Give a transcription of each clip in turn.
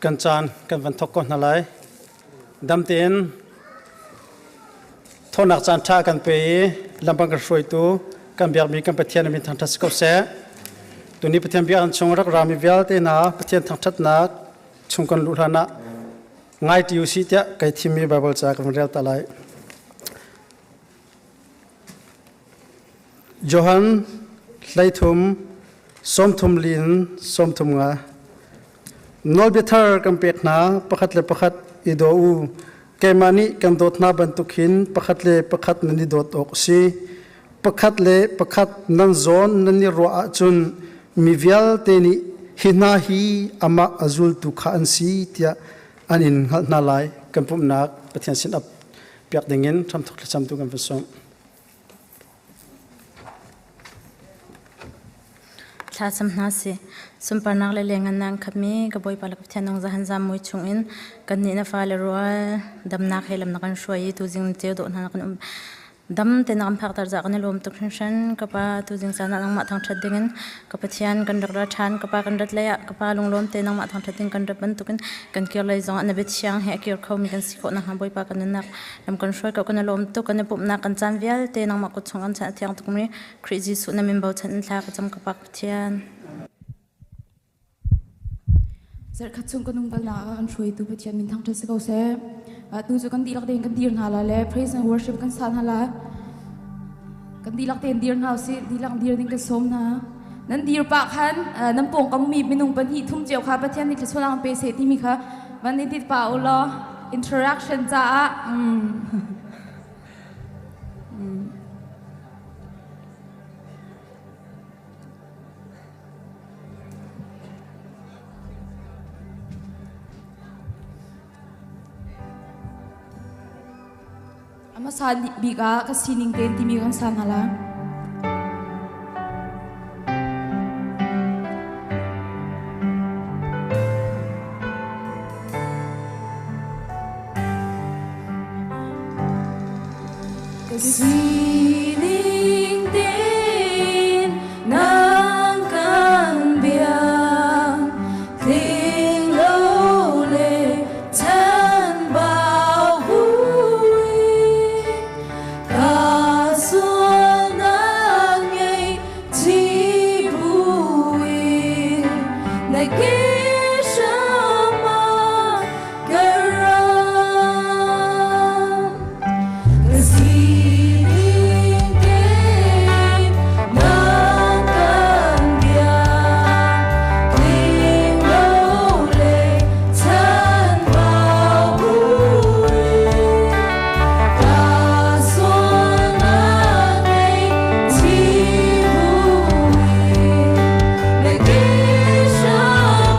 Kan caan kan van thawk ko hna lai. Dam tein thawnak caan ṭha kan pe i lampan kan hruaitu kan biakmi kan Pathian min thangṭhat si ko seh. Tuni Pathian biakinn chung rak rami vialte hna Pathian thangṭhatnak chung kan luh hlan ah ngai ti usih tiah kai thimmi Baibal ca kan rel ta lai. Johan 13 sawmthum li in 35. Nawlbia thar kan pek hna, pakhat le pakhat i daw u. Keimah nih kan dawt hna bantuk hin pakhat le pakhat nan i dawt awk a si. Pakhat le pakhat nan zawn nan i ruah ahcun mi vialte nih hi hna hi amah a zultu kha an si tiah an in hngalh hna lai. Kan pumhnak Pathian sin ap piak dingin hramthok thlacamtu kan van sawm. Thlacam hna sih. Sunparnak le lengannak khatmi ka Bawipa le ka Pathian nung zahan zam mui chungin kannih na fale rual damnak he lam na kan hruai i tuzing na ceu dawh hna na kan um dam te na kan phakter za kan i lawm tuk hringhran ka pa tuzing caan ah nangmah thangṭhat dingin ka Pathian kan rak ra ṭhan ka pa kan rat lei ah ka pa lunglawm te nangmah thangṭhat ding kan rat bantukin kan kir lei zongah na biathiang he a kir khomi kan si khawh nakhnga Bawipa kan nunnak lam kan hruai ko kan i lawm tuk kan i pumhnak kan caan vialte nangmah kut chung an chan a thiang tukmi Khrih Jesuh na min bochan in thla ka cam ka pak Pathian. Zarhkhat chung ka nung balnak ah kan hruaitu Pathian min thangṭhat si ko seh. Tu cu kan dihlak tein kan dir hna la le praise and worship kan sa hna la. Kan dihlak tein dir hna usih, dihlak dir ding kan sawm hna. Nan dir pah khan nan pawngkam mi minung pahnih thum cio kha Pathian nih thluachuah an pe seh timi kha van i tit pah u law interaction caah A hmasa bik ah ka sining tein timi kan sa hna lai. Ka sining tein nang kan biak tling lo le chanbau buin ka sualnak ngei chi buin na ke hram ah ka ram. Ka sining tein nang kan biak tling lo le chanbau buin ka sualnak ngei chi buin na ke hram.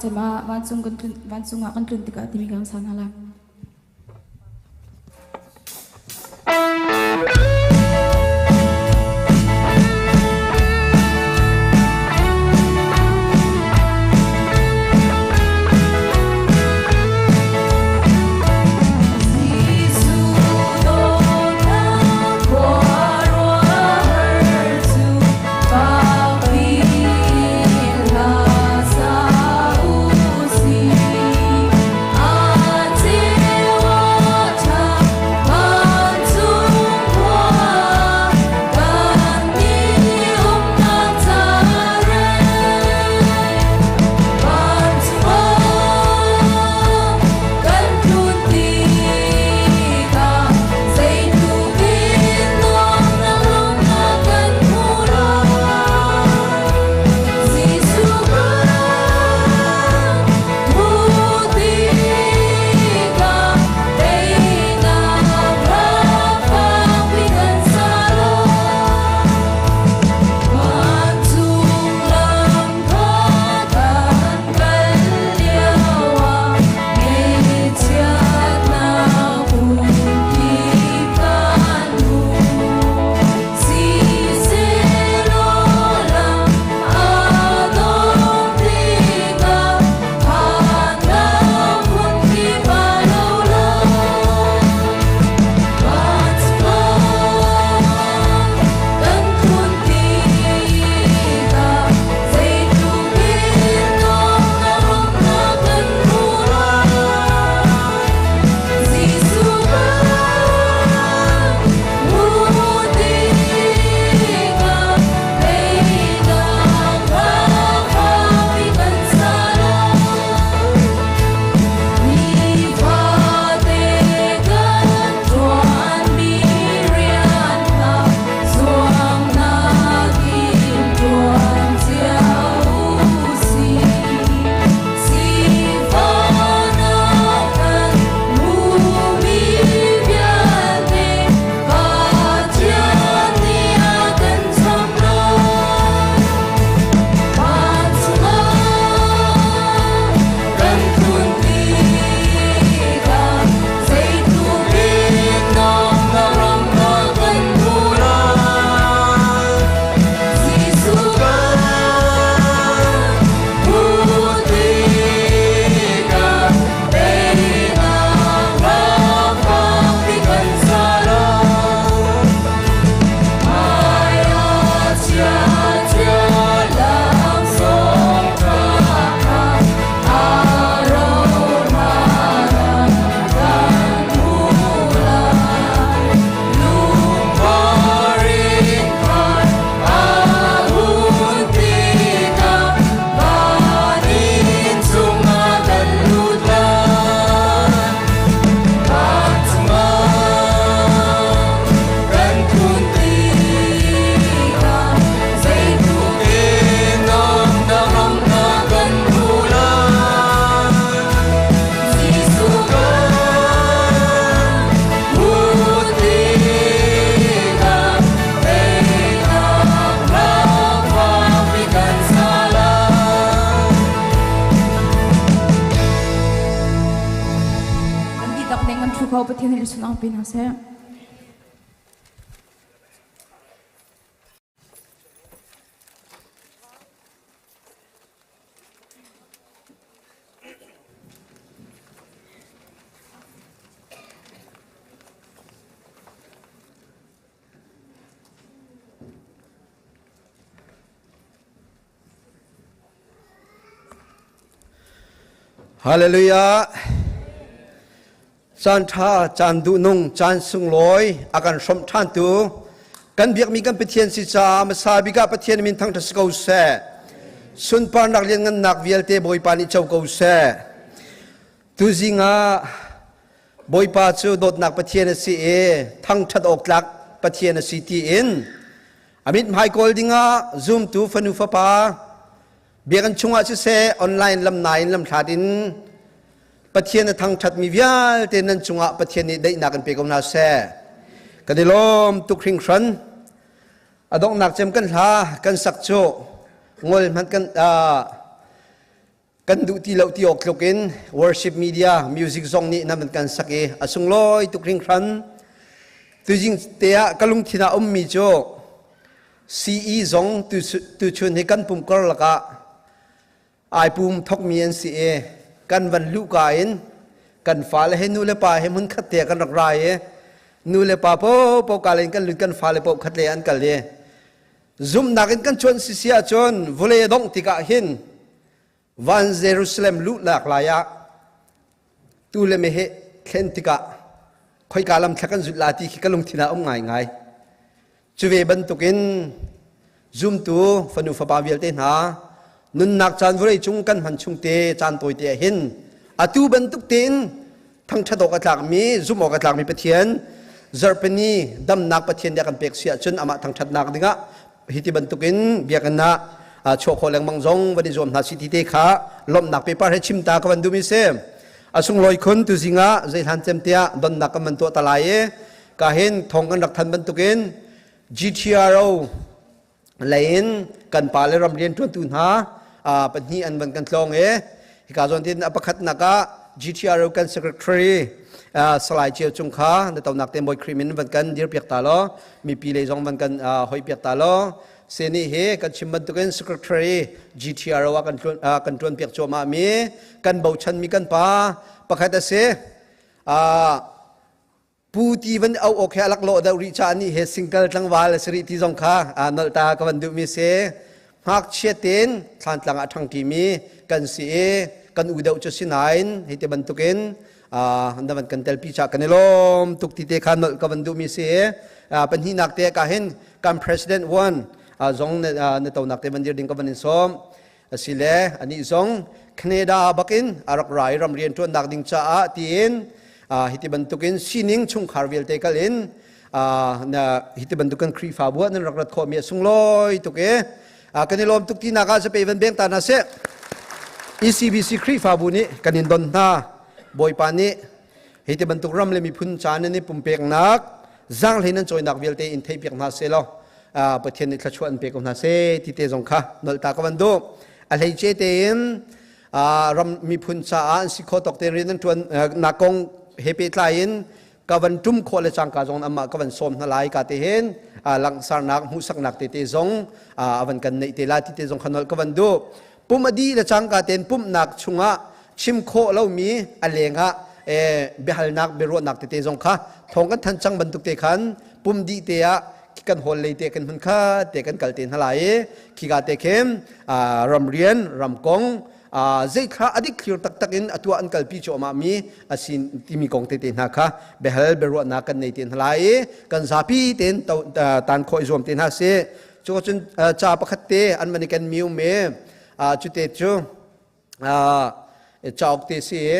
cem ah vancung kan tlun vancung ah kan tlun tikah timi kan sa hna lai. Hallelujah. Caan ṭha, caan duhnung, caan sunglawi a kan hrawmh ṭhantu kan biakmi kan Pathian si caah hmasa bik ah Pathian min thangṭhat si ko seh. Sunparnak lianngannak vialte Bawipa nih co ko seh. Tuzing ah Bawipa cu dawtnak Pathian a si i thangṭhat awk tlak Pathian a si tiin a mithmai kawl dingah zumtu fanu fapa biakinn chungah siseh online lam nain lamhlat in Pathian a thangṭhatmi vialte nan cungah Pathian nih daihnak in pe ko hna seh. Kan i lawm tuk hringhran. A donghnak cem kan hla kan sak cu ngol hmanh kan Kan duh ti lo ti awk tluk in worship media music zong nih nan kan sak i a sunglawi tuk hringhran. Tuzing te ah ka lungthin ah ummi cu CE zong tuchun hi kan pum kar lakah ai pum thokmi an si i kan van luhka in kan fale he nu le pa he hmun khat te kan rak rai i nu le pa po po ka in kan lut kan fale po khat le an kal i zumhnak in kan chuan sisi ahcun vawlei dongh tikah hin van Jerusalem luhnak lai ah tu le meheh thlen tikah khoika lam thla kan zulh la ti khi ka lungthin ah um ngaingai. Cu ve bantukin zumtu fanu fapa vialte hna nunnak caan vawlei cung kan hman chung te caan tawi te ah hin atu bantuk tein thangṭhat awk a tlakmi zumh awk a tlakmi Pathian zarhpini damnak Pathian nih a kan pek si ahcun amah thangṭhatnak dingah hi ti bantukin biakinn ah chuah khawh lengmang zong van i zuam hna si ti te kha lawmhnak paper he chim ta ka van duhmi si. A sunglawi khun tuzing ah zeihlan cem tiah donnak kan van tuah ta lai i ka hin thong kan rak than bantukin GTRO lei in kan pa le ram rian ṭuantu hna pahnih an van kan tlawng i hika zawn tin a pakhatnak ah GTRO kan secretary Salai Ceu Cung kha na tonak te Bawi Khrih min van kan dirpiak ta law mipi lei zong van kan hoi piak ta law seni hi kan chim bantukin secretary GTRO ah kan kan ṭuan piak cuahmah mi kan bochan mi kan pa pakhat a si. Pu ti van au awk he alak lawh deuh rih caah nih he single tlangval a si rih ti zong kha nolh ta ka van duhmi si. Ngakchia tein thlantlang ah ṭhangṭi mi kan si i kan u deuh cu si nain hei ti bantukin na van kan telpi caah kan i lawm tuk ti te kha nolh ka van duhmi si. Pahnihnak te ka hin kan president one zong na tonak te van dir ding ka van in sawm. Asile anih zong Canada bakin a rak ra i ram rian ṭuannak ding caah tiin hiti bantukin sining chungkhar vialte kal in na hiti bantukin Khrihfabu ah nan rak rat khawhmi a sunglawi tuk i kan i lawm tuk tinak ah zapei van beng ta hna seh. ECBC Khrihfabu nih kan in don hna. Bawipa nih hiti bantuk ram le miphun ca nan i pumpeknak zaanghlei nan cawinak vialte in theihpiak hna seh law Pathian nih thluachuah an pe ko hna seh ti te zong kha nolh ta ka van duh. A hleice tein ram miphun caah an si kho tawk tein rian an ṭuan nak kong he pehtlai in ka van ṭum khawh le cangka zong amah ka van sawm hna lai ka te hin langhsarnak hmuhsaknak tete zong a van kan neih te la ti te zong kha nolh ka van duh. Pum a dih le cangka tein pumhnak chungah chim khawh lomi a lengah biahalnak biaruahnak tete zong kha thawng kan than cang bantuk te khan pum dih te ah kan hall lei te kan hmun kha te kan kal te hna lai i khika te khin ramrian ramkong zeithla adik thlir taktak in atua an kalpi cuahmah mi asin timi kong tete hna kha biahal biaruahnak kan nei te hna lai i kan zapi tein tan khawh i zuam te hna si. Cu cun ca pakhat te an van i ken mi um i cute cu cauk te si i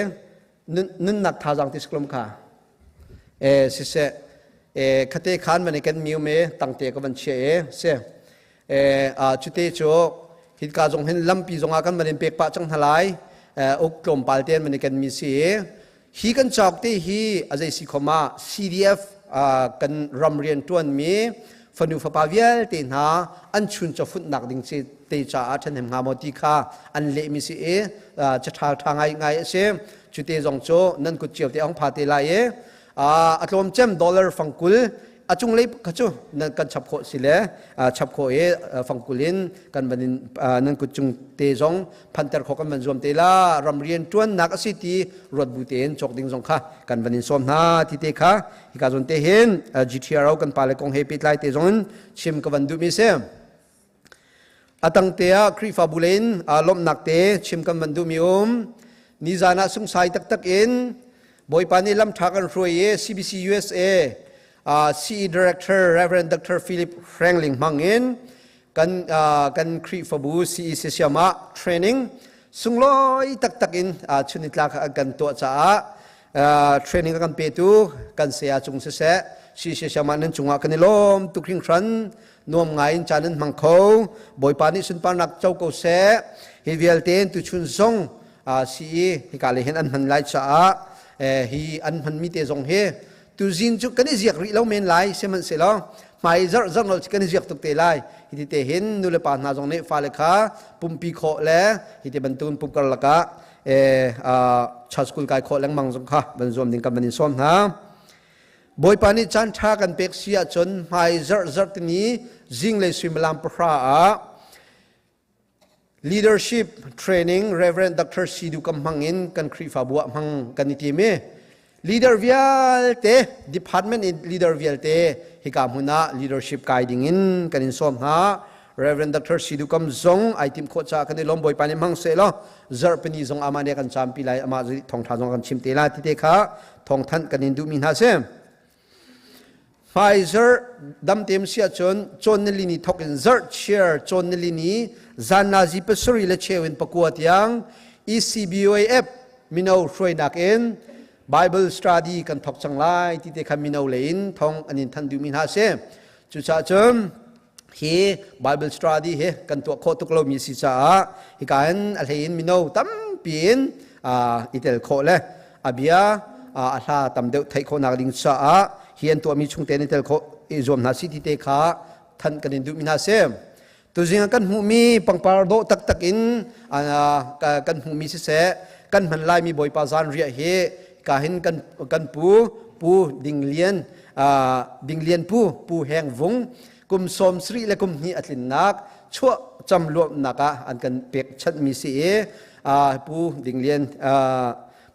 nunnak thazaang ti siklom kha e siseh e khate khan van i ken mi um i tangte ka van chia e si e cute cu hitka zong hin lampi zongah kan van in pek pah cang hna lai uk tlawmpal te an van i ken mi si i hi kan cauk te hi a zei si khom ah CDF kan ram rian ṭuan mi fanu fapa vialte hna an chun chafunhnak ding si te caah ṭhahnem hnga maw ti kha an lehmi si i caṭha ṭha ngai ngai a si. Cu te zong cu nan kut cio te ong pha te lai i a tlawm cem dollar fangkul a cunglei kha cu nan kan chap khawh si le chap khawh i fangkul in kan van in nan kut cung te zong phanter khawh kan van zuam te la ram rian ṭuannak a si ti ruat bu tein cawk ding zong kha kan van in sawm hna ti te kha hika zawn te hin GTRO kan pale kong he pehtlai te zong in chim ka van duhmi si. A tang te ah Khrihfabu in lawmhnak te chim kan van duhmi um. Nizan ah sungsai taktak in Bawipa nih lam ṭha kan hruai i CBC USA CE Director Reverend Dr. Philip Hrengling hmang in kan kan Khrihfabu CEC siam ah training sunglawi taktak in chunitlak kan tuah caah training a kan petu kan saya cung siseh CEC siam ah nan cungah kan i lawm tuk hringhran. Nuam ngai in caan nan hmang kho. Bawipa nih sunparnak co ko seh. Hi vialte tuchun zong CE hika le hin an hman lai caah hi an hmanmi te zong hi tuzin cu kan i ziak rih lo men lai sihmanhsehlaw. Hmai zarh zarh nol kan i ziak tuk te lai. Hi ti te hin nu le pa hna zong nih fale kha pumpi khawh le hi ti bantukin pum karlak ah church school kai khawh lengmang zong kha van zuam ding kan van in sawm hna. Bawipa nih caan ṭha kan pek si ahcun hmai zarh zarh tini zinglei suimilam 10 ah leadership training Reverend Dr. Sidu kam hmang in kan Khrihfabu ah hmang kan i tim i leader vialte department in leader vialte hika hmun ah leadership kai ding in kan in sawm hna. Reverend Dr. Sidu kam zong ai tim khawh caah kan i lawm. Bawipa nih hmang seh law zarhpini zong amah nih kan campi lai, amah thawngṭha zong kan chim te lai ti te kha thawngthanh kan in duhmi hna si. Pfizer damtem si ahcun cawn nili ni thok in zarh chiar cawn nili ni zan nazi 7 le cheu in 9 tiang ECBOAF mino hruainak in Bible study kan thok cang lai ti te kha mino lei in thong an in than duhmi hna si. Cucaah cun hi Bible study hi kan tuah khawh tuk lomi si caah hika hin a hlei in mino tampi in i tel khawh le a bia a hla tam deuh theih khawhnak ding caah hi an tuahmi chung tein i tel khawh i zuam hna si ti te kha than kan in duhmi hna si. Tuzing ah kan hmuhmi pangpar dawh taktak in kan hmuhmi siseh, kan hman laimi Bawipa zanriah hi ka hin kan pu Pu Ding Lian, Ding Lian Pu Pu Heng Vung kum 72 le kum 2 a tlinnak chuah cam luamnak ah an kan pek chanhmi si i Pu Ding Lian,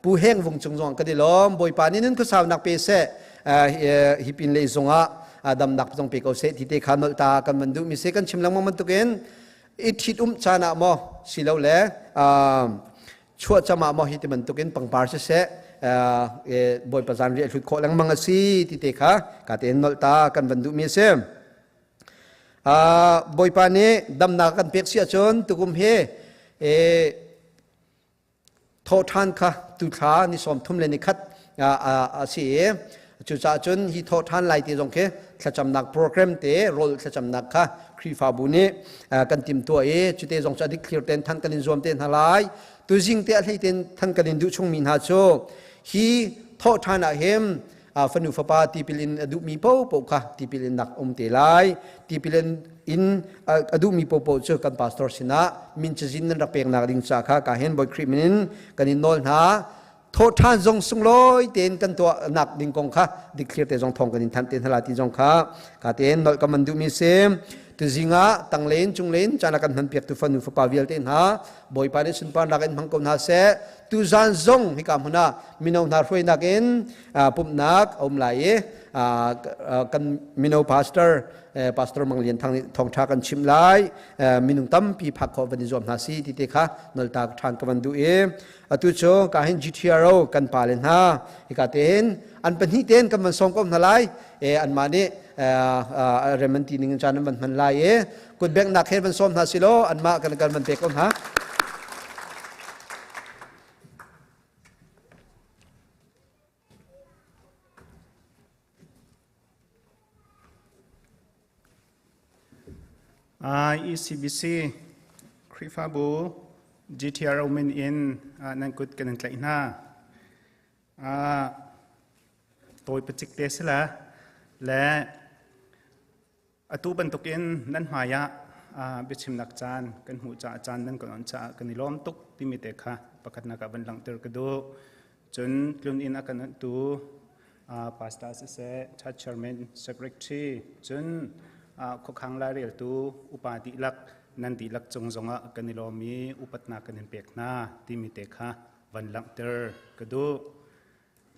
Pu Heng Vung cung zong kan i lawm. Bawipa nih nun khuasaunak pe seh, hi pin lei zongah damnak zong pe ko seh ti te kha nolh ta kan van duhmi si. Kan chim lengmang bantukin i ṭhit um caan ah maw silo le chuah cam ah maw hi ti bantukin pangpar siseh, Bawipa zan riah hlut khawh lengmang a si ti te kha ka tein nolh ta kan van duhmi a si. Bawipa nih damnak kan pek si ahcun tukum hi thawhṭhan kha tuthla ni 31 a si i cucaah cun hi thawhṭhan lai ti zong khi thlacamnak program te, rawl thlacamnak kha Khrihfabu nih kan timtuah i cute zong cu a dik thlir ten than kan in zuam te hna lai. Tuzing te a hlei ten than kan in duh chungmi hna cu hi thawhṭhan ah hin fanu fapa tipil in a duhmi paohpaoh kha tipil in nak um te lai. Tipil in a duhmi paohpaoh cu kan pastor sinah min cazin nan rak peknak ding ca kha ka hin Bawi Khrih min in kan in nawl hna. Thawhṭhan zong sunglawi tein kan tuahnak ding kong kha dikthlir te zong thawng kan in thanh te hna lai ti zong kha ka tein nolh ka man duhmi si. Tuzing ah tanglen cunglen caan a kan hman piak tu fanu fapa vialte hna Bawipa nih sunparnak in hmang ko hna seh. Tuzan zong hika hmun ah mino hna hruainak in pumhnak a um lai i kan mino pastor, Pastor Mang Lian Thang nih thawngṭha kan chimh lai. Minung tampi phak khawh van i zuam hna si ti te kha nolta ṭhan ka van duh i atu cu ka hin GTRO kan pa le hna hika tein an pahnih tein kan van sawm ko hna lai. Anmah nih rem an ti ning in caan an van hman lai i kutbengnak he van sawm hna si law anmah kan kan van pek ko hna. ECBC Khrihfabu GTRO min in nan kut kan in tlaih hna. Tawi pacik te si la le atu bantukin nan hmai ah biachimnak caan kan hmuh caah, caan nan kan on caah kan i lawm tuk timi te kha pakhatnak ah van langhter ka duh. Cun tlun inn a kan onhtu pastor siseh, church chairman, secretary, cun khuakhang laireltu upa dihlak, nan dihlak cung zongah kan i lawm i upatnak kan in pek hna timi te kha van langhter ka duh.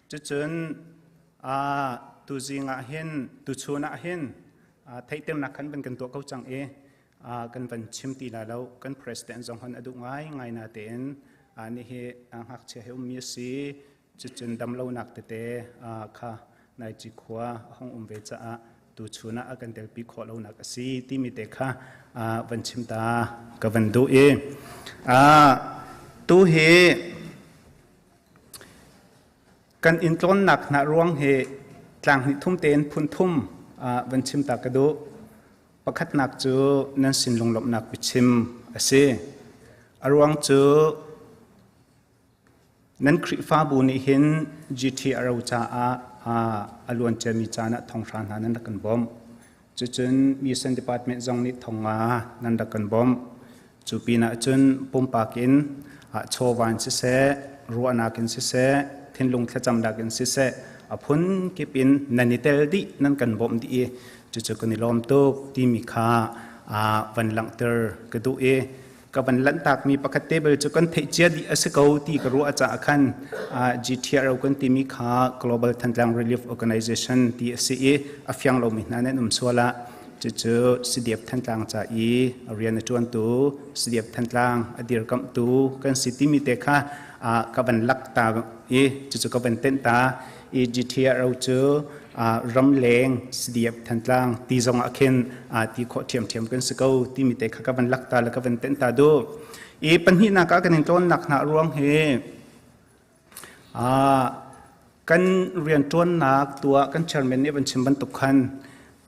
Cucun tuzing ah hin, tuchun ah hin theihternak khan van kan tuah ko cang i kan van chim ti lai lo. Kan president zong hon a duh ngai ngai na tein ni hi ngakchia he ummi a si. Cucun damlonak tete kha nai cikhua a hong um ve caah tuchun ah a kan telpi khawh lonak a si timi te kha van chim ta ka van duh i tu hi Kan inn tlawnnak hna ruang hi tlang hnih thum tein phun thum van chim ta ka duh. Pakhatnak cu nan sin lunglawmhnak biachim a si. A ruang cu nan Khrihfabu nih hin GTRO caah a luanciami caan ah thonghra hna nan rak kan bawmh. Cucun Mission Department zong nih thonga nan rak kan bawmh. Cu pinah cun pumpak in chawva in siseh, ruahnak in siseh, thinlung thlacamnak in siseh, a phun kip in nan i tel dih, nan kan bawmh dih i cucu kan i lawm tuk timi kha van langhter ka duh i ka van lanhtakmi pakhat te bel cu kan theih cia dih a si ko ti ka ruah caah khan GTRO kan timi kha Global Thantlang Relief Organization ti a si i a fiang lomi hna nan um sual ah cucu CDF Thantlang ca i rian a ṭuantu CDF Thantlang a dirkamhtu kan si timi te kha ka van lak ta i cucu ka van tenh ta i GTRO cu ramleng CDF Thantlang ti zong ah khin ti khawh ṭhiamṭhiam kan si ko timi te kha ka van lak ta le ka van tenh ta duh. I pahnihnak ah kan in tlawnnak hna ruang hi Kan rianṭuannak tuah kan chairman nih van chim bantuk khan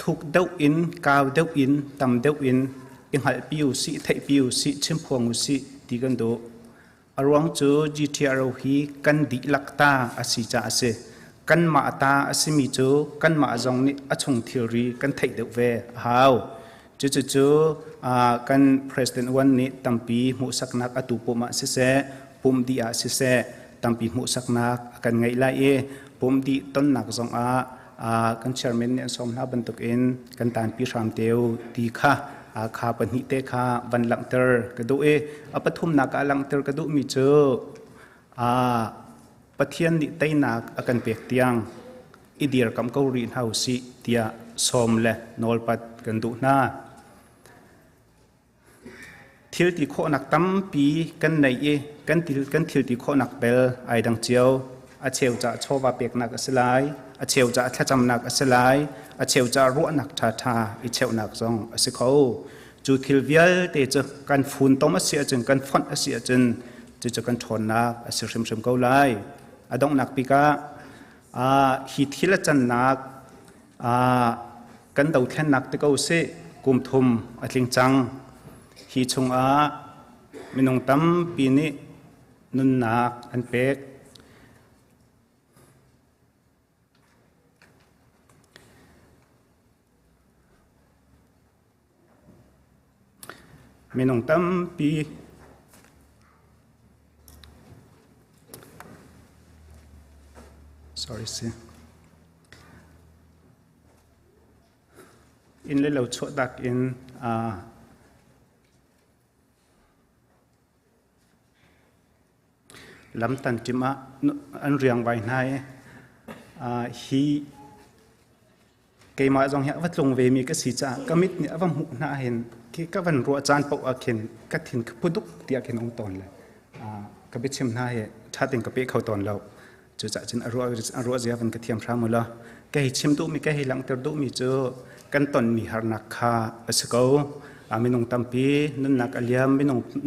thuk deuh in, kau deuh in, tam deuh in i hngalhpi usih, theihpi usih, chimphuang usih ti kan duh. A ruang cu GTRO hi kan dihlak ta a si caah a si. Kanmah ta a simi cu kanmah zong nih a chung thilri kan theih deuh ve a hau. Cucucu kan President Wan nih tampi hmuhsaknak atu pum ah siseh, pumh dih ah siseh, tampi hmuhsaknak a kan ngeih lai i pumh dih tonnak zongah kan chairman nih an sawm hna bantukin kan tanpi hram teu ti kha kha pahnih te kha van langhter ka duh i a pathumnak ah langhter ka duhmi cu Pathian nih teinak a kan pek tiang i dirkamh ko rih hna usih tiah sawm le nawlpat kan duh hna. Thil ti khawhnak tampi kan nei i kan thil ti khawhnak bel ai dang cio. A cheu caah chawva peknak a si lai, a cheu caah thlacamnak a si lai, a cheu caah ruahnak ṭhaṭha i cheuhnak zong a si kho. Cu thil vialte cu kan funtom a si ahcun, kan fonh a si ahcun cucu kan ṭhawnnak a si hrimhrim ko lai. A donghnak bik ah hi thil a cannak kan dothlennak ti ko sih kum thum a tling cang. Hi chungah minung tampi nih nunnak an pek. Minung tampi sorry si inn le lo chuahtak in lam tanṭim ah an riangvai hna i hi keimah zong hi a va tlung vemi ka si caah ka mit nih a va hmuh hna hin khi ka van ruah caan paoh ah khin ka thin ka phuduk tiah khin um tawn le ka biachim hna hi ṭha tein ka pe kho tawn lo. Cucaah cun a ruah zia van ka thiam hram u law ka hei chim duhmi ka hei langhter duhmi cu kan tonmi harnak kha a si ko. Minung tampi nunnak a liam,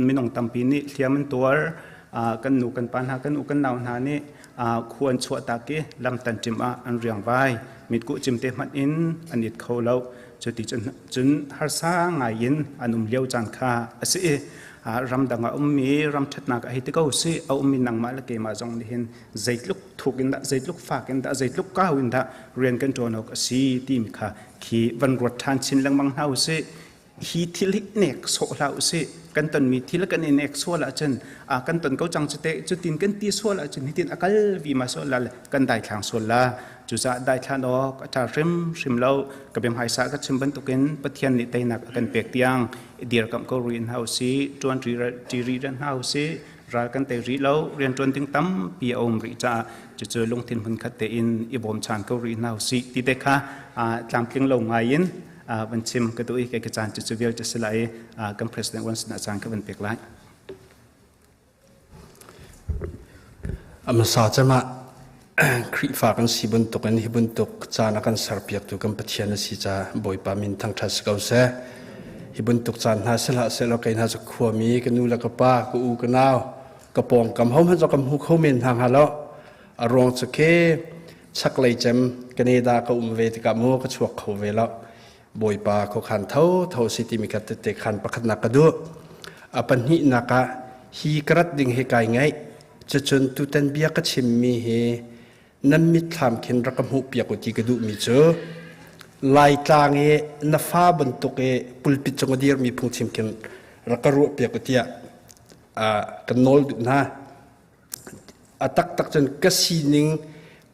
minung tampi nih hliam an tuar. Kan nu kan pa hna, kan u kan nau hna nih khu an chuahtak i lam tanṭim ah an riangvai. Mitkuh cimte hmanh in an it kho lo. Cuti cun harsa ngai in an um lio caan kha a si i ramdang a ummi ram ṭhatnak a hei ti ko si a ummi nangmah le keimah zong nih hin zeitluk thuk in dah zeitluk fak in dah zeitluk kau in dah rian kan ṭuan awk a si timi kha khi van ruat ṭhan chin lengmang hna usih. Hi thil hi nek sawh hlah usih. Kan tonmi thil kan i nek sual ahcun kan ton ko cang cu te cutin kan ti sual ahcun hitin a kal vima sual la le kan daithlang sual la. Cucaah daithlan awk a ṭha hrimhrim lo. Ka biahmaisa ka chim bantukin Pathian nih teinak a kan pek tiang i dirkamh ko rih hna usih, ṭuan ṭi rih hna usih. Ral kan tei rih lo, rianṭuan ding tampi a um rih caah cucu lungthin hmunkhat tein i bawmchan ko rih hna usih ti te kha tlamtling lo ngai in van chim ka duh i kei ka caan cucu vialte si lai i kan President wan sinah caan ka van pek lai. A hmasa cem ah Khrihfa kan si bantukin hi bantuk caan a kan serpiaktu kan Pathian a si caah Bawipa min thangṭhat si ko seh. Hi bantuk caan hna si hlah sehlaw kei hna cu khuami ka nu le ka pa, ka u ka nau, ka pawngkam hohmanh cu ka hmu kho men hna hnga lo. A ruang cu khi chaklei cem Canada ka um ve tikah mu ka chuak kho ve lo. Bawipa khuakhan thotho si timi kha tette khan pakhatnak ka duh. A pahnihnak ah hi ka rat ding hi kai ngaih. Cucun tutan bia ka chimmi hi nan mitthlam khin rak ka hmuhpiak u ti ka duhmi cu. Laitlang i na fa bantuk i pulpit cung a dirmi phungchim khin rak ka ruah piak u tiah kan nawl duh hna. A taktak cun ka sining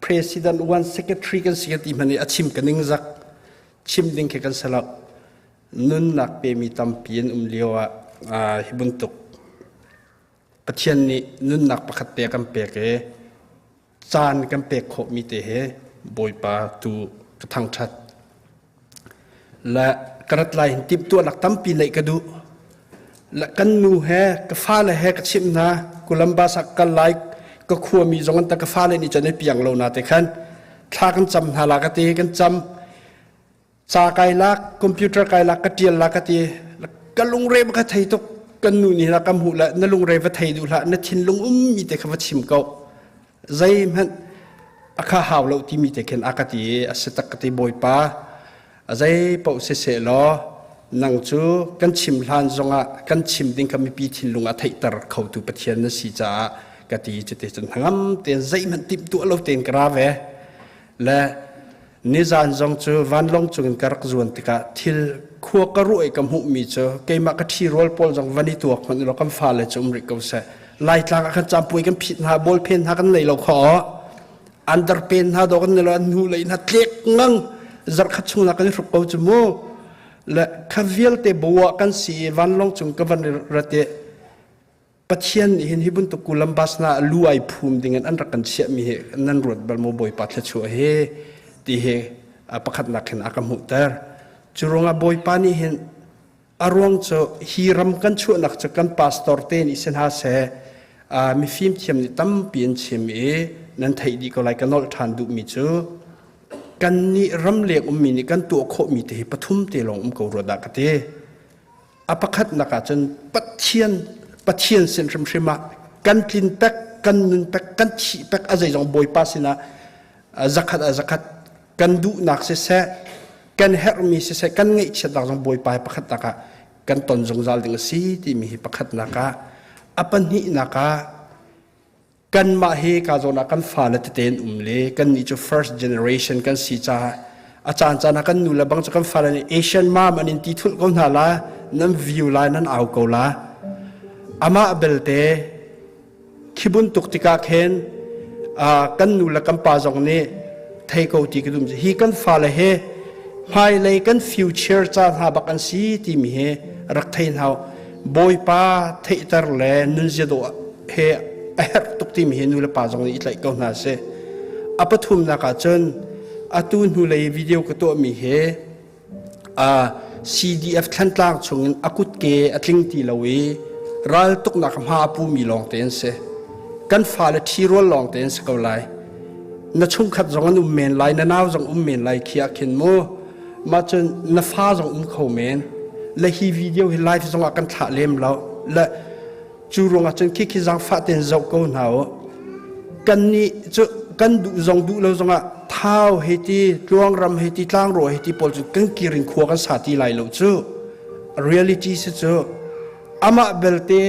president one secretary kan si ka ti hmanh i a chim ka ning zak chim ding khi kan si lo. Nunnak pemi tampi an um lio ah hi bantuk Pathian nih nunnak pakhat te a kan pek i caan kan pek khawhmi te he Bawipa tu ka thangṭhat. Le ka rat lai hin timhtuahnak tampi neih ka duh. Le kan nu he ka fale he ka chimh hna Columbus ah kal lai ka khuami zong an ta ka fale nih cun ai piang lo na te khan thla kan cam hna la ka ti kan cam ca kai lak computer kai lak ka tial la ka ti ka lungre ka thei tuk kan nu nih la ka hmuh la na lungre va thei duh hlah na thinlung um mi te kha va chim ko zeihmanh a kha hau lo timi te khin a ka ti a si tak ka ti bawipa a zei paoh si seh law nang cu kan chim hlan zongah kan chim ding kha mipi thinlung a theihter khotu pathian na si caah ka ti cuti cun hnangam tein zeihmanh timh tuah lo tein ka ra ve le Nizan zong cu vanlawng cungin ka rak zuan tikah thil khua ka ruah i ka hmuhmi cu keimah ka ṭhirual pawl zong van i tuak hmanh ulaw kan fale cu um rih ko seh. Laitlang ah khan campuai kan phit hna, bawlphen hna kan nei lo kho aw. Underpen hna dawh kan nei lo, an hnu lei hna tlek ngang zarhkhat chung na kan i hruk ko cu mu. Le kha vialte bua kan si i vanlawng cung ka van rat i Pathian nih hin hi bantuk Columbus na lu ai phum ding in an rak kan chiahmi hi nan ruat bal maw Bawipa thluachuah hi ti hi pakhatnak hin a ka hmuhter. Cu ruangah Bawipa nih hin a ruang cu hi ram kan chuahnak cu kan pastor te nih si hna seh mifim thiam nih tampi an chim i nan theih dih ko lai ka nolh ṭhan duhmi cu kan nih ramleng ummi nih kan tuah khawhmi te hi pathum te lawng um ko rua dah ka ti. A pakhatnak ah cun Pathian Pathian sin hrimhrim ah kan tlin pek, kan nun pek, kan thih pek a zeizong Bawipa sinah zakhat a zakhat kan duhnak siseh, kan herhmi siseh, kan ngaihchiatnak zong Bawipa hi pakhatnak ah kan ton zungzal ding a si timi hi pakhatnak ah a pahnihnak ah Kanmah hi ka zawn ah kan fale tete an um le kannih cu first generation kan si caah a caan caan ah kan nu le bang cu kan fale nih Asian mom an in ti thulh ko hna la nan view lai nan au ko la amah belte khi buntuk tikah khin kan nu le kan pa zong nih thei ko ti ka dum hi kan fale he hmailei kan future ca hna bak an si timi hi rak thei hna Bawipa theihter le nunzia dawh he a herh tuk timi hi nu le pa zong nih i tlaih ko hna seh. A pathumnak ah cun atu hnulei video ka tuahmi hi CDF Thlantlang chungin a kutke a tling ti lo i raltuknak hma a pumi lawng te an si. Kan fale ṭhirual lawng te an si ko lai. Na chungkhat zong an um men lai, na nau zong um men lai khi ah khin mu. Mah cun na fa zong um kho men. Le hi video hi live zong ah kan thlah lem lo. Le cu ruangah cun khi khi zaangfah tein zoh ko hna u kannih cu kan duh zong duh lo zongah thau hei ti tluangram hei ti tlangro hei ti pawl cu kan kirin khua kan sa ti lai lo cu reality si cu amah belte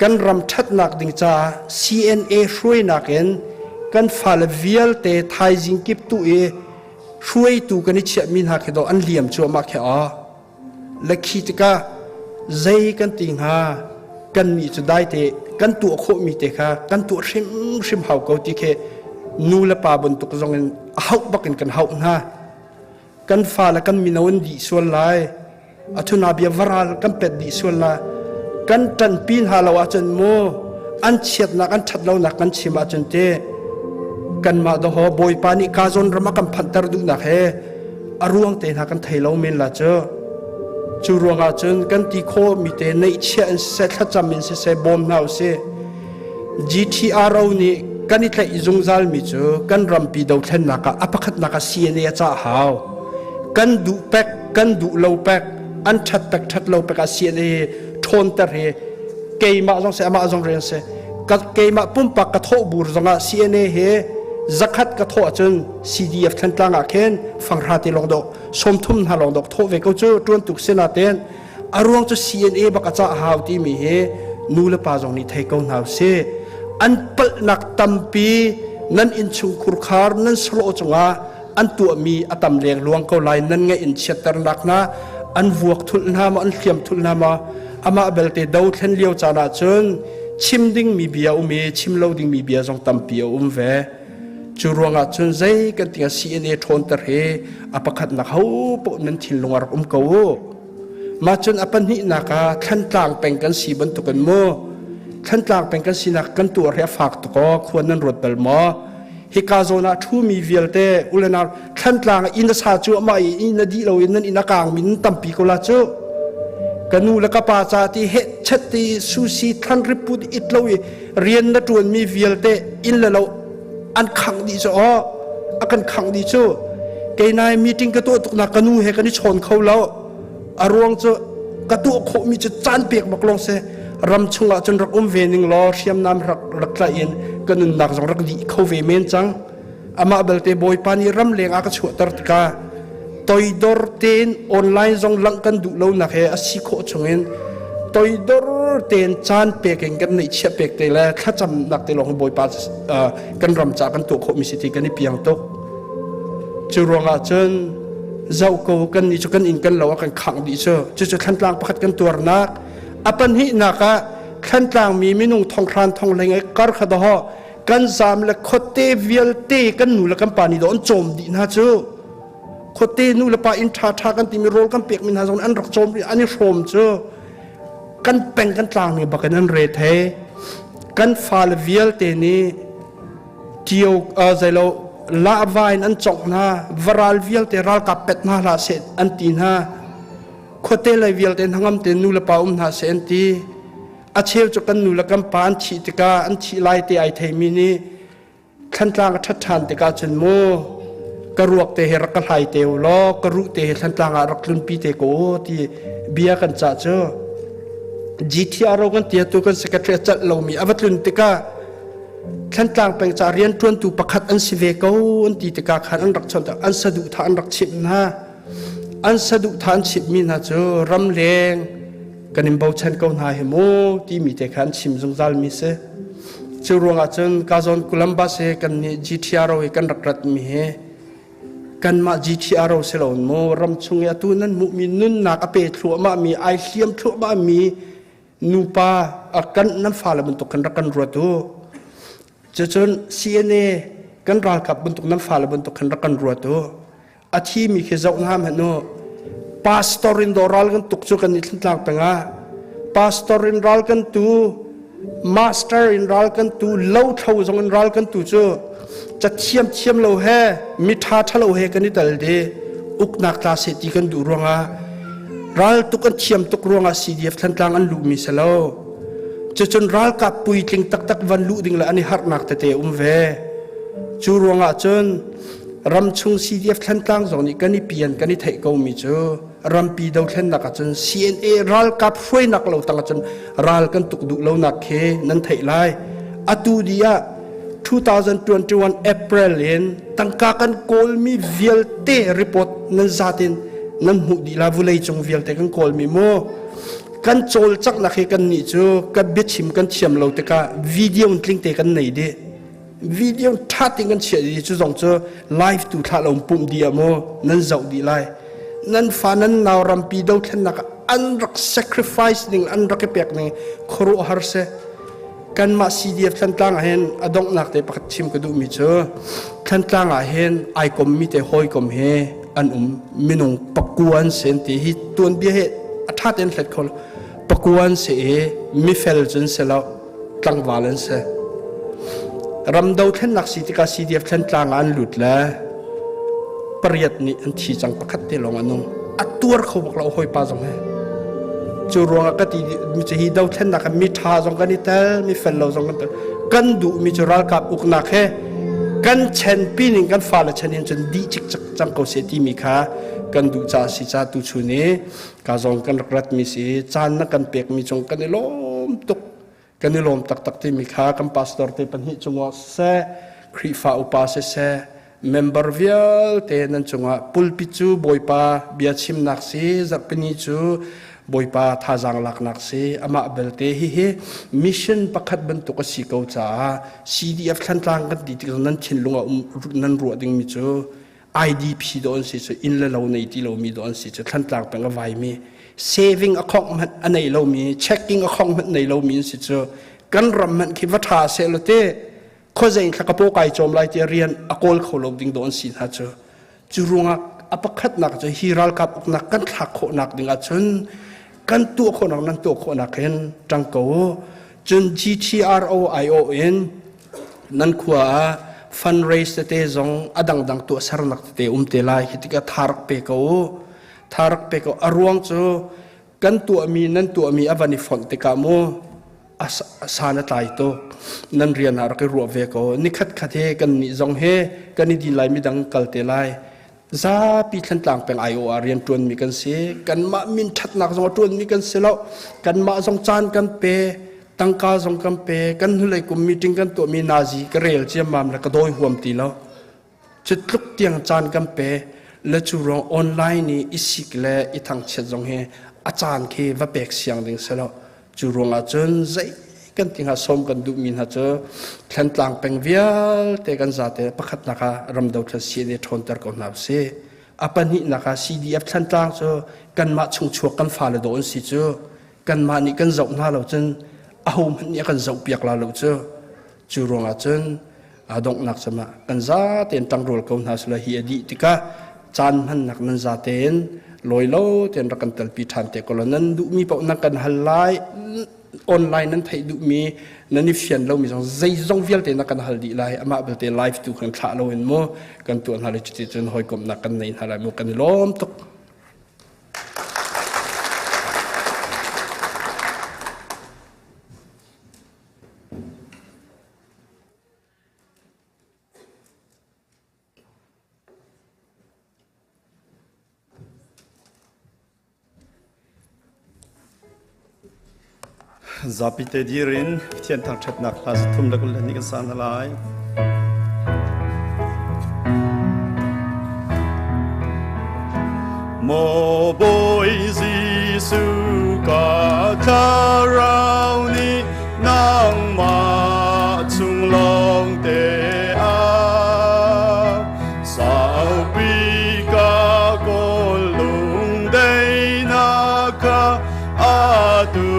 kan ram ṭhatnak ding caah CNA hruainak in kan fale vialte thaizing kip tu i hruaitu kan i chiahmi hna khi do an liam cuahmah khi a Le khi tikah zei kan ti hnga kannih cu daite kan tuah khawhmi te kha kan tuah hrimhrim hau ko ti khi nu le pa bantuk zong in a hauh bak in kan hauh hna. Kan fale kan mino an dih sual lai. A thuna bia varal kan pet dih sual lai. Kan ṭanpi hna lo ahcun mu an chiatnak an ṭhat lonak kan chim ahcun te kanmah dawhaw Bawipa nih ka zawn ram a kan phanhter duhnak he a ruang te hna kan thei lo men la cu cu ruangah cun kan ti khawh mi te neihchiah in siseh thlacam in siseh bawm hna usih GTRO nih kan i tlaih zungzal mi cu kan rampi dothlennak ah a pakhatnak ah CNA a cah hau kan duh pek kan duh lo pek an ṭhat pek ṭhat lo pek ah CNA ṭhawnter hi keimah zong seh amah zong rian seh keimah pumpak ka thawh bur zongah CNA he zakhat ka thawh ahcun CDF Thlantlang ah khin fanghra te lawng dawh 30 hna lawng dawh thawh ve ko cu tuan tuk sina ten a ruang cu CNA bak a cah hau timi hi nu le pa zong nih thei ko hna si an palhnak tampi nan innchung khurkhar nan salo cungah. an tuahmi a tam leng luang ko lai nan ngaih in chiatternak hna an vuak thulh hna maw an hliam thulh hna maw amah belte dothlen lio caan ah cun chim dingmi bia um i chim lo dingmi bia zong tampi a um ve. Cu ruangah cun zei kan ti CNA ṭhawnter hi a pakhatnak ho paoh nan thinlung a rak um ko u. Mah cun a pahnihnak ah Thlantlang peng kan si bantukin mu Thlantlang peng kan sinak kan tuar hi a fak tuk aw khua nan ruat bal maw? Hika zawn ah ṭhumi vialte ulenau Thlantlang inn a sa cu amah i inn a dih lo in nan inn a kaang mi nan tampi ko la cu. Ka nu le ka pa ca ti heh chet ti susi thlan riput it lo i rian na ṭuanmi vialte inn le lo an khangh dih cu aw a kan khangh dih cu kei nai meeting ka tuah tuk na ka nu he kan i chawn kho lo a ruang cu ka tuah khawhmi cu caan pek bak lawng si ram chungah cun rak um ve ning law hriamnam rak rak tlaih in ka nunnak zong rak dih kho ve men cang amah belte bawipa nih ram leng ah ka chuahter tikah toidor tein online zong langh kan duh lonak he a si khawh chungin toidor tein caan pek in kan neihchiah pek te le thlacamnak te lawng bawipa kan ram ca kan tuah khawhmi si ti kan i piang tuk cu ruangah cun zoh ko kan nih cu kan inn kan lo a kan khangh dih cu cucu thlantlang pakhat kan tuarnak a pahnihnak ah thlantlang mi minung thonghran thonghleng ai kar kha doho kan zam le khuate vialte kan nu le kan pa nih do an cawm dih hna cu khuate nu le pa inn ṭha ṭha kan timi rawl kan pek mi hna zong an rak cawm an i hrawm cu kan peng kan tlang mi bakin an re thei kan fale vialte nih tio zeilo lahva in an congh hna varal vialte ralkap pet hna hlah seh an ti hna khuate lei vialte hnangam te nu le pa um hna seh an ti A cheu cu kan nu le kan pa an thih tikah an thih lai te ai theimi nih Thlantlang a ṭhat ṭhan tikah cun mu ka ruak te he rak ka hlai te u law ka ruh te he Thlantlang ah rak tlunpi te ko u ti bia kan cah cu GTRO kan ti atu kan secretary a calh lomi a va tlun tikah Thlantlang peng ca rianṭuantu pakhat an si ve ko an ti tikah khan an rak chawnh an saduhthah an rak chimh hna an saduhthah an chimhmi hna cu ramleng kan in bochan ko hna hi mu timi te kha an chim zungzal mi si cu ruangah cun Kazon Columbus he kan nih GTRO hi kan rak rat mi hi kanmah GTRO si lo mu ram chung i atu nan hmuhmi nunnak a pe thluahmah mi ai hliam thluahmah mi nupa kan nan fale bantuk kan rak kan ruat u cucun CNA kan ralkap bantuk nan fale bantuk kan rak kan ruat u a thimi khi zoh hna hmanh u pastor in do ral kan tuk cu kan i thlantlang peng ah pastor in ral kan tu master in ral kan tu lothlo zong in ral kan tu cu ca thiam thiam lo he mi tha tha lo he kan i tal di uknak tla se ti kan duh ruangah ral tuk an thiam tuk ruangah CDF Thlantlang an luh mi si lo cucun ralkap puitling taktak van luh ding le an i harnak tete um ve cu ruangah cun Ramchung CDF Thlantlang zong nih kan i pian kan i theih komi cu rampi dothlennak ahcun CNA ralkap hruainak lo tang ahcun ral kan tuk duh lonak khi nan theih lai. Atu di ah 2021 April in tangka kan kawlmi vialte report nan zatin nan hmuh dih la vulei cung vialte kan kawlmi mu kan cawlcanghnak hi kan nih cu kan biachim kan thiam lo tikah video tlingte kan nei dih video ṭha tein kan chiah dih cu zong cu live tu thlah lo pumh dih ah mu nan zoh dih lai nan fa nan nau rampi dothlennak an rak sacrifice ning an rak i pek ning khuaruahhar si kanmah CDF Thlantlang ah hin a donghnak te pakhat chim ka duhmi cu Thlantlang ah hin ai kommi te hawikom he an um minung pakuan sen ti hi tuanbia he a ṭha tein hlet kho pakuan se i mifel cun si lo tlangval an si. Ram dothlennak si tikah CDF Thlantlang ah an lut le pariat nih an thi cang pakhat te lawng a nung. A tuar kho bak lo hawipa zong he. Cu ruangah ka ti mi cu hi dothlennak ah mi ṭha zong kan i tel, mi fel lo zong kan tel. Kan duh mi cu ralkap uknak he kan chen pi ning kan fale chen in cun dih cikcek cang ko seh timi kha kan duh caah si ca tu chun i ka zong kan rak ratmi si caan na kan pekmi cung kan i lawm tuk kan i lawm taktak timi kha kan pastor te pahnih cungah siseh Khrihfa upa siseh member vialte nan cungah pulpit cu Bawipa bia chimnak si zarhpini cu Bawipa thazaang laknak si amah belte hihi mission pakhat bantuk a si ko caah CDF Thlantlang kan ti tik nan thinlung ah um nan ruah dingmi cu. IDP do an si cu inn le lo nei ti lomi do an si cu Thlantlang peng a vaimi saving a khong hmanh a nei lomi checking a khong hmanh nei lomi an si cu kan ram hmanh khi va ṭha seh lo te khuazei thla ka paw kai cawm lai ti rian a kawl kho lo ding do an si hna cu cu ruangah a pakhatnak cu hi ralkap uknak kan thlak khawhnak ding ahcun kan tuah khawhnak nan tuah khawhnak hin ṭang ko cun GTRO IO in nan khua ah fundraise tete zong a dangdang tuahsernak tete um te lai hi tikah tharak pe ko u tharak pe ko a ruang cu kan tuahmi nan tuahmi a van i fonh tikah mu san a tlai tuk nan rian ah rak i ruah ve ko nikhat khat he kan nih zong he kan i din lai midang kal te lai zapi Thlantlang peng IO ah rian ṭuanmi kan si kanmah min ṭhatnak zong a ṭuanmi kan si lo kanmah zong caan kan pe tangka zong kan pe kan hnulei kum meeting kan tuahmi nazi ka rel ciammam le ka dawi huam ti lo cu tluk tiang caan kan pe le cu ruang online i i sik le i thangchiat zong hi a caan khi va pek siang ding si lo cu ruangah cun zei kan ti hnga sawm kan duhmi hna cu Thlantlang peng vialte kan zate pakhatnak ah ramdo thla CNA ṭhawnter ko hna usih a pahnihnak ah CDF Thlantlang cu kanmah chungchuak kan fale dawh an si cu kanmah nih kan zoh hna lo cun aho hmanh nih a kan zohpiak la lo cu cu ruangah cun a donghnak cama kan zatein ṭangrual ko hna sila hi a dih tikah caan hmannak nan zatein lawi lo tein rak kan telpi ṭhan te ko law nan duhmi paoh nan kan hal lai online nan theih duhmi nan i fian lomi zong zeizong vialte na kan hal dih lai amah belte live tu kan thlah lo in mu kan tuah hna le cuti cun hawikomhnak kan nei hna lai mu kan i lawm tuk. Zapi te dir in Pathian thangṭhatnak hla zathum le kul le hnih kan sa hna lai. Maw Bawi Jesuh ka thlarau nih nangmah chung lawng te ah saupi ka kawl lung deinak kha atu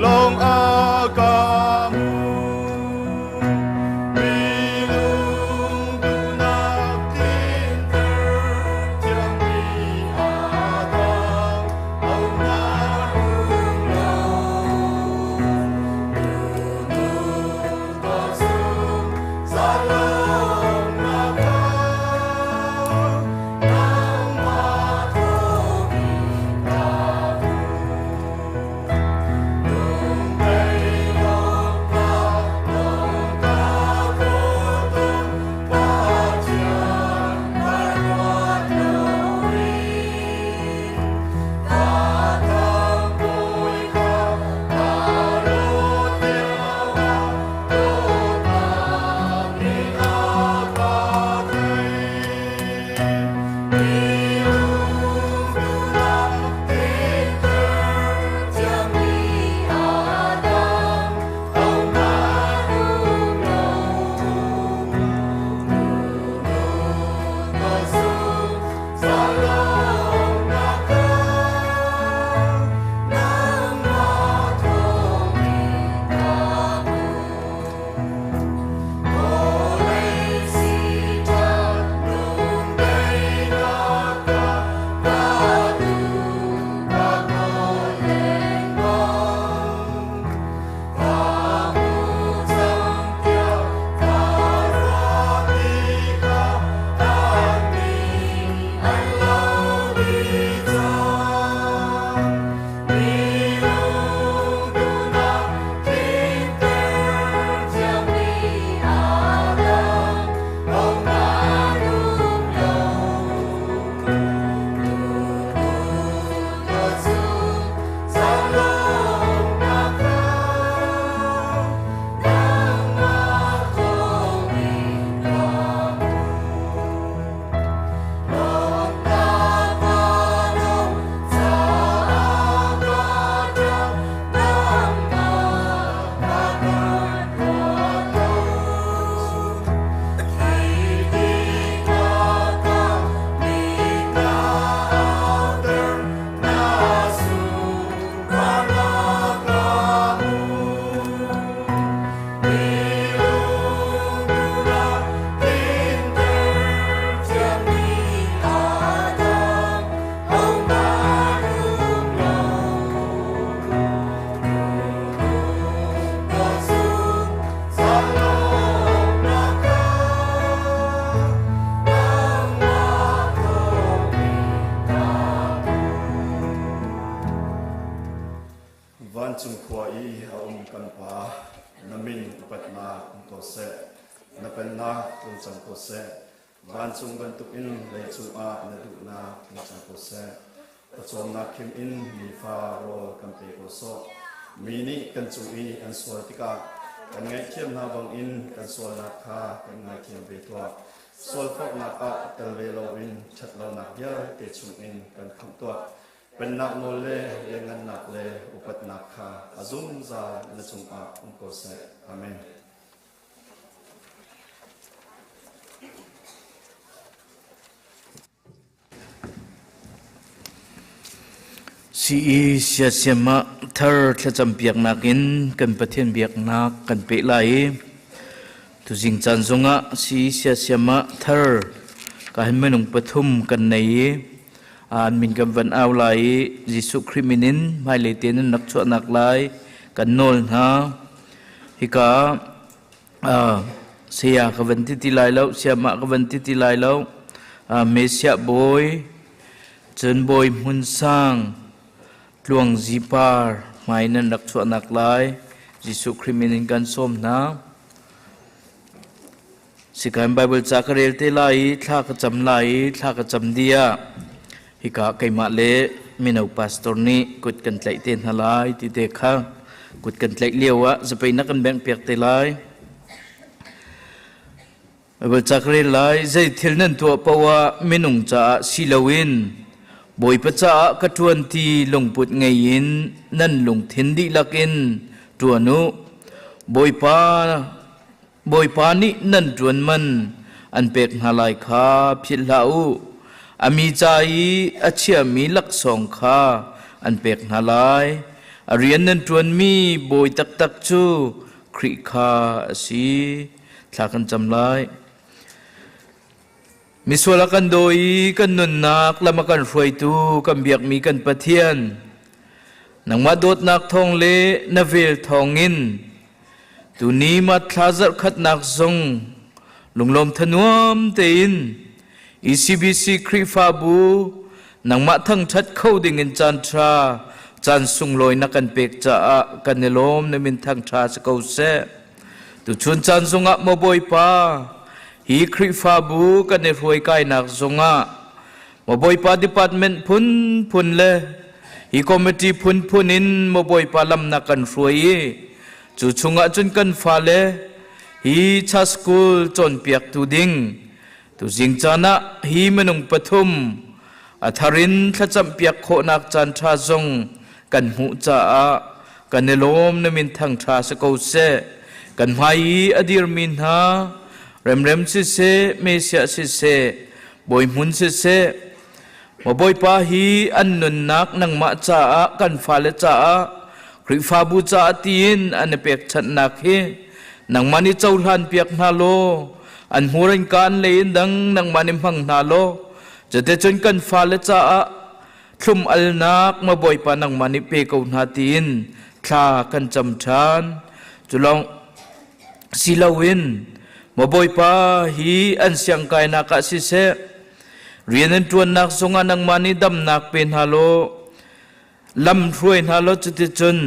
lawng a ka hmu. Bilung duhnak tlinter thiangmi Adam aunak um lo. Nung ka chung zalongnak kha nangmah thawngin ka hmu. Lung thei lo. um kan Pa, na min upatnak um ko seh. Na pennak tlung cang ko seh. Vancung bantukin leicung ah na duhnak tlung cang ko seh. Pawcawmnak khim in nifa rawl kan pe ko sawh. Mi nih kan cung i an sual tikah kan ngaihthiam hna bangin kan sualnak kha kan ngaithiam ve tuah. Sualforhnak ah tel ve loin ṭhatlonak vialte chungin kan khamh tuah. Pennak nawl le lianngannak le upatnak kha a zungzal na cungah um ko seh. Amen. CE siasiam ah thar thlacam piaknak in kan Pathian biaknak kan peh lai i tuzing caan zongah CE siasiam ah thar ka hin minung pathum kan nei i an min kan van au lai i Jesuh Khrih min in hmailei te nan rak chuahnak lai kan nawl hna. Hika saya ka van ti ti lai lo, siamah ka van ti ti lai lo. Messiah bawi, cun bawi hmun sang, tluang zipar hmai nan rak chuahnak lai Jesuh Khrih min in kan sawm hna. Sikain Bible ca ka rel te lai i thla ka cam lai i thla ka cam dih ah hika keimah le mino pastor nih kut kan tlaih te hna lai ti te kha kut kan tlaih lio ah zapei na kan bengh piak te lai. Bible ca ka rel lai zei thil nan tuah paoh ah minung caah si loin Bawipa caah ka ṭuan ti lungput ngei in nan lungthin dihlak in ṭuan u. Bawipa Bawipa nih nan ṭuan man an pek hna lai kha philh hlah u. A mi ca i a chiami laksawng kha an pek hna lai. A rian nan ṭuanmi bawi taktak cu Khrih kha a si. Thla kan cam lai. Misual a kan daw i kan nunnak lam a kan hruaitu kan biakmi kan Pathian, nangmah dawtnak thawng le na vel thawngin tuni ma thla zarh khatnak zong lunglawm thanuam tein ECBC Khrihfabu nangmah thangṭhat kho dingin caan ṭha caan sunglawi na kan pek caah kan i lawm na min thangṭha si ko seh. Tuchun caan zongah maw Bawipa, hi Khrihfabu kan i hruaikainak zongah maw Bawipa department phunphun le hi committee phunphun in maw Bawipa lam na kan hruai i cu chungah cun kan fale hi cha school cawnpiaktu ding tuzing caan ah hi minung pathum a thar in thlacampiak khawhnak caan ṭha zong kan hmuh caah kan i lawm na min thangṭha si ko seh. Kan hmai i a dirmi hna remrem siseh, Messiah siseh, bawi hmun siseh, maw Bawipa hi an nunnak nangmah caah kan fale caah Khrihfabu caah tiin an i pekchanhnak hi nangmah nih cohlan piak hna law an hmur an kaan lei in dang nangmah nih hmang hna law cuticun kan fale caah thlum alnak ma Bawipa nangmah nih pe ko hna tiin thla kan cam ṭhan culong si loin maw Bawipa hi an siangkainak ah siseh rian an ṭuannak zongah nangmah nih damnak pe hna law lam hruai hna law cuticun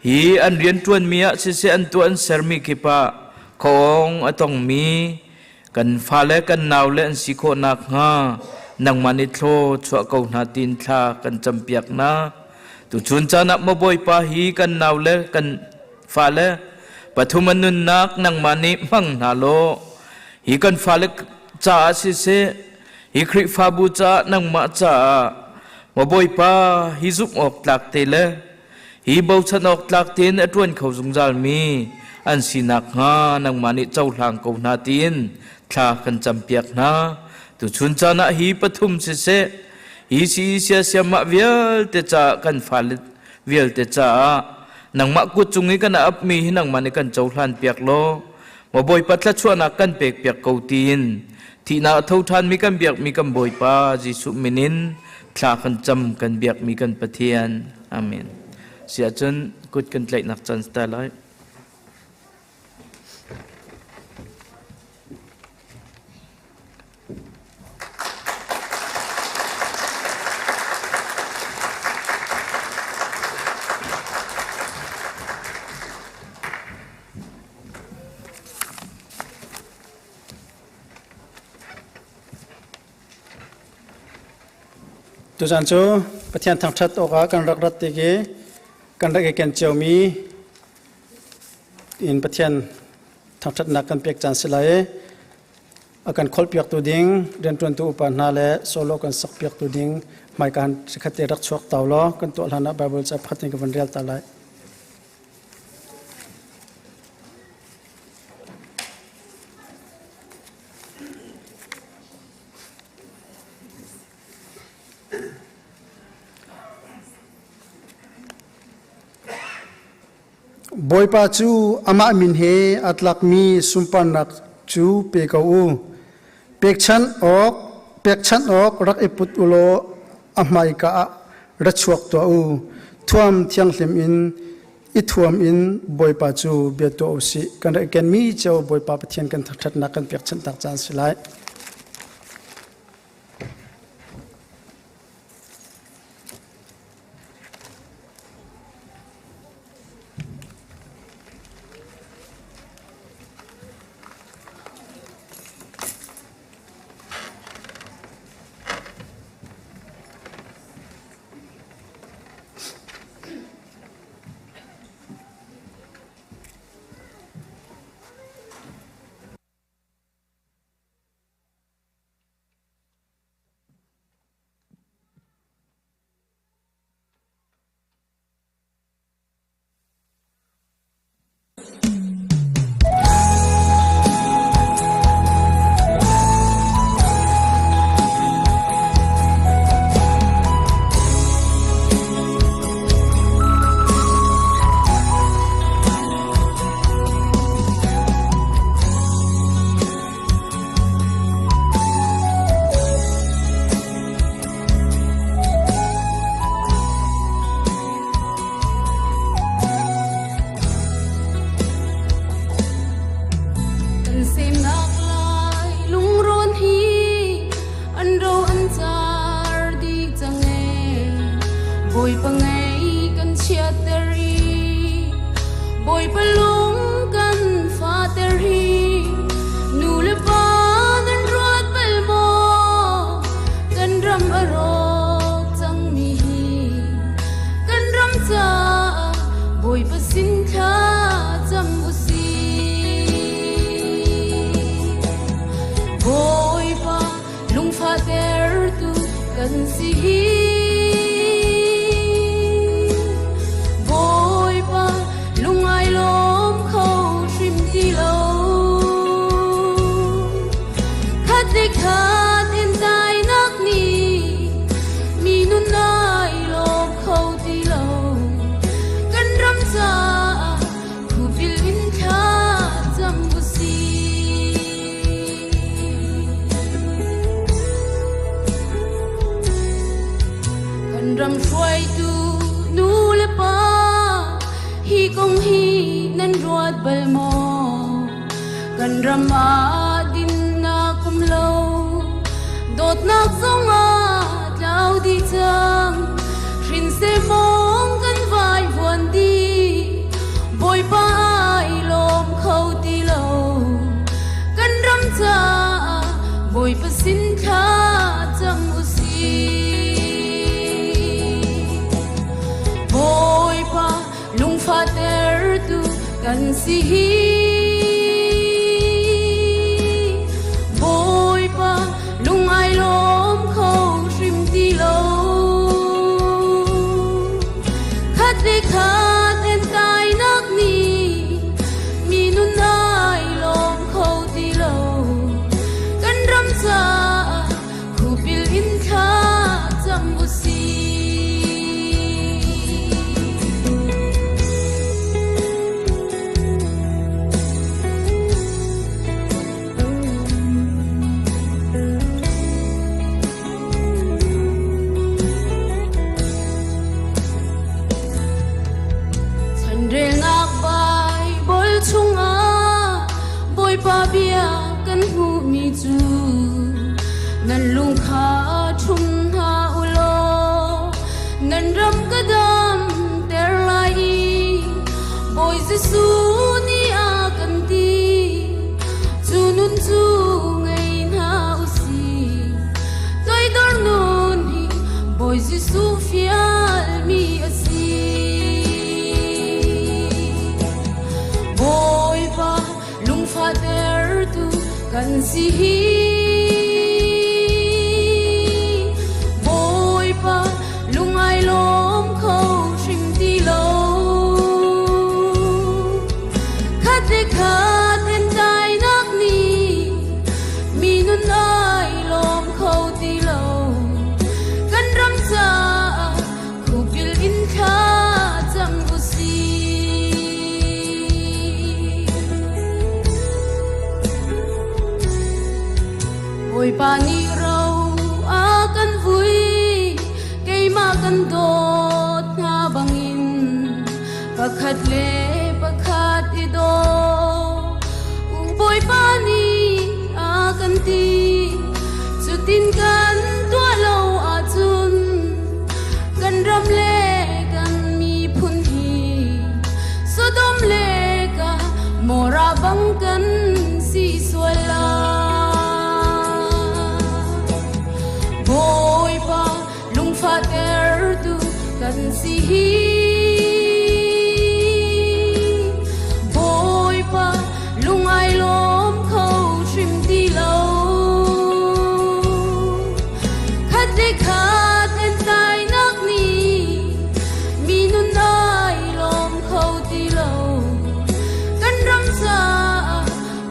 hi an rian ṭuanmi ah siseh an tuah an sermi kip ah khuaawng a tongmi kan fale kan naule an si khawh nakhnga nangmah nih thlaw chuah ko hna tiin thla kan campiak hna. Tuchun caan ah maw Bawipa hi kan naule kan fale pathum an nunnak nangmah nih hmang hna law hi kan fale caah siseh hi Khrihfabu caah nangmah caah maw Bawipa hi zumh awk tlak te le hi bochan awk tlak tein a ṭuan kho zungzalmi an si nakhnga nangmah nih cohlang ko hna tiin thla kan campiak hna. Tuchun caan ah hi pathum siseh, hi si siasiamah vialte caah kan fale vialte caah nangmah kut cung i kan apmi hi nangmah nih kan cohlan piak law maw Bawipa thluachuahnak kan pek piak ko tiin thihnak a tho ṭhanmi kan biakmi kan Bawipa Jesuh min in thla kan cam kan biakmi kan Pathian. Amen. Siahcun kut kan tlaihnak caan si lai. Tuzan cu Pathian thangṭhat awkah kan rak rat tik i kan rak i ken ciomi in Pathian thangṭhatnak kan pek caan si lai i a kan kholhpiaktu ding rianṭuantu upa hna le solo kan sakpiaktu ding hmaikaan chikkhat te rak chuak tau law kan tuah hlan ah Bible ca pakhat in ka van rel ta lai. Bawipa cu amah min he aa tlakmi sunparnak cu pe ko u. Pekchanh awk, pekchanh awk rak i put u law a hmaika ah ra chuak tuah u. Thuam thianghlim in i thuam in Bawipa cu bia tuah u sih. Kan rak i kenmi cio Bawipa Pathian kan thangṭhatnak kan pekchanhnak caan si lai. Kan semnak lai lungrawn hi an ro an car dih cang ee. Bawipa ngei kan chiatter i Bawipa lung kan fater hi nu le pa nan ruat bal maw kan ram a rawk cangmi hi kan ram caah Bawipa sin thla cam u sih Bawipa lungfahtertu kan si hi Bawipa lungai lawm kho hrim ti lo khat le khat in dainak ni mi nun ai lawm kho ti lo kan ram caah khupil in thla cam u sih Kan ram hruaitu nu le pa hi kong hi nan ruat bal maw? Kan ram ah dinnak um lo, dawtnak zong ah tlau dih cang. Hrinseh mawng kan vai vuan dih, Bawipa ai lawm kho ti lo. Kan ram caah Bawipa sin thla cam u sih. Bawipa lungfahtertu kan si hi. Bawipa lung ai lawm kho hrim ti lo. Khat le khat en kainak nih mi nun ai lawm kho ti lo. Kan ram caah khupil in thla cam u sih. Chanrelnak Baibal chungah Bawipa bia kan hmuhmi cu nan lung kha ṭhum hna u law nan ram ka damter lai i Bawi Jesuh nih a kan ti cu nun cu ngei hna u sih. Toidor nun hi Bawi Kan si hi Bawipa lungai lawm kho hrim ti lo. Khat le khat entainak nih mi nun ai lawm kho ti lo. Kan ram caah khupil in thla cam usih. Bawipa nih ro a kan vui, keimah kan dawt hna bangin pakhat le pakhat i daw. U Bawipa nih a kan ti, cutin kan tuah lo ahcun kan ram le kan miphun hi Sodom le Gomorrah bang kan si sual lai. Bawipa lungfahtertu kan si hi. Bawipa lungai lawm kho hrim ti lo. Khat le khat entainak nih mi nun ai lawm kho ti lo. Kan ram caah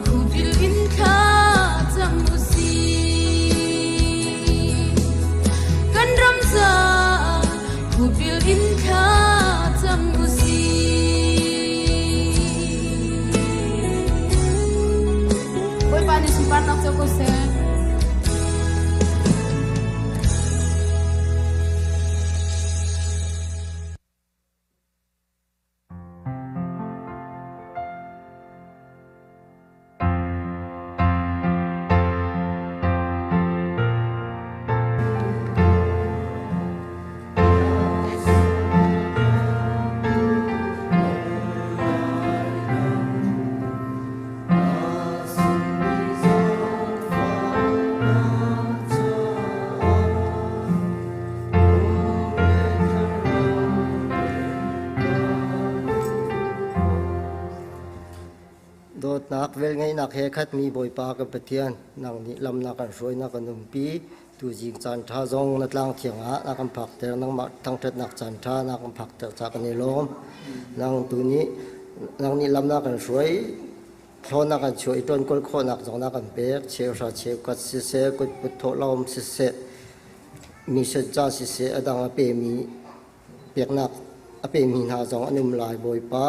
khupil in thla cam usih. Kan ram caah khupil in thla cam usih. Bawipa nih sunparnak co ko seh. Dawtnak velngeihnak he khatmi Bawipa kan Pathian, nang nih lam na kan hruai na kan umpi. Tuzing caan ṭha zong na tlang thiang ah na kan phakter, nangmah thangṭhatnak caan ṭha na kan phakter ca kan i lawm. Nang tu nih nang nih lam na kan hruai, thlawn na kan chuah i ṭuankawl khawhnak zong na kan pek. Cheuhra cheukhat siseh, kutput thawhlawm siseh, mi ca siseh, a dang a pemi peknak a pemi hna zong an um lai Bawipa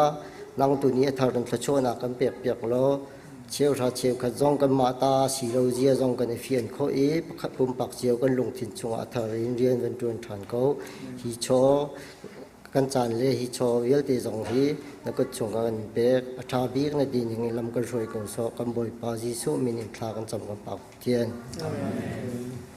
nang tu nih a thar in thluachuahnak kan pek piak law cheuhra cheukhat zong kanmah ta si lo zia zong kan i fian khawh i pakhat pumpak cio kan lungthin chungah a thar in rian van ṭuan ṭhan ko hi chaw kan caan le hi chaw vialte zong hi na kut chung kan pek a ṭha bik na ti ning in lam kan hruai ko sawh kan Bawipa Jesuh min in thla kan cam kan pak Pathian Amen.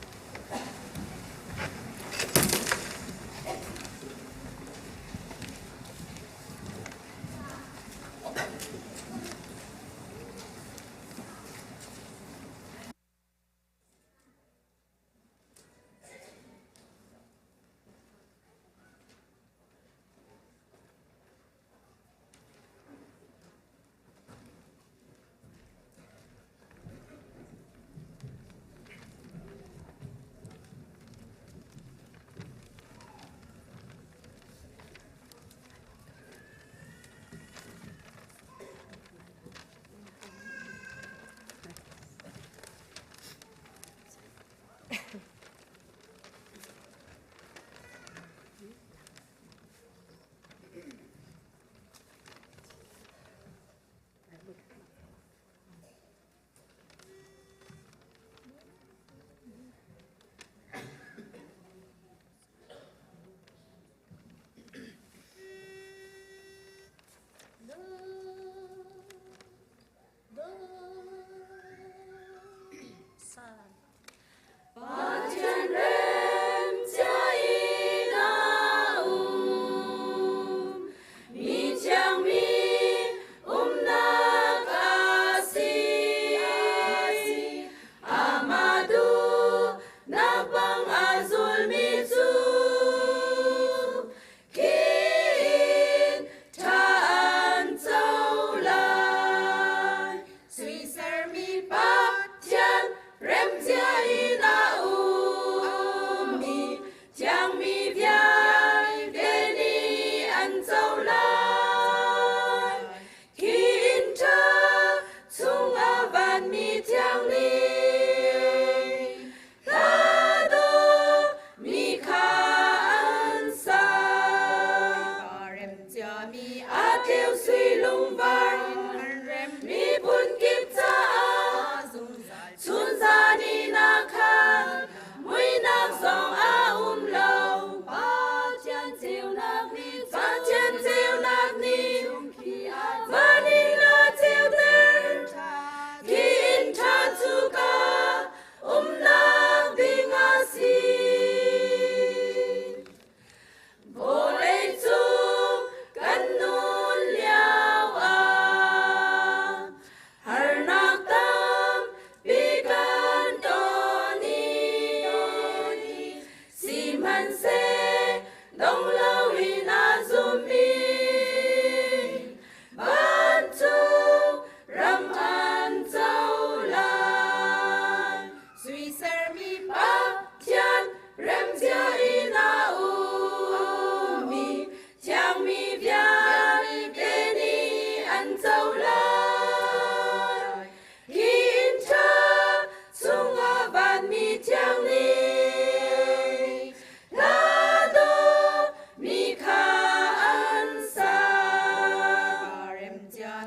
A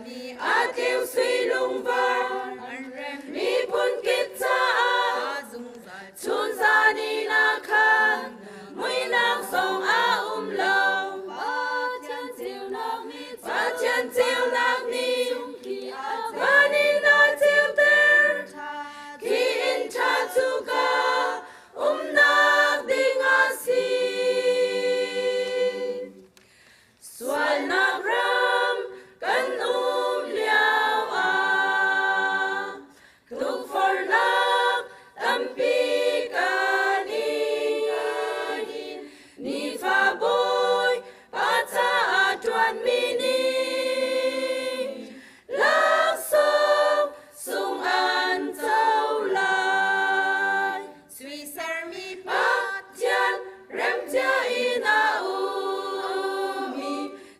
tleu sui lungvar miphun kip caah chun zan in a khan muihnak zong a um lo. Pathian ceunak nih van in a ceuter khi inn ṭha cu ka umnak ding a si. Sualnak ram kan um lio ah tukforhnak tampi kan in. Nifa bawi pa caah ṭuanmi nih laksawng sung an co lai. Sui sermi Pathian remcia in a ummi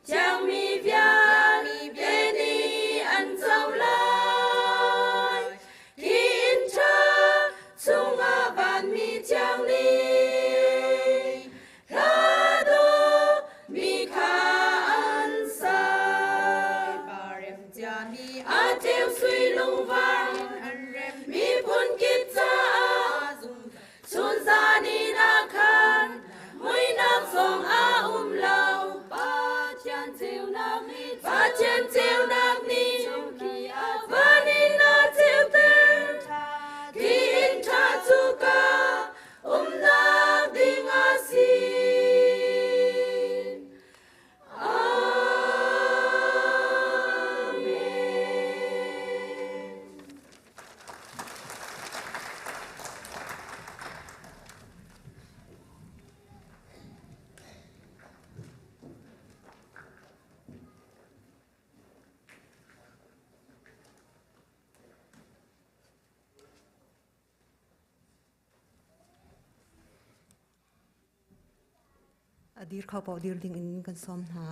thiangmi vialte nih an co lai. Hi inn ṭha chungah vanmi thiang nih hla dawh mi kha an sa. A tleu sui lungvar miphun kip caah chun zan in a khan muihnak zong a um lo. Pathian ceunak nih Pathian ceunak nih van in a ceuter khi inn ṭha cu ka umnak ding a si. A dir kho paoh dir ding in kan sawm hna.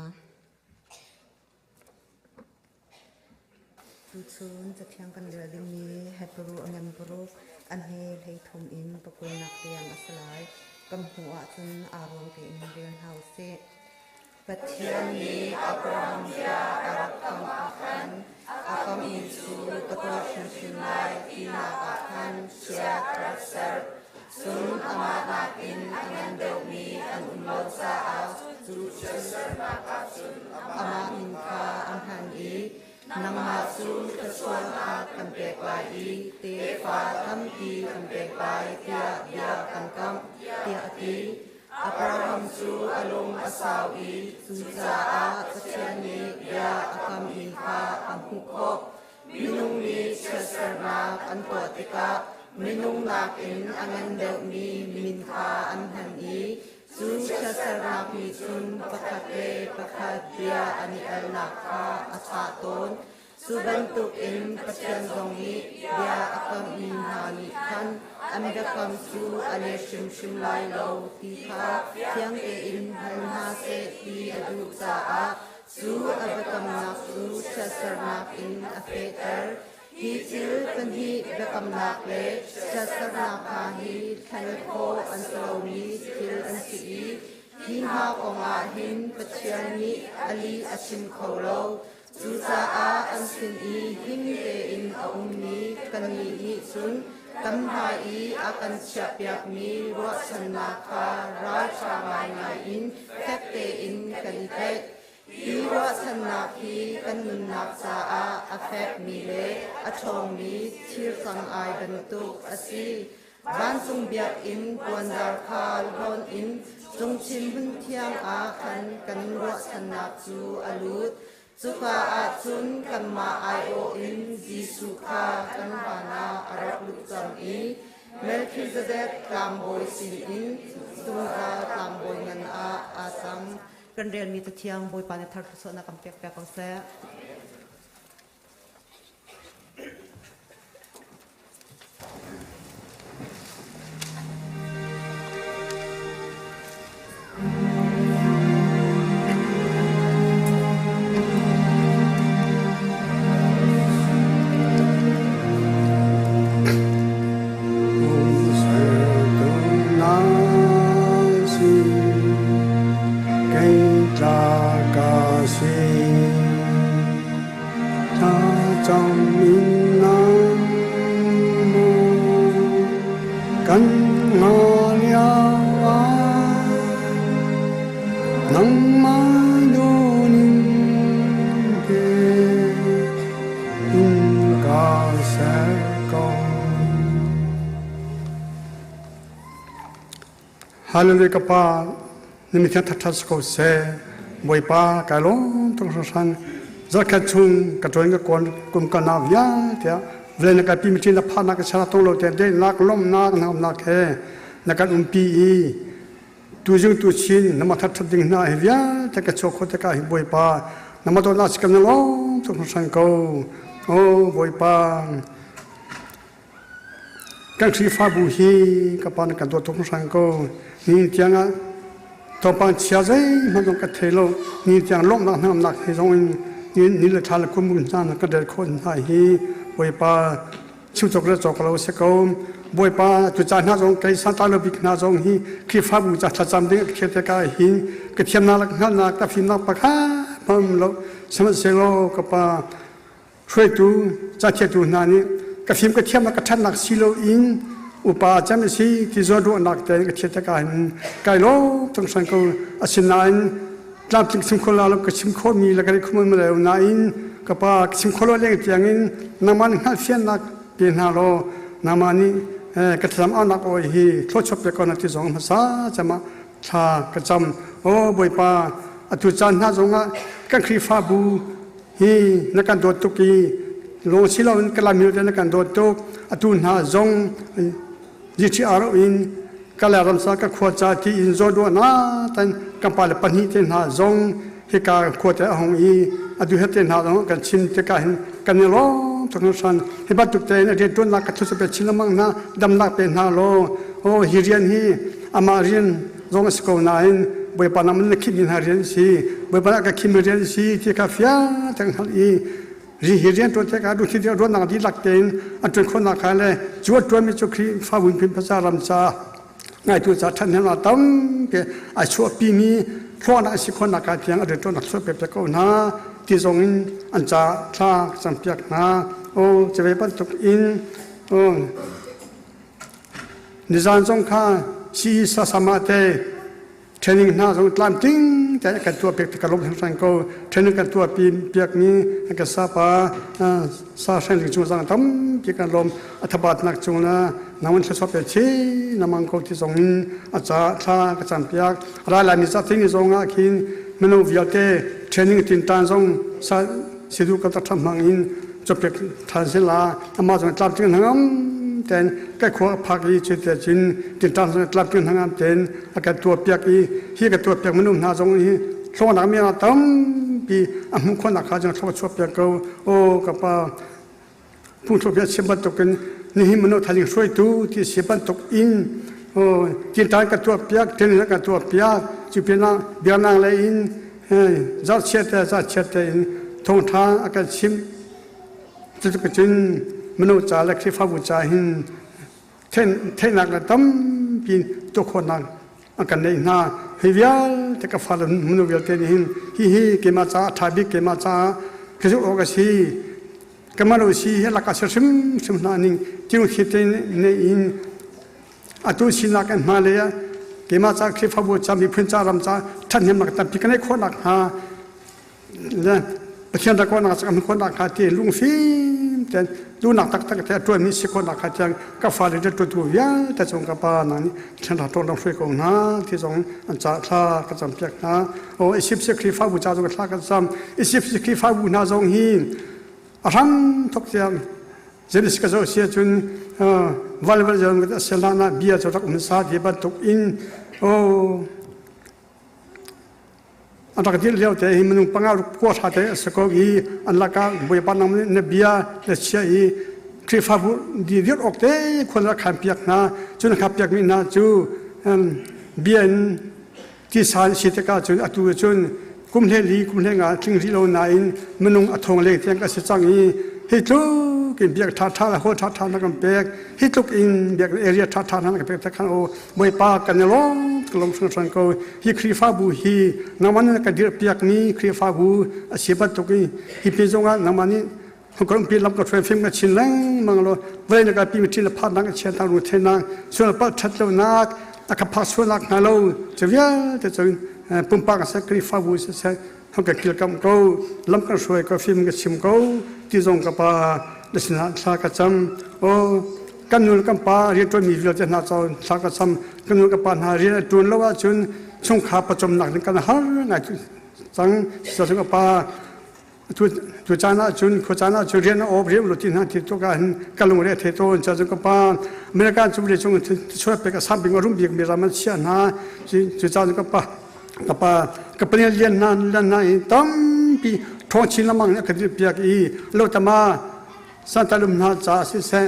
Tuchun cathiang kan rel dingmi Hebrew a ngan paruk a hme 13 in pakulnak tiang a si lai. Kan hmuh ahcun aa ruang tein rel hna usih. Pathian nih Abraham bia a rak kam ah khan a kammi cu ka tuah hrimhrim lai tinak ah khan chiat a rak serh. Cun amah nakin a ngan deuhmi an um lo caah cu chiatserhnak ah cun amah min kha an hman i nangmah cu thluachuahnak kan pek lai i tefa tampi kan pek lai tiah bia kan kamh, tiah a ti. Abraham cu a lung a sau i cucaah Pathian nih bia a kammi kha a hmuh khawh. Minung nih chiatsernak an tuah tikah minung nakin a ngan deuhmi min kha an hman i cu chiatsernak nih cun pakhat le pakhat bia an i alnak kha a chah tawn. Cu bantukin Pathian zong nih bia a kammi hna nih khan an biakam cu a let hrimhrim lai lo ti kha fiang tein hngal hna seh ti a duh caah cu a biakamnak cu chiatsernak in a fehter. Hi thil pahnih biakamnak le chiatsernak hna hi thlen khawh an si lomi thil an si i hi hna kongah hin Pathian nih a lih a chim kho lo. Cucaah an sin i him tein a ummi kannih nih cun kan hmai i a kan chiahpiakmi ruahchannak kha ralṭha ngaingai in fek tein kan i tlaih. Hi ruahchannak hi kan nunnak caah a fekmi le a ṭhawngmi thir cang-ai bantuk a si. Vancung biakinn puanzar kha hlawn in cungchin hmunthiang ah khan kan ruahchannak cu a lut. Cuka ah cun kanmah aiawh in Jesuh kha kan van ah a rak lut cang i Melkhizedek tlangbawi sinin zungzal tlangbawi ngan ah aa cang. Kan relmi Cathiang Bawipa nih thar thluachuahnak kan pek piak ko seh. Kei tla ka si. Thlacam in nangmah kan hngah lio ah nangmah duhning te in ka ser ko. Hallelujah ka pa na mithiang thatthat si ko seh. Bawipa kai lawm tuk hringhran. Zarkhat chung ka ṭuan ka kawn kum ka na vialte ah vawlei na kai pi mi na phannak ka chara tong lo te daihnak lawmhnak na umnak he na kan umpi i tuzing tu chin na ma thatthat ding hna hi vialte ka chuak kho te ka hi Bawipa na ma dawtnak si kan na lawm tuk hringhran ko. Oh Bawipa Kan Khrihfabu hi ka pa nih kan dawt tuk hringhran ko. Ni tiang ah thawngpang chia zeihmanh zong ka thei lo. Ni tiang lawmhnak hnangamnak he zong in ni, ni le thla le kum hna na ka del khawh hna hi Bawipa chim cawk le cawk lo si ko. Bawipa tu ca hna zong kei santa lo bik hna zong hi Khrihfabu ca thlacam ding ka thiam te ka hin ka thiamnak le ka hngalhnak ka fimnak pakhat hmanh um lo. Sihmanhsehlaw ka pa hruaitu cathiatu hna nih ka fim ka thiamnak ka ṭhatnak si loin upa cem a si ti zawnruahnak te ka thiat tikah hin kai lawm tung hran ko. Asinain tlamtling chim kho la lo ka chim khawhmi le ka ri khum lo nain ka pa ka chim kho lo leng tiangin nangmah nih hngalhfiannak pe hna law nangmah nih ka thlacam aunak awi hi thluachuak pe ko na ti zong hmasa cem ah thla ka cam. Aw Bawipa, atu caan hna zongah kan Khrihfabu hi na kan dawt tuk i lung si loin Kalami te na kan dawt tuk. Atu hna zong GTR in Kala ramsa ka khua ca ti in zaw na tan kan pa le pahnih te hna zong hika khua te a hong i adu he te hna zong kan chim te ka hin kan i lawm tuk hringhran. Hi bantuk te in a rian tuannak ka thu pe chin lengmang hna damnak pe hna law oh hi rian hi amah rian zong a si ko nain Bawipa nang na khimmi hna rian si Bawipa na ka khimmi rian si ti kha fiang tein hngalh i ri hi rian ṭuan tikah duhthit ruahnak dihlak tein an ṭuan khawhnak kha le cu a ṭuanmi cu Khrihfa vunpin phaca ram ca ngaitu ca ṭhathnemnak tampi ai chuahpimi hlawhnak a si khawhnak ka tiang a rianṭuannak chuah pek ko hna ti zong in an ca thla campiak hna. O ceve bantuk in o Nizan zong kha CE sasama te training hna zong tlamtling te kan tuah piak ka lawm hringhran ko. Training kan tuah pi piak mi kan sapa sa hreng ling chung zang tampi kan lawm. A thabat nak chung na namun thla pe chi namang ko ti zong in a ca thla ka cam piak ra lai mi cha thing zong ah khin mino vialte training tin tan zong sa sidu ka ta tham hmang in chopek than sila ama zong tlamtling hangam ten kai khua phak i chu te chin tin tan zong tlamtling hangam ten a kan tua piak i hi ka tua piak manum hna zong hi thlong mi tampi a hmu khon nak kha jong thlong chuak piak ko. O ka pa phung thlok bia chim bantukin nihin mano thaling hruaitu ti si bantuk in o tin tan ka tua piak tin ka tua piak chu pina bianang le in za chiat te za chiat te in thawngtha a kan chim. Cucu cun mino ca le Khrihfabu ca hin theihnak le tampi tuah an kan neih hna. Hi vialte ka fale mino vialte nih hin hihi keimah caah a ṭha bik, keimah caah ka zulh awk a si, keimah lo si hi lak ah si hrimhrim hna ning tiung thli te neih in atu sinak kan hma lei ah keimah ca Khrihfabu ca miphun ca ram ca ṭhathnemnak tampi kan neih khawh nakhnga le Pathian rak nak kan khawh nakhnga ti lungfim ten duhnak taktak te a ṭuanmi si khawh nakhnga tiang ka fale le ṭuantu vialte cung ka pa na nih ṭhen ra ṭawn ram hruai ko hna ti zong an ca thla ka cam piak hna. O Isip si Khrihfabu ca zong thla kan cam. Isip si Khrihfabu hna zong hi a hram thok tiang Genesis ka zoh si ahcun val val zong sel na bia cu rak um sa ti bantuk in o an rak dirh lio te hi minung panga ruk kua hra te a si ko i an lakah Bawipa nang na bia na chia i Khrihfabu di dirh awk te khual rak khan piak hna. Cun kha piak mi hna cu bia in tisa an si tikah cun atu cun kum hle li kum hle nga tling rih lo nain minung a thong leng tiang ka si cang i hi tluk in biak ṭha ṭha le hawl ṭha ṭha na kan pek, hi tluk in biak area ṭha ṭha na kan pek te khan o Bawipa kan i lawm ka lawm hringhran ko. Hi Khrihfabu hi nangmah nih na ka dirhpiak mi Khrihfabu a si bantuk i hi pin zongah nangmah nih. Hong pi lam ka hruai fim ka chin lengmang lo vawlei na ka pi mi ṭin le phatnak a chian tang ru thenak sual palh ṭhat lonak a ka phak sualnak hnga lo cu vialte cun pumpak a seh Khrihfabu siseh hong ka kilkamh ko lam kan hruai ko fim ka chim ko ti zong ka pa na sinah thla ka cam aw kan nu le kan pa rianṭuan mi vialte hna cawn thla ka cam kan nu le kan pa hna rian a ṭuan lo ahcun chungkhar pawcawmnak ding kan har ngai cang cu ka pa Tu caan ahcun khua caan ahcun rian a awp riam lo ti hna ti tuk ah hin ka lungre a thei tawn. Ca cun ka pa American cu vawlei cung chuah pek a sang bik a rum bik mi ram an chiah hna. Cu caan ka pa ka pa ka panial lian hna lian hna i tampi ṭhawng chin lengmang nih a ka dirpiak i lo tama santalum hna ca siseh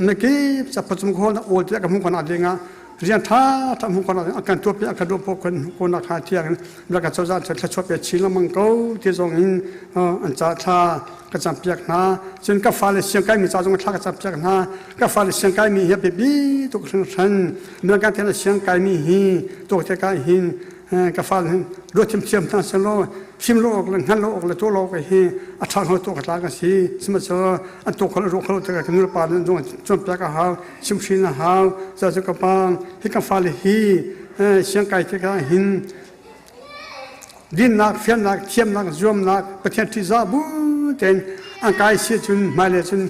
mikip ca pacum khawl na awl tiah ka hmuh khawhnak ding ah rian ṭha ṭha hmuh khawhnak ding a kan tuahpiak a kan ruah pawh khawhnak kha tiang in ka cozah cu thluachuah pe chin lengmang ko ti zong in an ca thla ka campiak hna. Cun ka fale siangkaimi ca zong thla ka campiak hna. Ka fale siangkaimi hi a biapi tuk hringhran. Mirang kan siangkaimi hi tuk tikah hin ka fale hin ruat thiamthiam hna sehlaw fim lo awk le hngal lo awk le tuah lo awk hi a ṭha hngal tuah ka tlak a si. Sihmanhsehlaw an tuah kho lo ruah kho lo tikah ka nulepa nih cawnpiak a hau, chimhhrin a hau. Cucaah ka pa hi ka fale hi siangkai tikah hin dinnak, fiannak, thiamnak, zuamnak, Pathian ṭihzah bu tein an kai si ahcun hmailei cun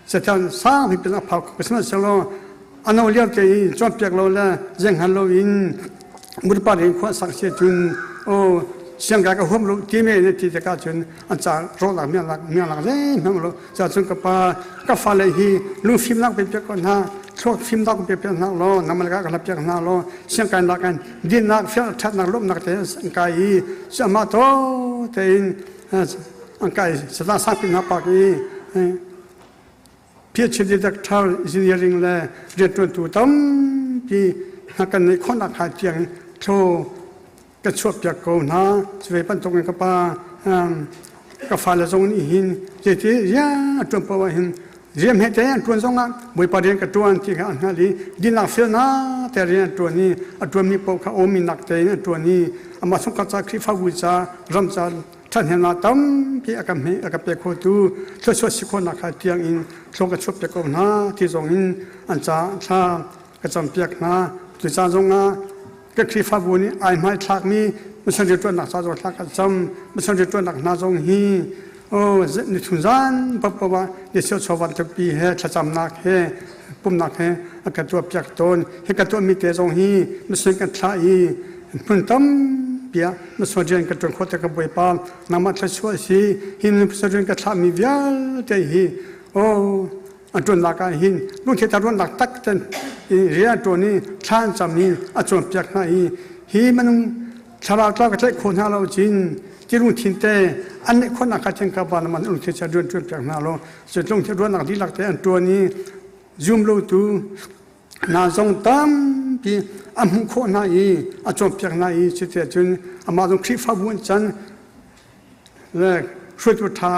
Satan sang pipi a phak. Sihmanhsehlaw a no lio te i cawnpiak lo le zenghan lo in murpa in khua sak si cun o siangkai ka huam lo ti me ne ti tikah cun an ca rawlak mialak mialak zeihmanh lo ca cun ka pa ka fale hi lungfimnak pe piak ko hna thluak fimnak pe piak hna law namal ka ka piak hna law siangkai nak in dinnak fial thatnak lawmnak te an kai i ama to tein an kai satan sang hna pak i PhD doctor engineering le rianṭuantu tampi hna kan neih khawhnak hnga tiang thlo ka chuahpiak ko hna. Cuve bantuk in ka pa ka fale zong nih hin zeiti rian a ṭuan paoh ah hin rian hmete an ṭuan zong ah Bawipa rian ka ṭuan ti kha an hngalh i dinnak felnak te rian an ṭuan i a ṭuanmi paoh kha awminak tein an ṭuan i amah chungkhar ca Khrihfabu ca ram ca ṭhahnemnak tampi a ka hme a ka pe khotu thluachuah si khawhnak kha tiang in thlong ka chuah piak ko hna ti zong in an ca thla ka campiak hna. Cu ca zong ah ka Khrihfabu nih ai hmaithlakmi mission rianṭuannak ca zong thla ka cam. Mission rianṭuannak hna zong hi oh nithun zan paohpaoh ah ni chawvan tampi he thlacamnak he pumnak he a ka tuahpiak tawn. Hi ka tuahmi te zong hi mission kan thlah i hmun tampi ah mission rian ka ṭuan khawh te ka Bawipa nangmah thluachuah si hi mission rian ka thlahmi vialte hi oh an ṭuannak ah hin lungthli ta ruannak tak ten rian ṭuan i thla an cam i a cawnpiak hna i hi minung thlarau tlau ka tlaih khawh hna lo cin ti lungthin te an neih khawhnak kha thiang ka pa naman lungthin chia rian ṭuan piak hna lo cu lungthin ruahnak dihlak te an ṭuan i zum lo tu hna zong tampi a hmuh khawh hna i a cawnpiak hna i cuti cun amah zong Khrihfabu an can le hruaitu ṭha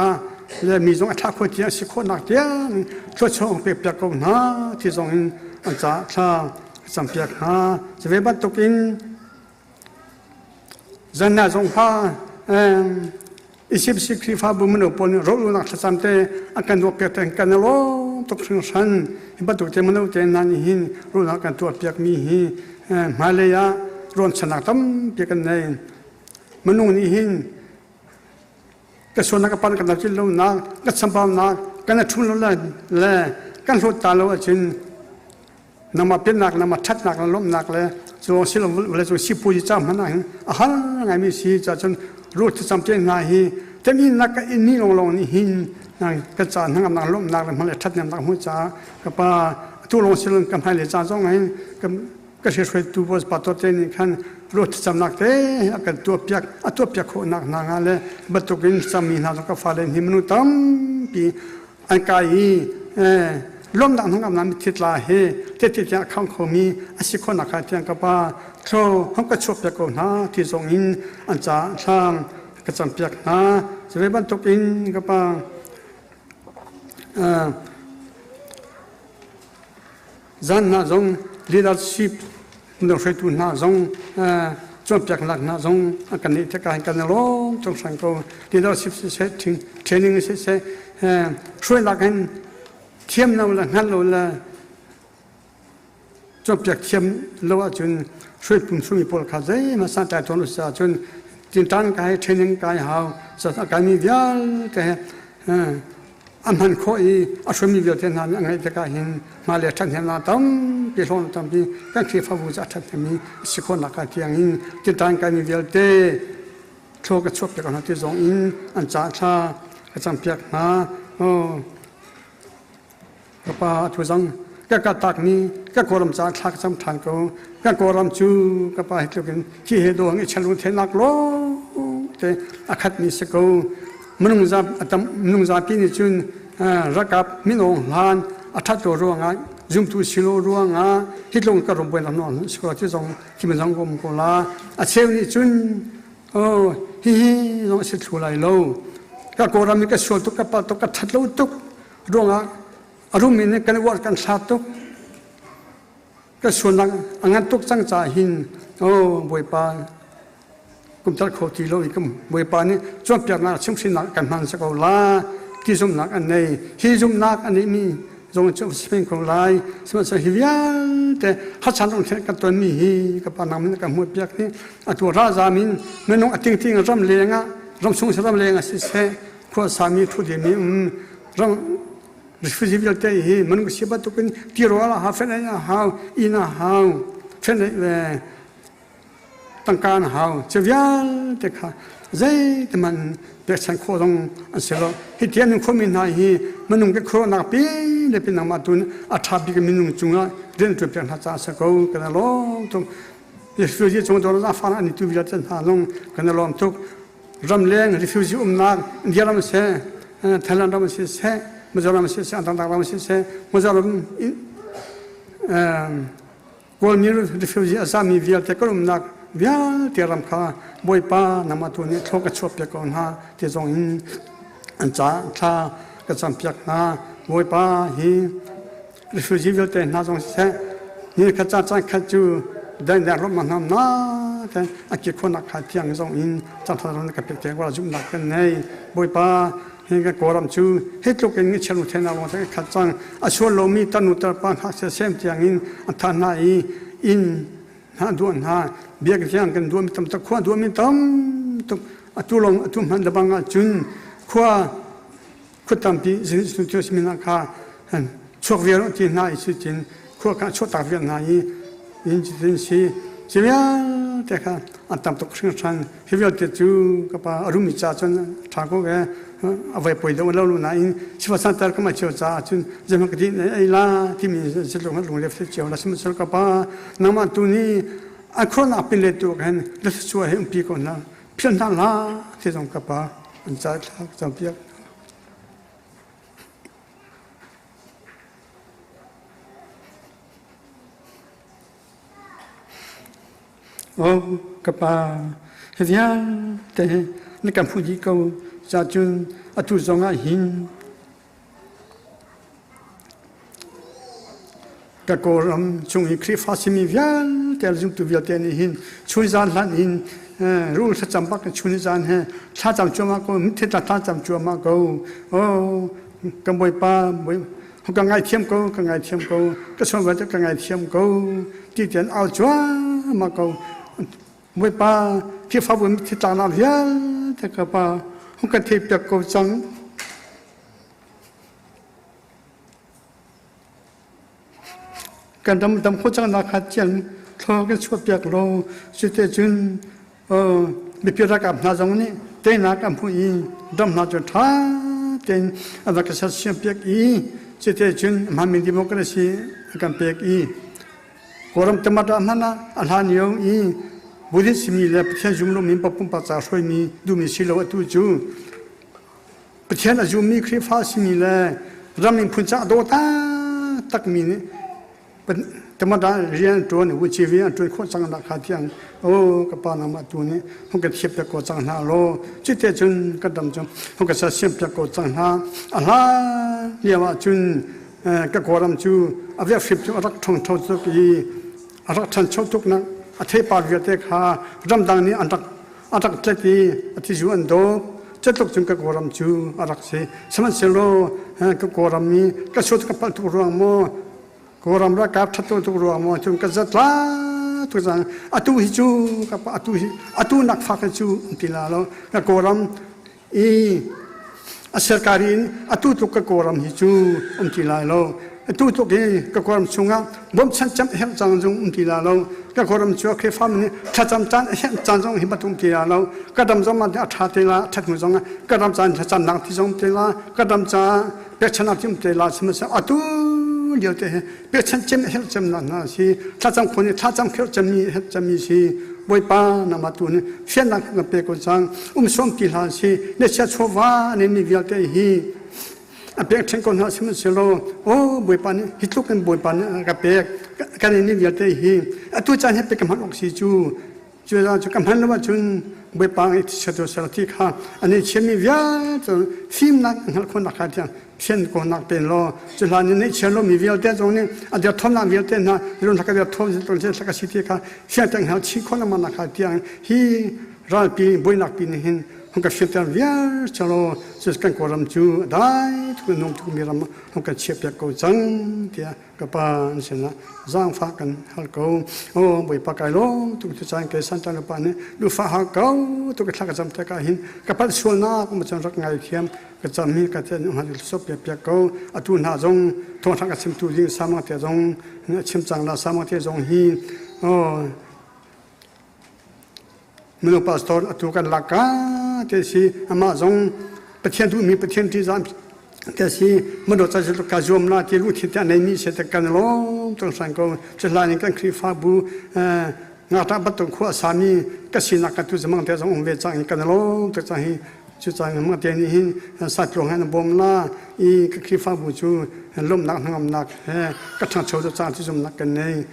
le mi zong a thlah khawh tiang si khawhnak tiang thluachuah pek piak ko hna ti zong in an ca thla campiak hna. Cu ve bantuk in zan ah zong kha ECBC Khrihfabu mino pawl nih rawlulnak thlacam te an kan ruah piak te kan i lawm tuk hringhran. Hi bantuk te mino te hna nih hin rawlulnak kan tuah piak mi hi hmailei ah ruahchannak tampi kan nei. Minung nih hin ka sualnak ka pan kan lo cil lonak ka chambaunak kan a ṭhum lo le kan hlawt ta lo ahcun nangmah piannak nangmah ṭhatnak le lawmhnak le cu silo vawlei cung sipuazi ca hmanh ah hin a har ngaimi si ca cun ruah thlacam te hna hi teminnak ka in ni lawnglawng nih hin ka ca hnangamnak lawmhnak le hmanh le ṭhathnemnak hmuh caah ka pa atu lawng silo ka hmailei ca zong hin ka hruaitu boss pastor te nih khan ruah thlacamnak te a kan tuahpiak a tuahpiak khawhnak hna hnga le bantukin cami hna zong ka fale hi minu tampi an kai i lawmnak hnangamnak mitthli tla he tete tiang a khang khomi a si khawhnak kha tiang ka pa thlo hong ka chuahpiak ko hna ti zong in an ca thlang ka campiak hna. Cu ve bantukin ka pa zan hna zong leadership hruaitu hna zong. cawnpiaknak hna zong an kan neih tikah kan i lawm tuk hran ko. Leadership siseh, training siseh, hruainak in thiam lo le hngalh lo le cawnpiak thiam lo ahcun hruaipum hruimi pawl kha zeihmanh santlai tawn u sih ahcun tinṭan kai training kai hau a kaimi vialte he a hman khawh i a hruaimi vialte hna nih a ngeih tikah hin hmailei ṭhathnemnak tampi hlawhnak tampi kan Khrihfabu cu a ṭhathnemmi a si khawhnak hnga tiang in tinṭan kaimi vialte thlaw ka chuak piak hna ti zong in an ca thla ka campiak hna. Ka pa a thu zang ka ka takmi ka kawlram caah thla ka cam ṭhan ko. Ka kawlram cu ka pa hi tluk in khi he dawng i chalung thenak lawng te a khatmi si ko. Minung za a tam minung zapi nih cun rakap minung hlan a ṭhat lo ruangah zumtu si lo ruangah hi tlung ka rum buai lam si ko ti zong khi mi zong um ko la. A cheu nih cun oh hihi zong a si thlu lai lo. Ka kawlram i ka sual tuk ka palh tuk ka ṭhat lo tuk ruangah a rummi nih kan uar kan hlat tuk kan sualnak a ngan tuk cang caah hin oh Bawipa kumthar kho ti lo i Bawipa nih cawnpiaknak chimhhrinnak kan hman si ko la ti zumhnak an nei hi zumhnak an neihmi zong cu si men ko lai sihmanhsehlaw hi vialte hachan ong kan tonmi hi ka pa nang min kan hmuh piak ni atu ralzam in minung a tingting ram leng ah ram chung ram leng ah siseh khua sami thu dimi um ram refugee vialte hi minung si bantukin tirawl a hau fen a hau inn a hau fen le tangka an hau cu vialte kha zeitiman pekchan khawh zong an si lo hi tian in khuami hna hi minung ke khuaruahnak pi le pi nangmah tun a ṭha bik minung cungah rian ṭuan piak hna caah a si ko kan i lawm tuk refugee cung dawr la fa an i tu vialte hna zong kan i lawm tuk ramleng refugee umnak India ram seh Thailand ram si seh Mizoram si seh dangdang ram si seh Mizoram Kawlmi refugee a zami vialte kan umnak vialte ram kha Bawipa nangmah tu nih thlawk ka chuah piak ko hna ti zong in an ca thla ka cam piak hna Bawipa hi refugee vialte hna zong siseh ni khat caan caan khat cu dengdeng rom ma hnam na te a ki khonak kha tiang zong in cangthar ram ka pek te wa zumnak kan nei Bawipa hi ka kawram cu hi tluk in chelu thena long te khat cang a sual lomi tanu tar pa hna se sem tiang in a tha hna i in hna duan hna biak tiang kan duan tam tak khua duan mi tam tuk atu long atu hman dabang ah cun khua khua tampi Jesuh cu simi hna kha chuak vial ti hna i cutin khua kha chuah tak vial hna i in cutin si cu vialte kha an tam tuk hringhran hi vialte cu ka pa a rumi ca cun ṭha ko ke a voi poi deuh lo lu nain sifa santar ka ma cio caah cun zeihmanh ka din ei la timi zitlung lung le cio la sihmanhsehlaw ka pa nangmah tu nih an khuaruahnak pin le tu khan na thluachuah he umpi ko hna philh hna hlah ti zong ka pa an ca thlak campiak. Oh, ka pa, hi vialte hi na kan phu dih ko cahcun atu zong ah hin Ka Kawlram chung i Khrihfa simi vialte zumtu vialte nih hin chunzan hlan in rul thlacam bak chunzan he thlacam cuahmah ko mitthli tla thlacam cuahmah ko. Oh, kan Bawipa ka ngaithiam ko, ka ngaithiam ko, ka sual vialte ka ngaithiam ko ti tian au cuahmah ko. Bawipa Khrihfabu mitthli tlaknak vialte ka pa hung kan theihpiak ko cang. Kan ram dam khawh cangnak kha tiang thlaw kan chuahpiak law cuti cun mipi ralkap hna zong nih teinak an hmuh i ram hna cu ṭha tein an rak ka sersiampiak i cuti cun hmanmi democracy a kan pek i Kawlram tamat ah hmanh ah a hlan lio i Buddhist simi le Pathian zum lomi pumpak ca hruaimi duhmi si lo atu cu Pathian a zummi Khrihfa a simi le ram miphun caah daw taktakmi nih tamada rian an ṭuan i vuci rian an ṭuan khawh cang nak kha tiang oh ka pa nangmah tu nih hung kan thiap piak ko cang hna law cuti cun kan ram cu hung kan sersiam piak ko cang hna a hlan lio ah cun ka kawlram cu a viak hrim cu a rak ṭhawng ṭho tuk i a rak ṭhancho tuk nak. A theipar vialte kha ramdang nih an rak a rak tlet i a tizu an dawp. Cetluk cun ka Kawlram cu a rak si. Sihmanhsehlaw ka Kawlram i ka suat ka palh tuk ruang maw Kawlram ralkap ṭhat lo tuk ruang maw cun ka zatla tuk cang. Atu hi cu ka atu hi atu nak fak hi cu an ti la lo. Ka Kawlram i a serkari in atu tluk ka Kawlram hi cu um ti lai lo. Atu tluk hi ka Kawlram chungah bawmchan cem a herh cang zong um ti la lo. Ka Kawlram cu Khrihfa nih thlacam caan a herh caan zong hi bantuk um ti la lo. Ka dam zong ah a ṭha te la, ṭhat hnu zong ah ka dam caan thlacamnak ti zong te la, ka dam caah pekchannak ti um te la sihmanhsehlaw atu lio te hi pekchanh cem a herh cem nak hna a si. Thlacam khua nih thlacam herh cemmi herh cemmi si. Bawipa nangmah tu nih fiannak na pe ko cang. Um sawm ti hlah si. Na chia chawva ne mi vialte hi a pek ṭhen ko hna sihmanhsehlaw aw Bawipa nih hi tluk in Bawipa nih ka pek kan ni vialte hi atu caan hi pek ka hman awk si cu cu cu ka hman lo ahcun Bawipa i chiat sel ti kha ani chiami vialte fimnak hngalh khawhnak kha tiang thian khawhnak pen law cu hlan in chia lo mi vialte zong nih a derthawmnak vialte hna lung hlaka derthawm hlaka si ti kha fiang teng hngal chin khawh lengmang nak kha tiang hi ralpi buainak pi nih hin hung ka fianter viar chalo cu kan kawlram cu a dai tuk nung tuk mi ram hung kan chiah piak ko cang tiah ka pa an sinah zaangfah kan hal ko o bawipa kai lawm tuk tu caan ke san tan pa nih lufa ha ko tu ka thla ka cam te ka hin ka pal sualnak um cun rak ngai thiam ka cam hi ka te nu han sop piak piak ko atu hna zong thawng thang ka chim tu ding samang te zong chim cang la samang te zong hi o Mino pastor atu kan lak ka te si amah zong Pathian duhmi Pathian ṭihzah te si mano ca ka zuam la ti lu thi te nei mi se te kan lawm tung san ko cu hlan in kan Khrihfabu ngakṭah bantuk khua sami ka sinak ka tu zamang te zong um ve cang kan lawm tuk cang hi cu cang mang te nih hin satluang han bawm la i ka Khrihfabu cu lawmnak hnangamnak he ka ṭhangcho cang ti zumnak kan nei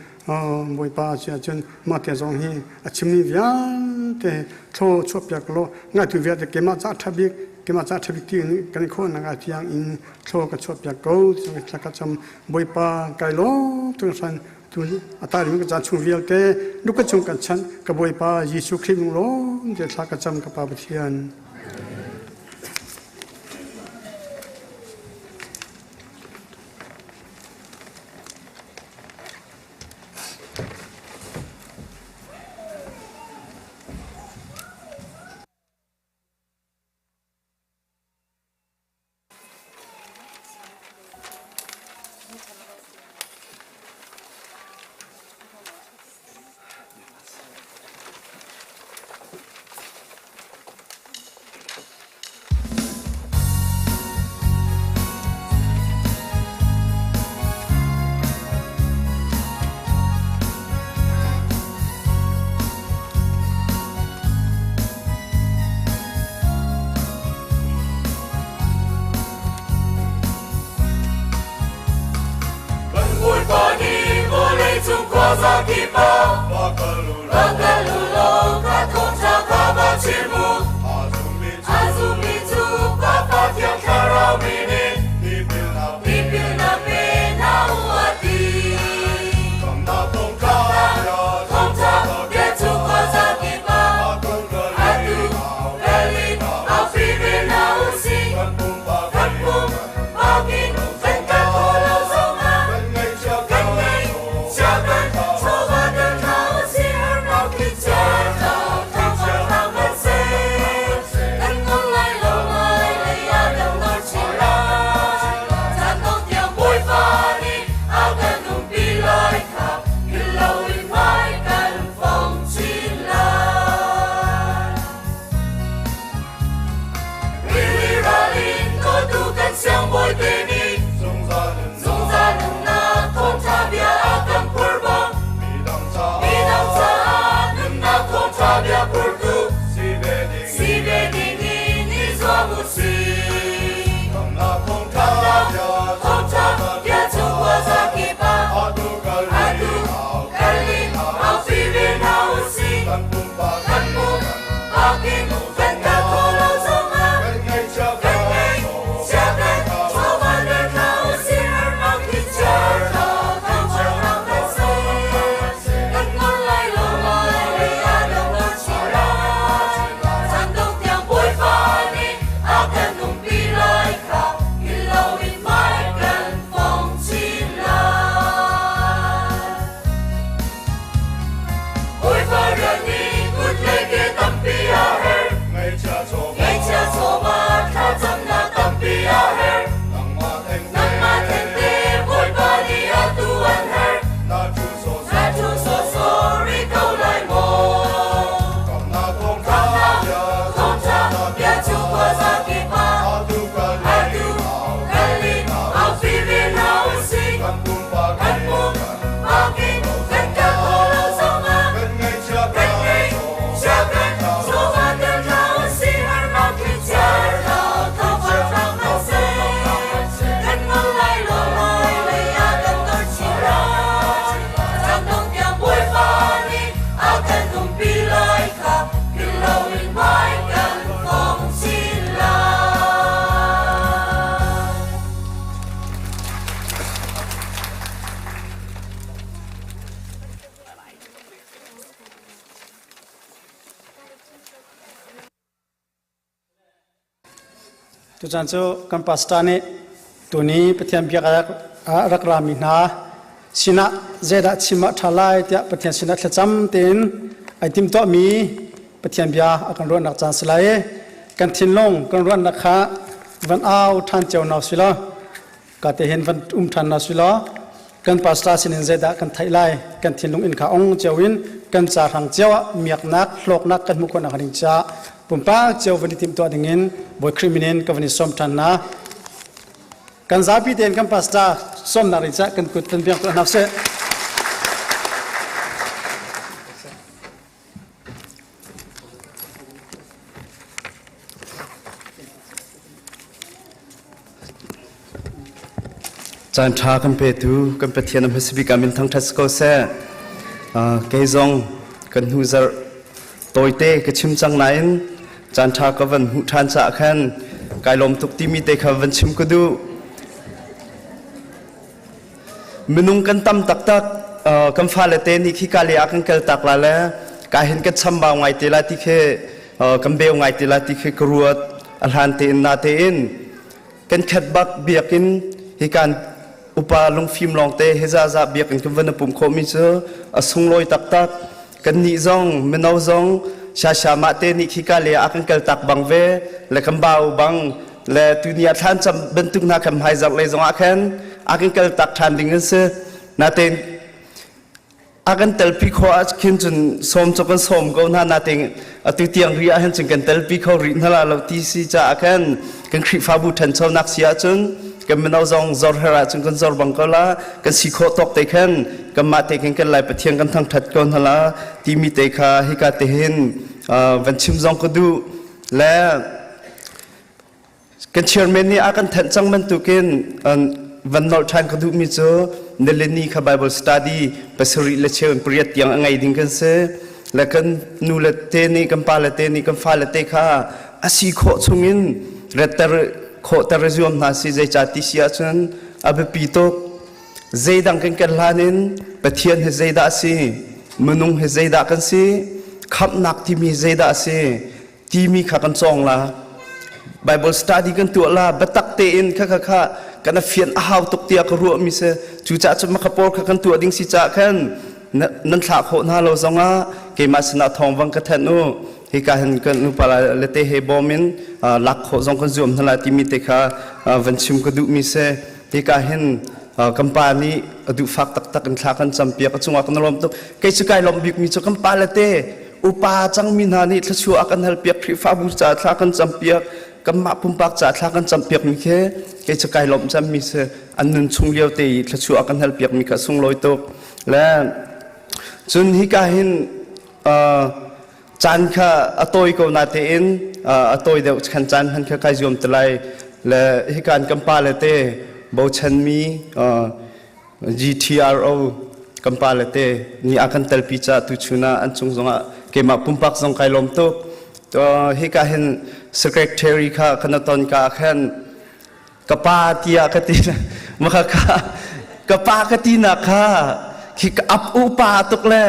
Bawipa si ahcun mah te zong hi a chimmi vialte thlaw chuahpiak law ngaitu vialte keimah ca ṭha bik keimah ca ṭha bik ti kan i khawh nak ah tiang in thlaw ka chuahpiak ko thla ka cam Bawipa kai lawm tu hran tu a tarim ka caan chung vialte luka chung kan chanh ka Bawipa Jesuh Khrih nung lawm te thla ka cam ka Pa Pathian. Kan Bawipa nih vawleicung khuazakip ah va kal u law ka thawngṭha kha va chim u. A zummi cu Pa Thiang Thlarau min in tipilnak pe hna u a ti. Thawngṭha bia cu khuazakip ah atu Berlin aupi ve hna u sih. Kan pumpak in kan kal khawh lo zongah kan ngeihchia kan chawva dal hna u sih harnak thlichia. Tuchan cu kan pastor nih tuni Pathian biak ah rak rami hna sinah zeidah chim ah ṭha lai tiah Pathian sinah thlacam tein ai timtuahmi Pathian bia a kan ruahnak caan si lai i kan thinlung kan ruahnak kha van au ṭhan cio hna usih law ka te hin van um ṭhan hna usih law kan pastor sinin zeidah kan theih lai kan thinlung in kha ong cio in kan ca hrang cio ah miaknak hlawknak kan hmuh khawhnak ding caah pumpak cio van i timhtuah dingin Bawi Khrih min in ka van i sawm ṭhan hna. Kan zapi tein kan pastor sawmnak ding caah kan kut kan biak tuah hna sih. Caan ṭha kan petu kan Pathian a hmasa bik ah min thangṭhat si ko seh. Kei zong kan hnu zarh tawite ka chim cang nain caan ṭha ka van hmuh ṭhan caah khan kai lawm tuk timi te kha van chim ka duh. Minung kan tam taktak kan fale te nih khi ka le ah kan kal tak la le ka hin kan chambau ngai te la ti khi kan beu ngai te la ti khi ka ruat a hlan tein na tein kan khat bak biakinn hi kan upa lungfim lawngte hi zaza biakinn kan van pum khawhmi cu a sunglawi taktak kan nih zong mino zong shasha mah te nih khi ka le ah kan kal tak bang ve le kan bau bang le tuni ah thlan cam bantuk hna kan hmai zarh lei zong ah khan a kan kal tak ṭhan ding an si natein a kan telpi khawh ah khin cun sawm cu kan sawm ko hna natein atu tiang ri ah hin cun kan telpi kho rih hna la lo ti si caah khan kan Khrihfabu ṭhanchonak si ahcun kan mino zong zor her ahcun kan zor bang ko la kan si khawh tawk te khan kanmah te khin kan lai Pathian kan thangṭhat ko hna la timi te kha hika te hin van chim zong ka duh le Kan chairman nih a kan thanh cang bantukin van nolh ṭhan ka duhmi cu nilini kha Bible study pasarih le cheu in pariat tiang a ngei ding kan si. Le kan nu le te nih kan pa le te nih kan fa le te kha a si khawh chungin retter khawhter zuam hna si zeicah ti si ahcun a biapi tuk. Zeidang kan kan hlan in Pathian hi zeidah a si? Minung hi zeidah kan si? Khamhnak timi zeidah a si? Timi kha kan cawng la. Bible study kan tuah la. Biatak tein kha kha kha kan a fian a hau tuk tiah ka ruah mi si. Cucaah cun makha pawl kha kan tuah ding si caah khan nan thlah khawh hna lo zongah keimah sinah thawng vang ka thanh u. Hika hin kan nupa le te he bawm in lak khawh zong kan zuam hna la timi te kha van chim ka duh mi si. Hika hin kan pa nih a duh fak taktak in thla kan campiak a cungah kan lawm tuk. Kei cu kai lawmh bik mi cu kan pa le te upa cangmi hna nih thluachuah a kan halpiak Khrihfabu caah thla kan campiak kanmah pumpak caah thla kan campiak mi khi kei cu kai lawmh cemmi si an nun chung lio te i thluachuah a kan halpiak mi kha sunglawi tuk le cun hika hin caan kha a tawi ko na tein a tawi deuh khan caan hman kha kai zuam te lai le hika an kan pa le te bochanmi GTRO kan pa le te ni a kan telpi ca tuchun ah an cung zongah keimah pumpak zong kai lawm tuk. Hika hin secretary kha kan ton ka khan ka pa tiah ka ti maka kha ka pa ka ti nak kha khi ka ap upa tuk le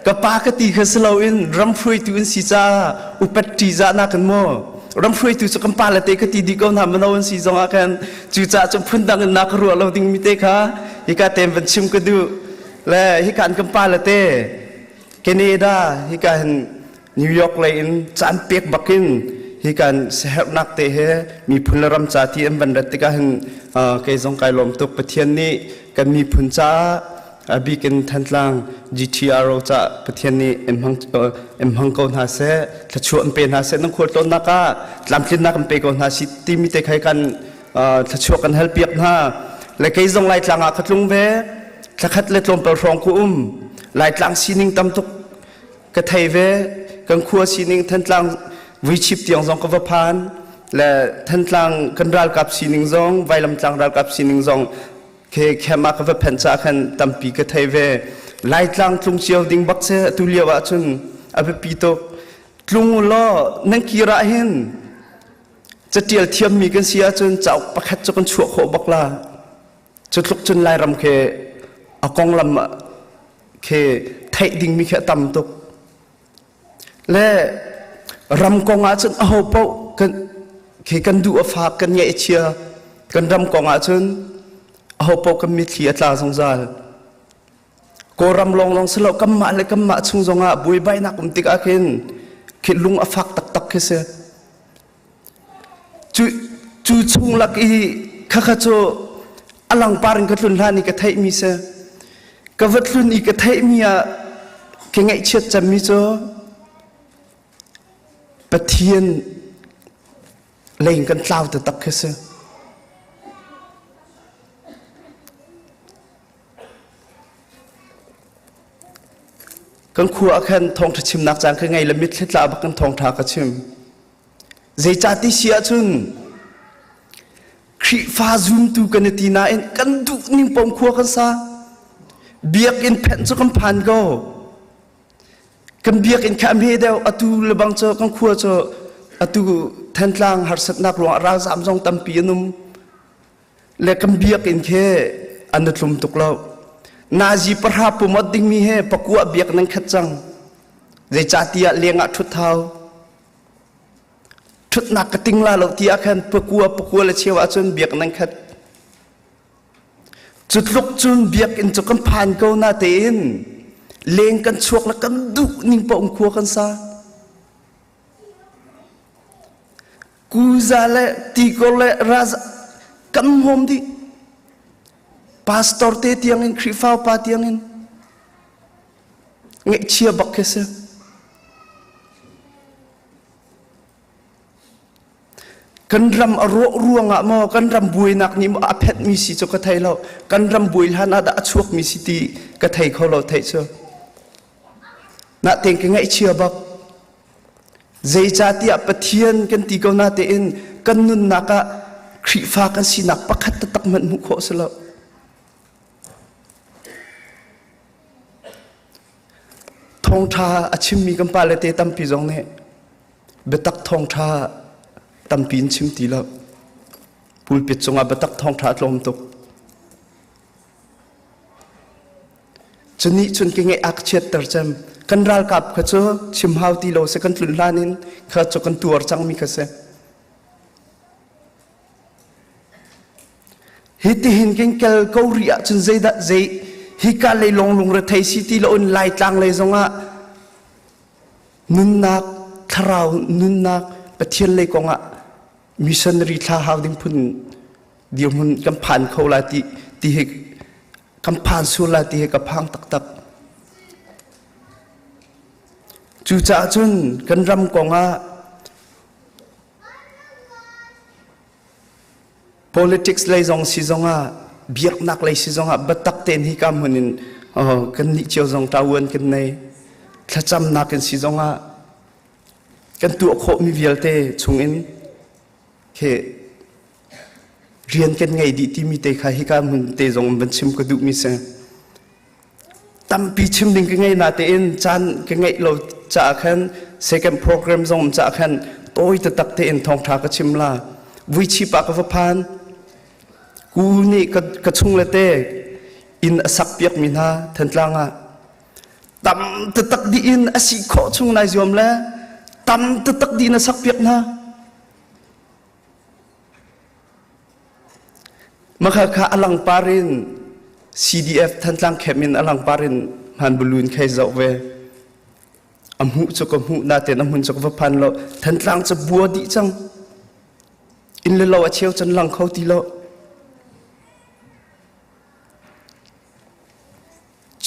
ka pa ka ti kha si loin ram hruaitu in si ca upat ṭi za na kan mu ram hruaitu cu kan pa le te ka ti dih ko hna mano an si zong ah khan Cucaah cun phundang in na ka ruah lo dingmi te kha hika tein van chim ka duh. Le hika an kan pa le te Canada hika hin New York lei in caan pek bakin hika in siaherhnak te he miphun le ram ca ti an van rat tikah hin kei zong kai lawm tuk Pathian nih kan miphun caah a bik in Thantlang GTRO ca Pathian nih in hmang ko hna seh thluachuah in pe hna seh nan khualtlawnnak ah tlamtlinnak in pe ko hna si timi te khai kan thluachuah kan hal piak hna le kei zong Laitlang ah ka tlung ve thlakhat le tlawmpal hrawng ku um Laitlang sining tam tuk ka thei ve kan khua sining Thantlang vuichip tiang zong ka va phan le Thantlang kan ralkap sining zong Vailamtlang ralkap sining zong Ke khem ah ka va phenh caah khan tampi ka thei ve. Laitlang tlung cio ding bak si atu lio ah cun a biapi tuk. Tlung u law nan kir ah hin catial thiammi kan si ahcun cauk pakhat cu kan chuah khawh bak la. Cu tluk cun Lairam khi a konglam khi theih dingmi khi a tam tuk. Le ram kong ah cun aho paoh kan Khi kan duh a fak kan ngaih a chia kan ram kong ahcun aho paoh kan mitthli a tla zungzal. Kawlram lawnglawng si lo kanmah le kanmah chung zongah buaibainak um tikah khin khi lung a fak taktak khi si. Cu cu chung lak i khakha cu a langpar in ka tlun hlan i ka theihmi si. Ka va tlun i ka theihmi ah ka ngaihchiat cemmi cu Pathian lei in kan tlau taktak khi si. Kan khua ah khan thawngṭha chimnak caan ka ngei le mitthli tla bak in thawngṭha ka chim. Zeicah ti si ahcun Khrihfa zumtu kan i ti nain kan duh ning pom khua kan sa. Biakinn phenh cu kan phan ko. Kan biakinn kha a hme deuh atu le bang cu kan khua cu atu Thantlang harsatnak ruangah ralzam zong tampi an um. Le kan biakinn khi an i tlum tuk lo. Nazi pahra pumot dingmi he pakua biak nan khat cang. Zeicahtiah leng ah ṭhut hau. Ṭhutnak ka ting la lo ti ah khan pakua pakua le cheu ahcun biak nan khat. Cu tluk cun biakinn cu kan phan ko na tein leng kan chuak le kan duh ning paoh in khua kan sa. Kuza le tikor le raz kan hmawm dih. Pastor te tiangin Khrihfa upa tiangin ngaihchia bak khi si. Kan ram a rawh ruangah maw kan ram buainak nih maw a phetmi si cu ka thei lo. Kan ram buai hlan ah dah a chuakmi si ti ka thei kho lo theih cu. Nahtein ka ngaihchia bak. Zeicahtiah Pathian kan ti ko natein kan nunnak ah Khrihfa kan sinak pakhat taktak hmanh hmuh khawh si lo. Thawngṭha a chimmi kan pale te tampi zong nih biatak thawngṭha tampi in chim ti lo. Pulpit cungah biatak thawngṭha a tlawm tuk. Cunih cun ka ngeih a ka chiatter cem. Kan ralkap kha cu chim hau ti lo si kan tlun hlan in kha cu kan tuar cangmi kha si. Hitihin kan kel ko rih ahcun zeidah zei hika lei lawng lungrethei si ti loin Laitlang lei zongah nunnak thlarau nunnak Pathian lei kongah missionary thla hau ding phun dirhmun kan phan kho lai ti ti hi kan phan sual lai ti hi ka phang taktak. Cucaah cun kan ram kongah politics lei zong si zongah biaknak lei si zongah biatak tein hi ka hmun in kan nih cio zong ṭavuan kan nei thlacamnak in si zongah kan tuah khawhmi vialte chungin khi rian kan ngei dih timi te kha hika hmun te zong van chim ka duhmi si. Tampi chim ding ka ngei na tein caan ka ngeih lo caah khan second program zong um caah khan tawi taktak tein thawngṭha ka chim la. Vuichip ah ka va phan. Ku nih ka chung le te inn a sak piak mi hna Thantlang ah tam taktak dih in a si khawh chung nai zuam le tam taktak dih in a sak piak hna. Makha kha a langpar in CDF Thantlang camp in a langpar in hman balloon khai zoh ve. A hmuh cu ka hmuh natein a hmun cu ka va phan lo. Thantlang cu bua dih cang. Inn le lo a cheu cun lang kho ti lo.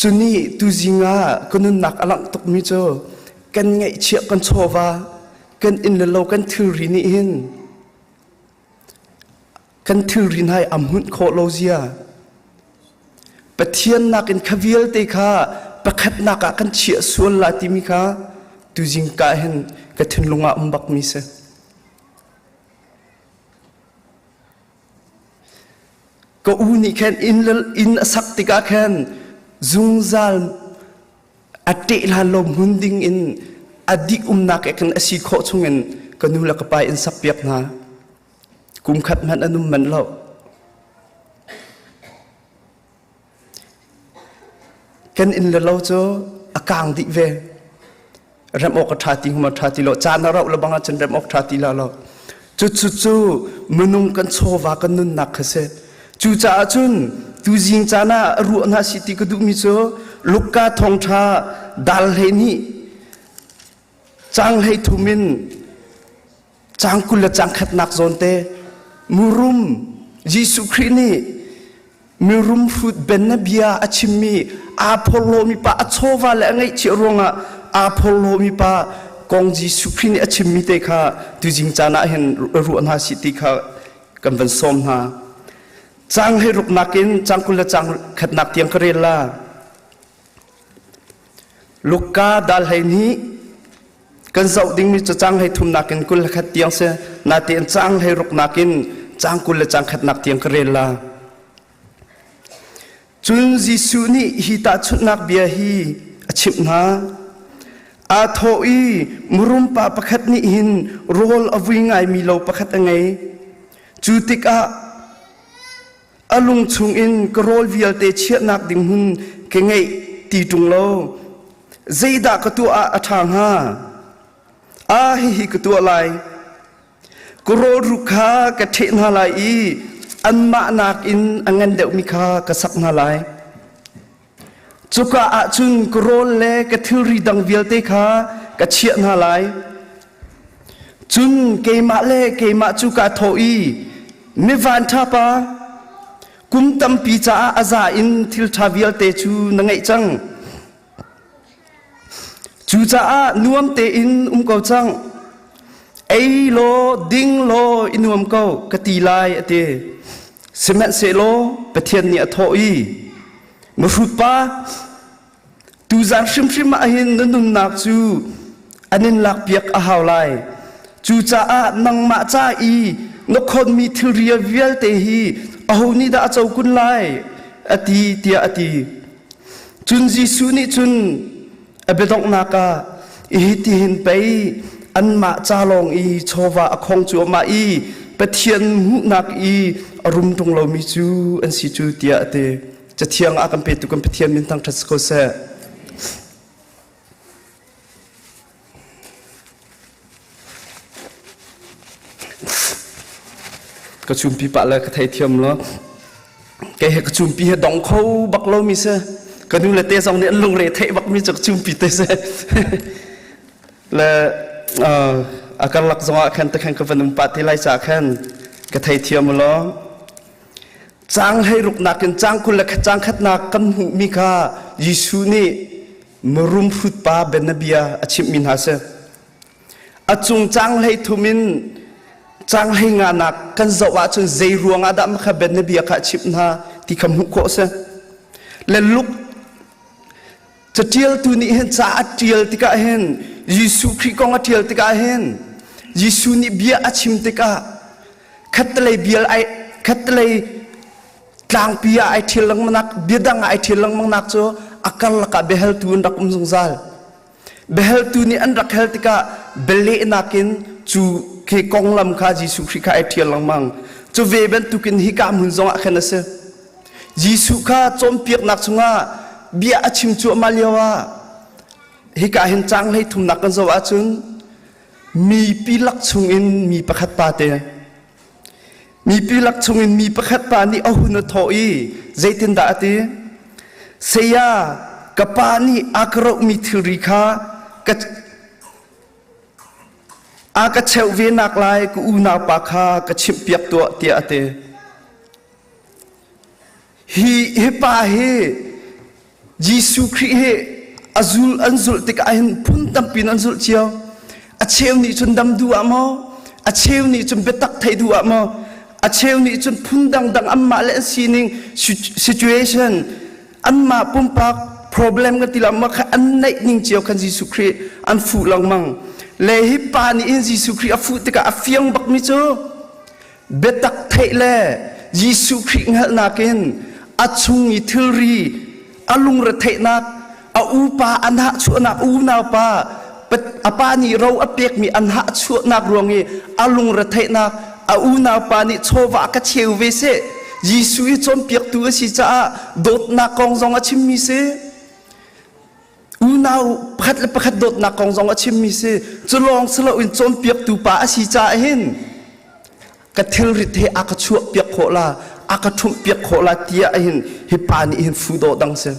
Cuni tuzing ah ka nunnak a langh tukmi cu kan ngaihchiah kan chawva kan inn le lo kan thilri nih hin kan thilri hna hi a hmunh khawh lo zia Pathian nakin kha vialte kha pakhatnak ah kan chiah sual la timi kha tuzing ka hin ka thinlung ah um bakmi si. Ka u nih khan inn a sak tikah khan zungzal a ṭeh hlan lo hmun ding in a dih umnak eh khan a si khawh chungin ka nu le ka pa in sakpiak hna. Kum khat hmanh an um manh lo. Kan inn le lo cu a kaang dih ve. Remh awk a ṭha ti huma ṭha ti lo. Caan a rauh le bang ahcun remh awk ṭha ti la lo. Cucu cu minung kan chawva kan nunnak kha si. Cucaah cun tuzing caan ah ruah hna si ti ka duhmi cu Luka thawngṭha dal 12 caang 33 in caang 20 le caang khatnak zawn te murum Jesuh Khrih nih mirum hrut ben na bia a chimmi aa phorhlawmi pa a chawva le a ngaihchiah ruangah aa phorhlawmi pa kong Jesuh Khrih nih a chimmi te kha tuzing caan ah hin ruah hna sih ti kha kan van sawm hna. Caang hlei ruknak in caang 20 le caang khatnak tiang ka rel la. Luka dal 12 kan zoh dingmi cu caang hlei thumnak in 21 tiang si natein caang hlei ruknak in caang 20 le caang khatnak tiang ka rel la. Cun Jesuh nih hi tahchunhnak bia hi a chimh hna. Aa thawh i murum pa pakhat nih hin rawl a vui ngaimi lo pakhat a ngei. Cu tikah a lung chungin ka rawl vialte chiahnak ding hmun ka ngeih ti ṭung lo. Zeidah ka tuah ah a ṭha hnga? Ah, hihi ka tuah lai. Ka rawlruk kha ka ṭheh hna lai i anmah nakin a ngan deuhmi kha ka sak hna lai. Cuka ah cun ka rawl le ka thilri dang vialte kha ka chiah hna lai. Cun keimah le keimah cu kaa thawh i, Mi vanṭha pa, kum tampi caah a za in thil ṭha vialte cu na ngeih cang. Cucaah nuam tein um ko cang. Ei law, ding law, i nuam ko, ka ti lai, a ti. Sihmanhsehlaw Pathian nih a thawh i, Mihrut pa, tuzan hrimhrim ah hin na nunnak cu an in lakpiak a hau lai. Cucaah nangmah ca i na khonmi thilri vialte hi aho nih dah a co kun lai? a ti tiah a ti. Cun Jesuh nih cun a biadonghnak ah hitihin pei anmah ca lawng i chawva a khong cuahmah i Pathian hmuhnak i a rum ṭung lomi cu an si cu tiah a ti. Cathiang ah kan petu kan Pathian min thangṭhat si ko seh. Ka chumpi pah le ka theithiam lo. Kei he ka chumpi he dong kho bak lo mi si. Ka nu le te zong nih an lungre theih bak mi cu ka chumpi te si. Le a karlak zong ah khan te khan ka van um pah te lai ca khan ka theithiam lo. Caang hlei ruk nakin caang 20 le caang khatnak kan hmuhmi kha Jesuh nih Mirum hrutpa bianabia a chimhmi hna si. A cung caang 33 in caang 55 nak kan zoh ahcun zei ruang ah dah kha bianabia kha a chimh hna ti kha hmuh khawh a si. Le Luke catialtu nih hin ca a ṭial tikah hin Jesuh Khrih kong a ṭial tikah hin Jesuh nih bia a chim tikah khattelei bial ai khattelei tlangpi ah ai ṭhial lengmangnak biadang ah ai ṭhial lengmangnak cu a karlak ah biahaltu an rak um zungzal. Biahaltu nih an rak hal tikah bialehnak in cu khi konglam kha Jesuh Khrih kha ai ṭhial lengmang. Cu ve bantukin hika hmun zongah khan a si. Jesuh kha cawnpiaknak chungah bia a chim cuahmah lio ah hika hin caang 33nak kan zoh ahcun mipi lak chungin mi pakhat pa te Mipi lak chungin mi pakhat pa nih a hun a thawh i zeitindah a ti? Saya, ka pa nih a ka rohmi thilri kha ka a ka cheuh ve nak lai ka unaupa kha ka chimhpiak tuah tiah a ti. Hi hi pa hi Jesuh Khrih hi a zul an zulh tikah hin phun tampi in an zulh cio. A cheu nih cun dam duh ah maw, a cheu nih cun biatak theih duh ah maw, a cheu nih cun phun dangdang anmah le an sining situation anmah pumpak problem kan ti lo ma kha an neih ning cio khan Jesuh Khrih an fuh lengmang. Le hi pa nih hin Jesuh Khrih a fuh tikah a fiang bakmi cu biatak theih le Jesuh Khrih hngalhnak in a chung i thilri a lungretheihnak a upa an hahchuahnak unaupa a pa nih ro a pekmi an hahchuahnak ruang i a lungretheihnak a unaupa nih chawva ka cheu ve seh Jesuh i cawnpiaktu a si caah dawtnak kong zong a chimmi si unau pakhat le pakhat dawtnak kong zong a chimmi si cu lawng si loin cawnpiaktu pa a si caah hin. Ka thilrit he a ka chuah piak khawh la, a ka ṭhumh piak khawh la tiah hin hi pa nih hin fu dawh dang si.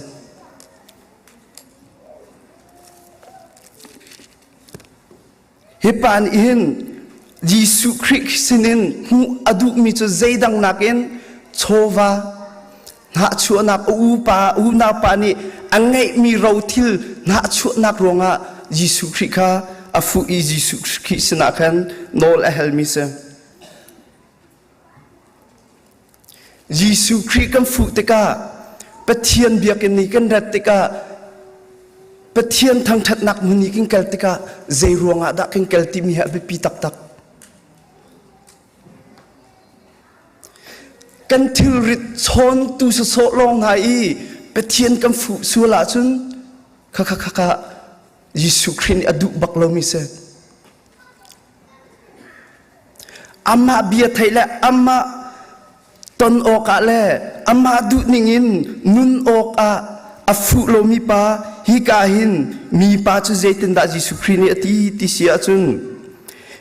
Hi pa nih hin Jesuh Khrih sinin hmuh a duhmi cu zeidang nakin chawva hnahchuahnak a upa unau pa nih a ngeihmi rothil hnahchuahnak ruangah Jesuh Khrih kha a fuh i Jesuh Khrih sinah khan nawl a halmi si. Jesuh Khrih kan fuh tikah Pathian biakinn ni kan rat tikah Pathian thangṭhatnak hmun i kan kal tikah zei ruangah dah kan kal timi hi a biapi taktak. Kan thilrit chawntu sawsawh lawng hna i Pathian kan fuh sual ahcun kha kha kha kha Jesuh Khrih nih a duh bak lomi si. Amah bia theih le amah ton awkah le amah duhning in nun awkah a fuh lomi pa hika hin mipa cu zeitindah Jesuh Khrih nih a ti ti si ahcun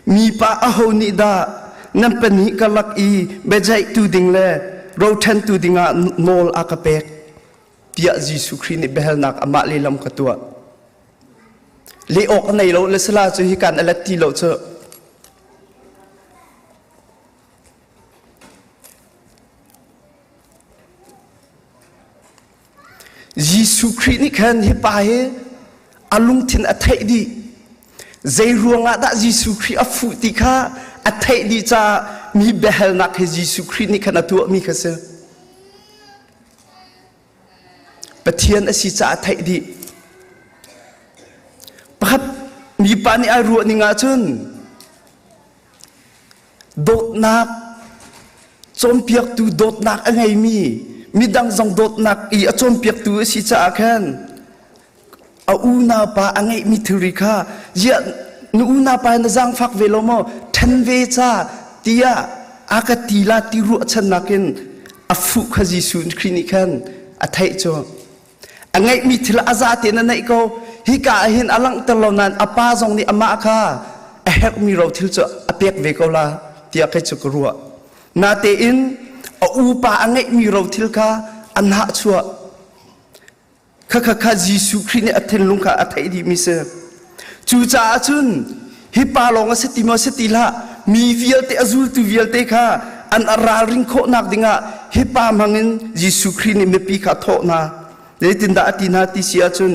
mipa aho nih dah nan pahnih karlak i biaceihtu ding le roṭhentu dingah nawl a ka pek tiah Jesuh Khrih nih biahalnak amah lehlam ka tuah. Leh awk a nei lo le sala cu hi kan a let ti lo cu. Jesuh Khrih nih khan hi pa hi a lungthin a theih dih. Zei ruangah dah Jesuh Khrih a fuh ti kha a theih dih caah mi biahalnak hi Jesuh Khrih nih khan a tuahmi kha si. Pathian a si caah theih dih. Pakhat mipa nih ai ruah ning ahcun dawtnak cawnpiaktu dawtnak a ngeimi midang zong dawtnak i a cawnpiaktu a si caah khan a unau pa a ngeihmi thilri kha ziah na unau pa na zaangfak ve lo maw ṭhen ve ca tiah a ka ti la ti ruahchannak in a fuh kha Jesuh Khrih nih khan a theih cu a ngeihmi thil a za tein a neih ko hika ah hin a langhter lo nain a pa zong nih amah kha a herhmi ro thil cu a pek ve ko la tiah kei cu ka ruah natein a upa a ngeihmi ro thil kha a nahchuah Khakha kha Jesuh Khrih nih a thinlung kha a theih dihmi si. Cucaah cun hi pa lawng a si ti maw si ti hlah mi vialte a zultu vialte kha an ralring khawhnak dingah hi pa hmangin Jesuh Khrih nih mipi kha a thawh hna. Zeitindah a ti hna ti si ahcun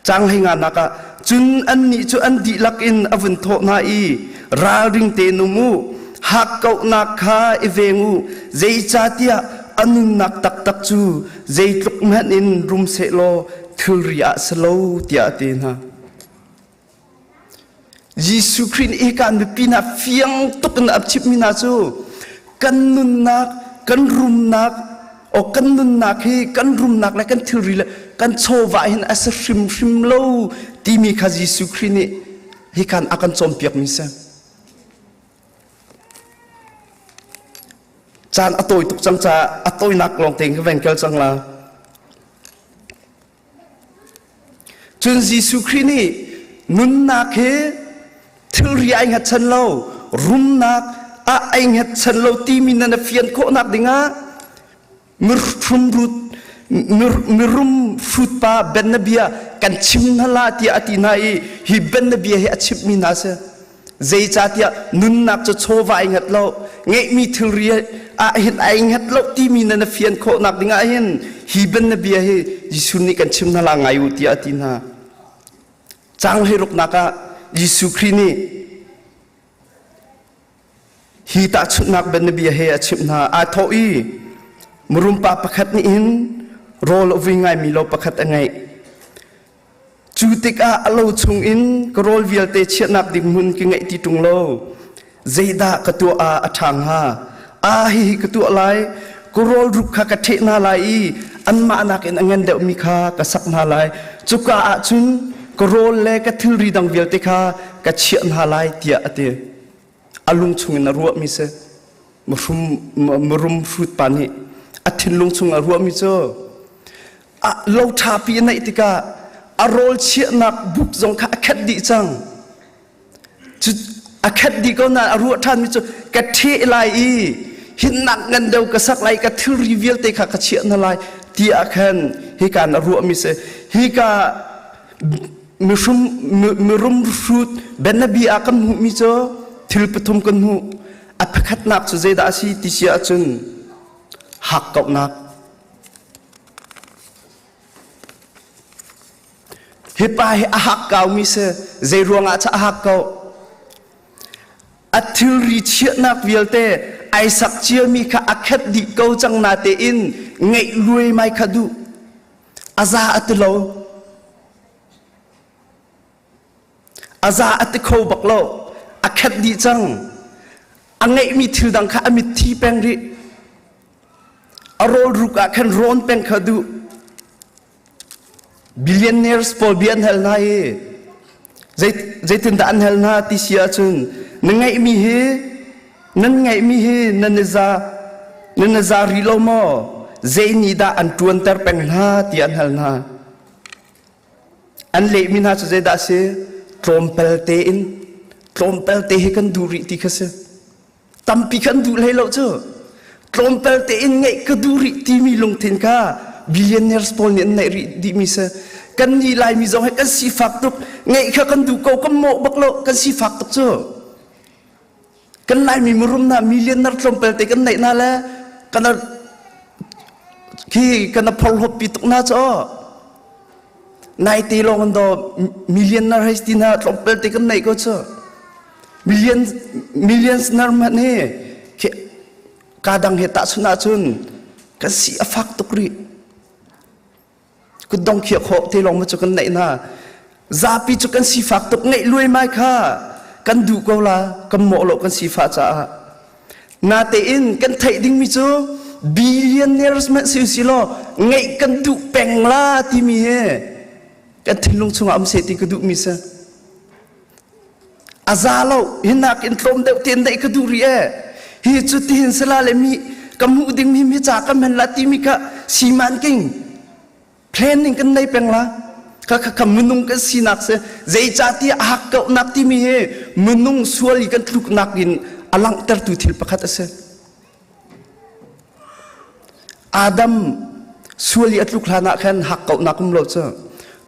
cang hlei nga nak ah cun annih cu an dihlak in a vun thawh hna i ralring tein um u hakkauhnak kha i veng u zeicahtiah a nunnak taktak cu zeitluk hmanh in rum sehlaw thilri ah si lo tiah a ti hna. Jesuh Khrih nih hika mipi hna fiang tuk in a chimhmi hna cu kan nunnak, kan rumnak, o kan nunnak hi kan rumnak le kan thilri le kan chawva hin a si hrimhrim lo timi kha Jesuh Khrih nih hikan a kan cawnpiakmi si. Caan a tawi tuk cang caah a tawinak lawng tein ka veng kel cang la. Cun Jesuh Khrih nih nunnak hi thilri ai hngatchan lo, rumnak ah ai hngatchan lo timi nan a fian khawhnak dingah mirum mirum hrutpa bia kan chim hna la tiah a ti hna i hi bia hi a chimhmi hna si. Zeicahtiah nunnak cu chawva ai hngat lo, ngeihmi thilri ah hin ai hngat lo timi na na fian khawhnak dingah hin hi bia hi Jesuh nih kan chim hna la ngai u tiah a ti hna. Caang hleiruknak ah Jesuh Khrih nih hi tahchunhnak bia he a chimh hna. Aa thawh i mirum pa pakhat nih hin rawl a vui ngaimi lo pakhat a ngeih. Cu tikah a lo chungin ka rawl vialte chiahnak ding hmun ka ngeih ti ṭung lo. Zeidah ka tuah ah a ṭha hnga? Ah hihi ka tuah lai. Ka rawl rup kha ka ṭheh hna lai i anmah nakin a ngan deuhmi kha ka sak hna lai. Cuka ah cun ka rawl le ka thilri dang vialte kha ka chiah hna lai tiah a ti. A lung chungin a ruahmi si. Mirum hrut pa nih a thinlung chung a ruahmi cu lo ṭhapi a neih tikah a rawl chiahnak buk zong kha a khat dih cang. A khat dih ko na a ruah ṭhan mi cu ka ṭheh lai i hinnak ngan deuh ka sak lai ka thilri vialte kha ka chiah hna lai ti ah khan hika na ruah mi si. Hika mihrum mirum hrut bianabia ah kan hmuh mi cu thil pathum kan hmuh. A pakhatnak cu zeidah a si ti si ahcun hakkauhnak. Hi pa hi a hakkaumi si. Zei ruangah cah a hakkauh? A thilri chiahnak vialte ai sak ciami kha a khet dih ko cang natein ngeih luaimai kha duh. A za a ti lo. A za a ti kho bak lo. A khet dih cang. A ngeihmi thil dang kha a mitthi peng rih. A rawlruk ah khan rawn peng kha duh. Billionaires pawl bia an hal hna i zeitindah an hal hna ti si ahcun na ngeihmi hi nan ngeihmi hi nan i za nan i za rih lo maw? Zei nih dah an ṭuanter peng hna ti an hal hna. An lehmi hna cu zeidah a si? Tlawmpal tein tlawmpal te hi kan duh rih ti kha si. Tampi kan duh hlei lo cu. Tlawmpal tein ngeih ka duh rih timi lungthin kha billionaires pawl nih an neih rih dihmi si. Kan nih Laimi zong hi kan sifak tuk. Ngeih kha kan duh ko, kan mawh bak lo, kan sifak tuk cu. Kan Laimi mirum hna millionaire tlawmpal te kan neih hna le kan khi kan phorhlawt pi tuk hna cu. Nai te lawng an do millionaire hei ti hna tlawmpal te kan neih ko cu. Million millions nar hmanh hi khi ka dang he tahchun ahcun kan si a fak tuk rih. Kutdong khiah khawh te lawng ma cu kan neih hna. Zapi cu kan sifak tuk ngeih luaimai kha kan duh ko la kan mawh lo kan sifah caah. Natein kan theih dingmi cu billionaires hmanh si usih law ngeih kan duh peng la timi hi kan thinlung chungah um seh ti ka duhmi si. A za lo hinak in tlawm deuh tein daih ka duh rih ee. Hi cu tihin sala le mi ka hmuh ding mi mi ca ka men la timi kha siman king planning kan nei peng la kha kha kha minung kan sinak si zeicahtiah a hakkauhnak timi hi minung sual i kan tluknak in a langhtertu thil pakhat a si. Adam sual i a tluk hlan ah khan hakkauhnak um lo cu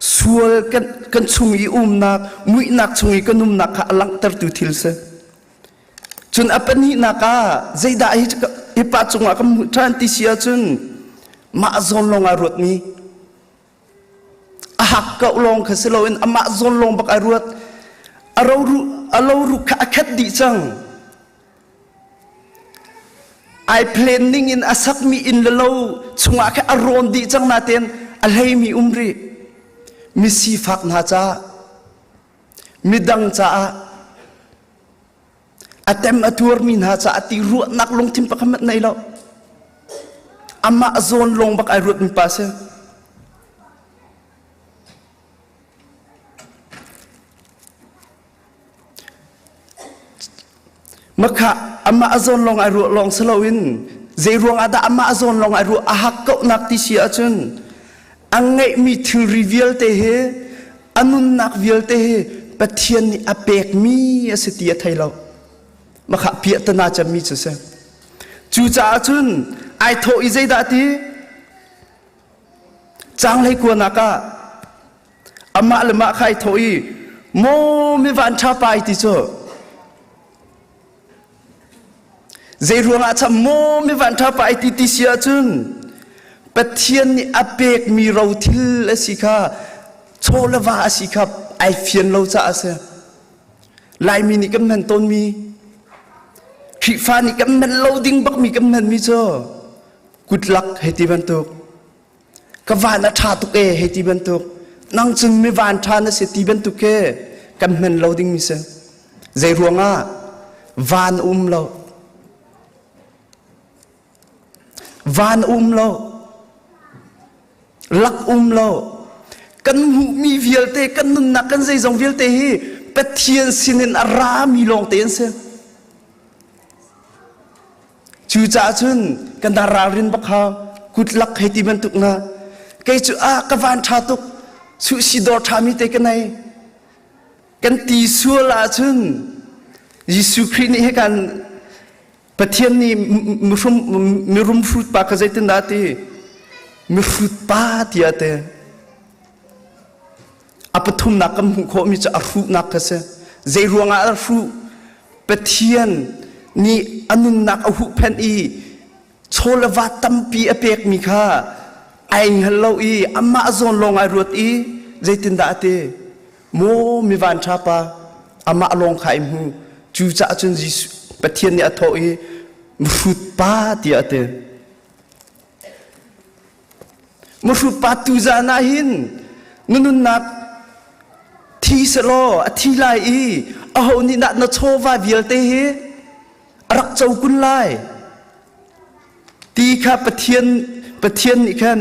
sual kan kan chung i umnak muihnak chung i kan umnak kha a langhtertu thil si. Cun a pahnihnak ah zeidah hi hi pa cungah kan hmuh ṭhan ti si ahcun mah zawn lawng ai ruatmi a hak kauh lawng kha si loin amah zawn lawng bak ai ruat a ro a lo ruk kha a khat dih cang ai planning in a sakmi inn le lo chungah kha a rawn dih cang natein a hleimi um rih mi sifak hna caah midang caah a tem a tuarmi hna caah ti ruahnak lungthin pakhat hmanh nei lo amah zawn lawng bak ai ruatmi pa si Makha amah a zawn lawng ai ruah lawng si loin zei ruang ah dah amah a zawn lawng ai ruah a hakkauhnak ti si ahcun a ngeihmi thilri vialte hi a nunnak vialte hi Pathian nih a pekmi a si ti a thei lo. Makha piahtana cemmi cu si. Cucaah cun ai thawh i zeidah ti? Caanghlei kuanak ah amah le mah kha ai thawh i maw mi van ṭha pa ai ti cu zei ruangah cham maw mi van ṭha pa ai ti ti si ahcun Pathian nih a pekmi rothil a si kha chaw le va a si kha ai fian lo caah a si Laimi nih kan hman tawnmi Khrihfa nih kan hman lo ding bakmi kan hmanmi cu kutlak hei ti bantuk ka van a ṭha tuk e hei ti bantuk nang cun mi van ṭha na si ti bantuk khi kan hman lo dingmi si zei ruangah van um lo van um lo lak um lo kan hmuhmi vialte kan nunnak kan zeizong vialte hi Pathian sinin a rami lawngte an si Cucaah cun kan dah ralrin bak hau. Kutlak hei ti bantuk na kei cu ah ka van ṭha tuk suhsi dawr ṭha mi te ka nei kan ti sual ahcun Jesuh Khrih nih hi kan Pathian nih mirum hrut pa kha zeitindah a ti? Mihrut pa tiah a ti. A pathumnak kan hmuh khawhmi cu a hruhnak kha si. Zei ruangah a hruh? Pathian nih a nunnak a huhphenh i chaw le va tampi a pekmi kha ai hngal lo i amah zawn lawng ai ruat i zeitindah a ti? Maw mi vanṭha pa, amah lawng kha ai hmu. Cucaah cun Jesuh Pathian nih a thawh i mihrut pa tiah a ti. Mihrut pa tuzaan ah hin na nunnak thi selaw a thi lai i aho nih dah na chawva vialte hi a rak co kun lai ti kha Pathian Pathian nih khan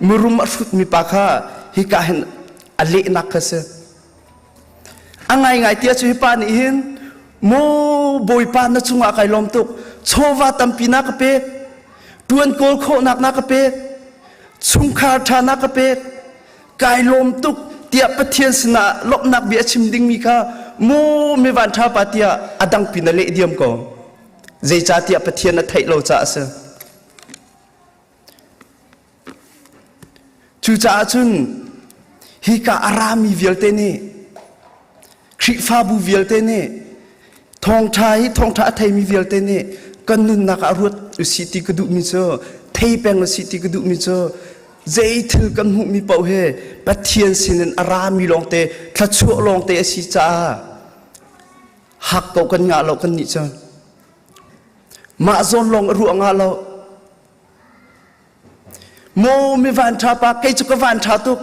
mirum a hrutmi pa kha hika hin a lehnak kha si. A ngaingai tiah cu hi pa nih hin maw Bawipa na cungah kai lawm tuk chawva tampi na ka pek tuan kawl khawhnak na ka pek chungkhar ṭha na ka pek kai lawm tuk tiah Pathian sinah lawmhnak bia a chim dingmi kha maw mi van ṭha pa tiah a dangpi na leh diam ko. Zeicahtiah Pathian a theih lo caah a si. Cucaah cun hika a rami vialte nih Khrihfabu vialte nih thawngṭha hi thawngṭha a theimi vialte nih kan nunnak ah ruat usih ti ka duhmi cu thei peng usih ti ka duhmi cu zei thil kan hmuhmi paoh hi Pathian sinin a rami lawngte thluachuah lawngte a si caah hak ko kan ngah lo kan nih cu mah zawn lawng a ruah ngah lo Maw mi van ṭha pa kei cu ka van ṭha tuk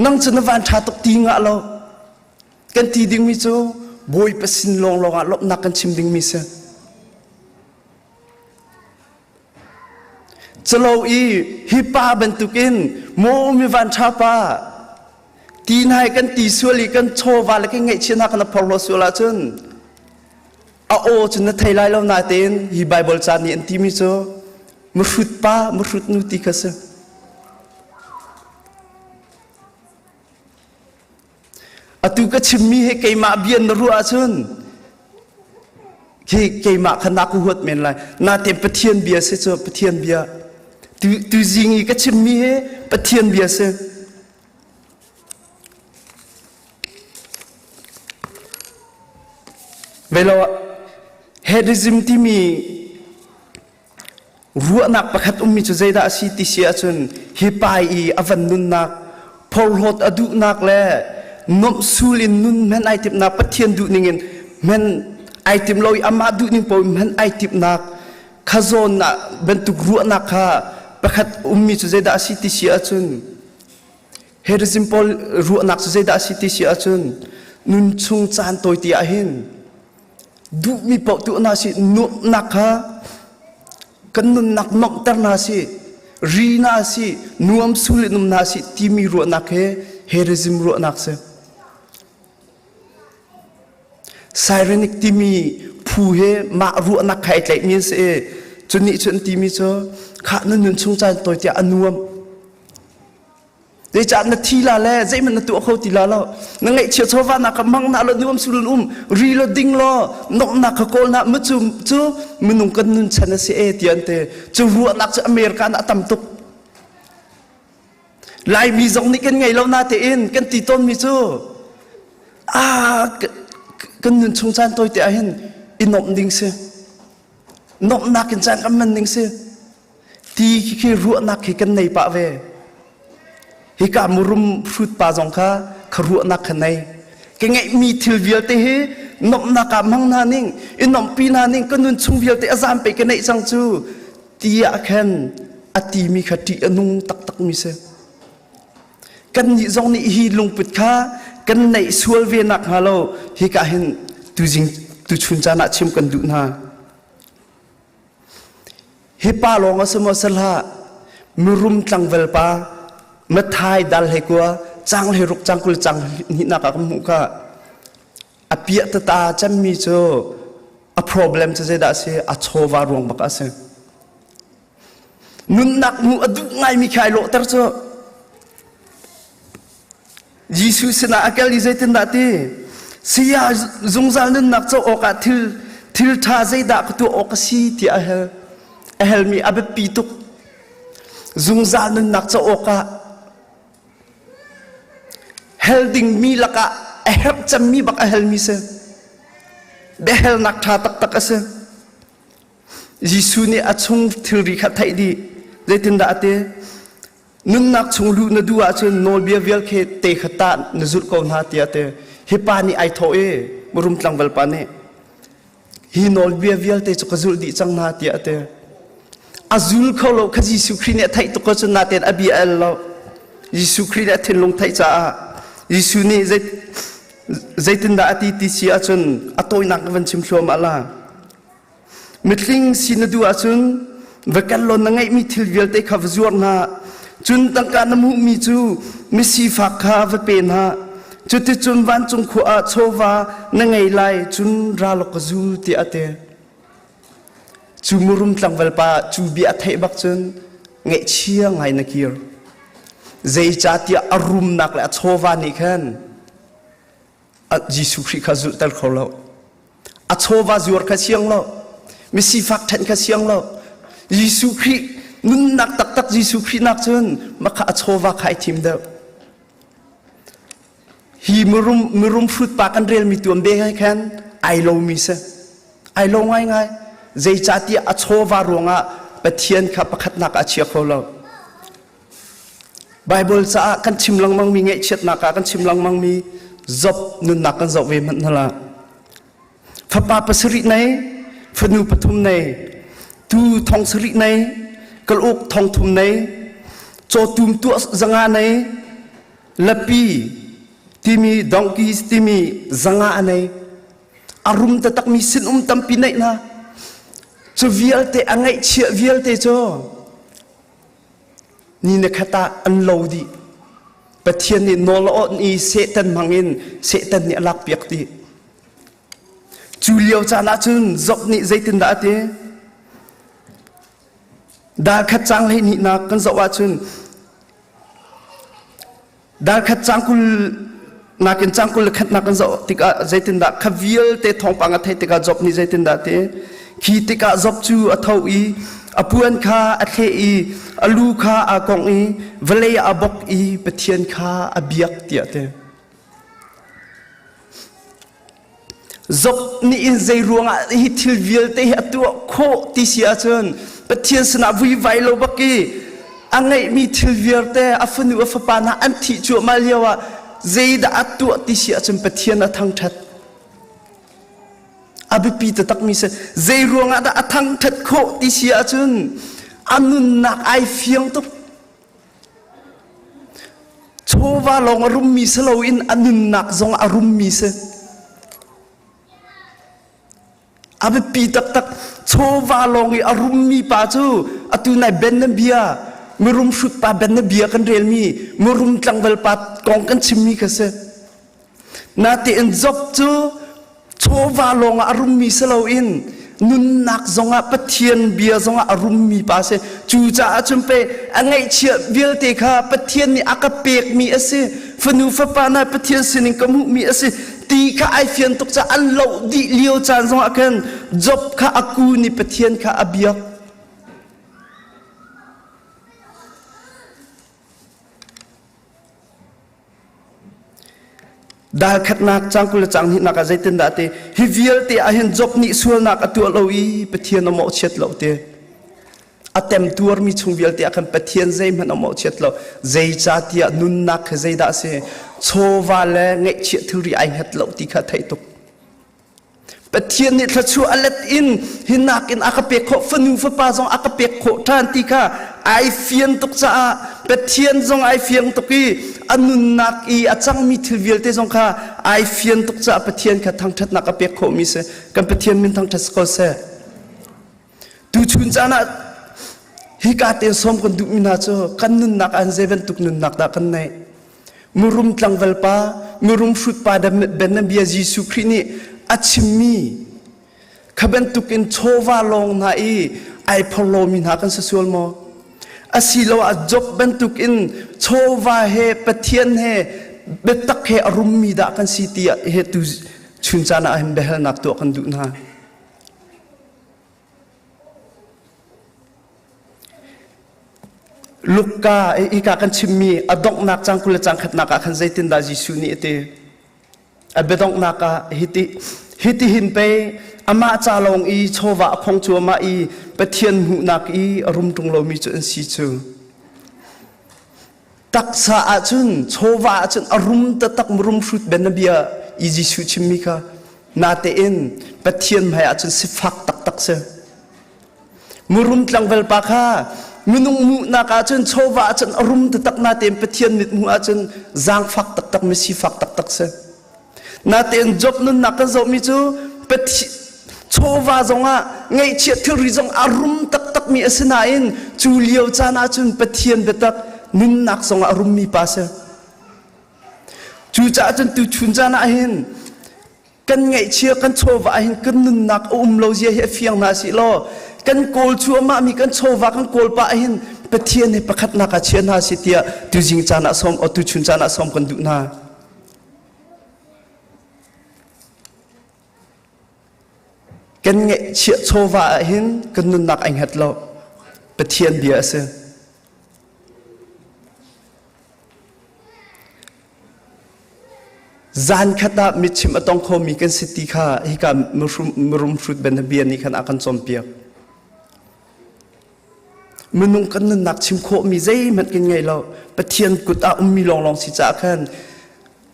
nang cu na van ṭha tuk ti ngah lo kan ti dingmi cu Bawipa sin lawnglawng ah lawmhnak kan chim dingmi si. Calo i hi pa bantukin maw mi van ṭha pa ti nai kan ti sual i kan chawva le kan ngaihchia hna kan phorhlaw sual ahcun a aw cu na thei lai lo natein hi Bible ca nih an timi cu mihrut pa mihrut nu ti kha si. Atu ka chimmi hi keimah bia na ruah ahcun khi keimah kha na ku huat men lai. Natein Pathian bia si cu Pathian bia. Tu, tu zing i ka chimmi hi Pathian bia si. Velo Hedonism timi ruahnak pakhat ummi cu zeidah a si ti si ahcun hi pai i a van nunnak phorhlawt a duhnak le nuamhsul in nun hman ai timhnak Pathian duh ning in hman ai tim lo i amah duh ning paoh in hman ai timhnak kha zawn ah bantuk ruahnak kha pakhat ummi cu zeidah a si ti si ahcun Heroism pawl ruahnak cu zeidah a si ti si ahcun nun chung caan tawi ti ahhin duhmi paoh tuah hna si nuamhnak kha kan nunnak nuamhter hna si ri hna si nuam sul in um hna si timi ruahnak he heroism ruahnak si. Cyrenic timi phu he mah ruahnak kha ai tlaihmi an si i cu nih cun timi cu khah na nun chung caan tawi tiah a nuam Zeicah na thi la le zeihmanh na tuah kho ti la lo. Na ngaihchia chawva nak kha mang na lo nuam sulun um ri lo ding lo nomnak kha kawl na mu cu cu minung kan nun chan a si e ti an te cu ruahnak cu America na tam tuk. Laimi zong nih kan ngei lo na tein kan ti tawn mi cu ah kan nun chung caan tawi te ah hin i nomh ding si. Nomhnak in caan kan man ding si. Ti khi ruahnak khi kan nei pah ve. Hika murum hrut pa zong kha kha ruahnak kha nei. Ka ngeihmi thil vialte hi nomhnak ah hmang hna ning, i nomhpi hna ning, ka nun chung vialte a zam pe ka neih cang cu ti ah khan a timi kha ṭih a nung taktakmi si. Kannih zong nih hi lungput kha kan neih sual ve nak hnga lo hika hin tuzing tuchun caan ah chim kan duh hna. Hi pa lawng a si maw si hlah mirum tlangval pa Mathai dal he kua cang he ruk cang kul cang hnihnak ah kan hmuh kha a piah tata cemmi cu a problem cu zeidah a si a chawva ruang bak a si nunnak hmuh a duh ngaimi khi ai lawhter cu Jesuh sinah a kal i zeitindah ti? Saya zungzal nunnak co awkah thil thil ṭha zeidah ka tuah awk a si tiah a hal. A halmi a biapi tuk. Zungzal nunnak co awkah hel dingmi lakah a herh cemmi bak a halmi si. Biahalnak ṭha taktak a si. Jesuh nih a chung thilri kha theih dih. Zeitindah a ti? Nunnak chung luh na duh ahcun nawlbia vial khi te kha tah na zulh ko hna tiah ti. Hi pa nih ai thawh i murum tlangval pa nih hi nawlbia vialte cu ka zulh dih cang hna tiah a ti. A zul kho lo kha Jesuh Khrih nih a theih tuk ko cun natein a bia el lo. Jesuh Khrih nih a thinlung theih caah Jesuh nih zeitindah a ti ti si ahcun a tawinak ka van chim thluahmah la. Mitling si na duh ahcun va kal law na ngeihmi thil vialte kha va zuar hna. Cun tangka na hmuhmi cu misifak kha va pe hna. Cuticun vancung khua ah chawva na ngei lai, cun ra law ka zul tiah a ti. Cu murum tlangval pa cu bia a theih bak cun ngaihchia ngai na kir. Zeicahtiah a rumnak le a chawva nih khan Jesuh Khrih kha zulhter kho lo. A chawva zuar kha siang lo. Misifak ṭhen kha siang lo. Jesuh Khrih nunnak taktak Jesuh Khrih nak cun makha a chawva kha ai thim deuh. Hi mirum mirum hrut pa kan relmi tuam be he khan ai lomi si. Ai lo ngaingai. Zeicahtiah a chawva ruangah Pathian kha pakhatnak ah a chia kho lo. Baibal caah kan chim lengmangmi ngaihchiatnak ah kan chim lengmangmi Job nunnak kan zoh ve hmanh hna Fapa pasarih nei, fanu pathum nei, tu thong sarih nei, kalauk thong thum nei, cawtum tuah zanga nei, lapi timi donkeys timi zanga nei, a rum taktakmi sinum tampi neih hna. Cu vialte a ngaihchiah vialte cu Ni na khat ah an lo dih. Pathian nih nawl a awnh i Satan hmangin Satan nih a lakpiak dih. Cu lio caan ah cun Job nih zeitindah a ti? Dal khat cang 12nak kan zoh ahcun Dal khat cang 20 nakin cang 21 nak kan zoh tikah zeitindah kha vialte thawngpang a theih tikah Job nih zeitindah ti khi tikah Job cu a tho i a puan kha a thleh i a lu kha aa kongh i vawlei ah a bok i Pathian kha a biak tiah ti. Job nih in zei ruangah hi thil vialte hi a tuah khawh ti si ahcun Pathian sinah vuivai lo bak i a ngeihmi thil vialte a fanu a fapa hna an thih cuahmah lio ah zeidah a tuah ti si ahcun Pathian a thangṭhat. A biapi taktakmi si. Zei ruangah dah a thangṭhat khawh ti si ahcun a nunnak ai fiang tuk. Chawva lawng a rummi si loin a nunnak zong a rummi si. A biapi taktak chawva lawng i a rummi pa cu atu nai Ben na bia mirum hrut pa Ben na bia kan relmi mirum tlangval pa kong kan chimmi kha si. Natein Job cu chawva lawngah a rummi si loin nunnak zongah Pathian bia zongah a rummi pa si. Cucaah cun pei a ngaihchiah vialte kha Pathian nih a ka pekmi a si. Fanu fapa hna Pathian sinin ka hmuhmi a si ti kha ai fian tuk caah an loh dih lio caan zongah khan Job kha a kun i Pathian kha a biak. Dal khatnak cang 20 le cang hnihnak ah zeitindah ti hi vialte ah hin Job nih sualnak a tuah lo i Pathian a mawhchiat lo ti a temtuarmi chung vialte ah khan Pathian zeihmanh a mawhchiat lo zeicahtiah nunnak khi zeidah a si chawva le ngaihchiah thilri ai hngat lo ti kha theih tuk Pathian nih thluachuah a let in hi nakin a ka pek khawh fanu fapa zong a ka pek khawh ṭhan ti kha ai fian tuk caah Pathian zong ai fiang tuk i a nunnak i a cangmi thil vialte zong kha ai fian tuk caah Pathian kha thangṭhatnak a pek khawhmi si kan Pathian min thangṭhat si ko seh tuchun caan ah hika te sawm kan duhmi hna cu kan nunnak an zei bantuk nunnak dah kan neih Mirum tlangval pa, mirum hrut pa ben bia Jesuh Khrih nih a chimmi kha bantukin chawva lawng hna i ai phorlomi hna kan si sual maw? Asiloah Job bantukin chawva he Pathian he biatak he a rummi dah kan si tiah he tu. Chun caan ah hin biahalnak tuah kan duh hna. Luka hika kan chimmi a donghnak cang 20 le cang khatnak ah khan zeitindah Jesuh nih a ti? A biadonghnak ah hiti hiti hin pei amah ca lawng i chawva a khong cuahmah i Pathian hmuhnak i a rum ṭung lomi cu an si cu. Taksa ahcun chawva ahcun a rum taktak rum hrut ben na bia i Jesuh chimmi kha natein Pathian hmai ahcun sifak taktak si. Murum tlangval pa kha minung hmuhnak ahcun chawva ahcun a rum taktak natein Pathian mithmuh ahcun zaangfak taktak mi sifak taktak si. Natein Job nunnak kan zohmi cu Pathian chawva zongah ngaihchiat thilri zong a rum taktakmi a si nain cu lio caan ahcun Pathian biatak nunnak zongah a rummi pa si. Cucaah cun tuchun caan ah hin kan ngaihchia kan chawva ah hin kan nunnak a um lo zia hi a fiang hna sih law kan kawl cuahmah mi kan chawva kan kawl pah hin Pathian hi pakhatnak ah chia hna si tiah tuzing caan ah sawm o tuchun caan ah sawm kan duh hna. Kan ngaihchiah chawva ah hin kan nunnak ai hngat lo. Pathian bia a si. Zan khat ah mitchim a tong khomi kan si ti kha hika mirum hrut ben bia nih khan a kan cawnpiak. Minung kan nunnak chim khawhmi zeihmanh kan ngei lo. Pathian kut ah ummi lawnglawng si caah khan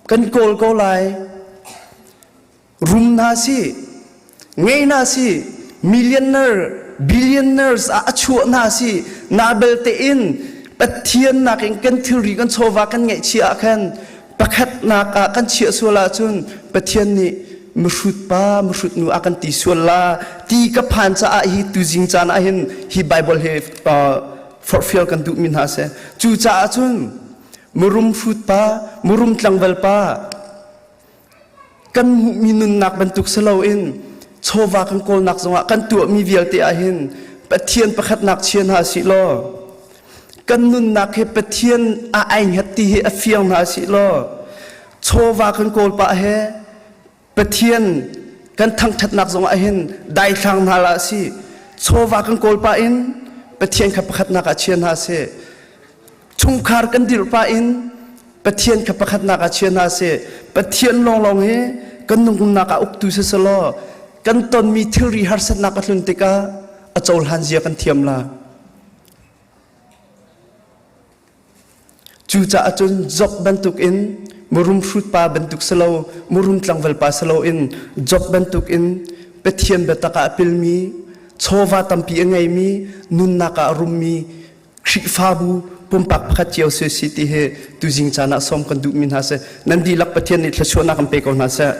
kan kawl ko lai. Rum hna si, ngei hna si, millionaire, billionaires ah a chuah hna si, na belte in Pathian nakin kan thilri kan chawva kan ngeihchiah ah khan pakhatnak ah kan chiah sual ahcun Pathian nih mihrut pa mihrut nu a kan ti sual la ti ka phan caah hi tuzing caan ah hin hi Bible hi forhfial kan duhmi hna si. Cucaah cun murum hrut pa murum tlangval pa kan hmuhmi nunnak bantuk si loin chawva kan kawlnak zongah kan tuahmi vialte ah hin Pathian pakhatnak chia hna sih law kan nunnak hi Pathian a ai hngat ti hi a fiang hna sih law chawva kan kawl pah he Pathian kan thangṭhatnak zongah hin daithlang hna la si chawva kan kawl pah in Pathian kha pakhatnak ah chia hna sih chungkhar kan dirh pah in Pathian kha pakhatnak ah chia hna sih Pathian lawnglawng hi kan nungnak ah uktu si selaw kan tonmi thilri harsatnak a tlun tikah a cohlan zia kan thiam la. Cucaah cun Job bantukin murum hrut pa bantuk si lo, murum tlangval pa si loin Job bantukin Pathian biatak ah a pilmi, chawva tampi a ngeimi, nunnak ah a rummi Khrihfabu pumpak pakhat cio si si ti hi tuzing caan ah sawm kan duhmi hna si. Nan dihlak Pathian nih thluachuahnak kan pe ko hna seh.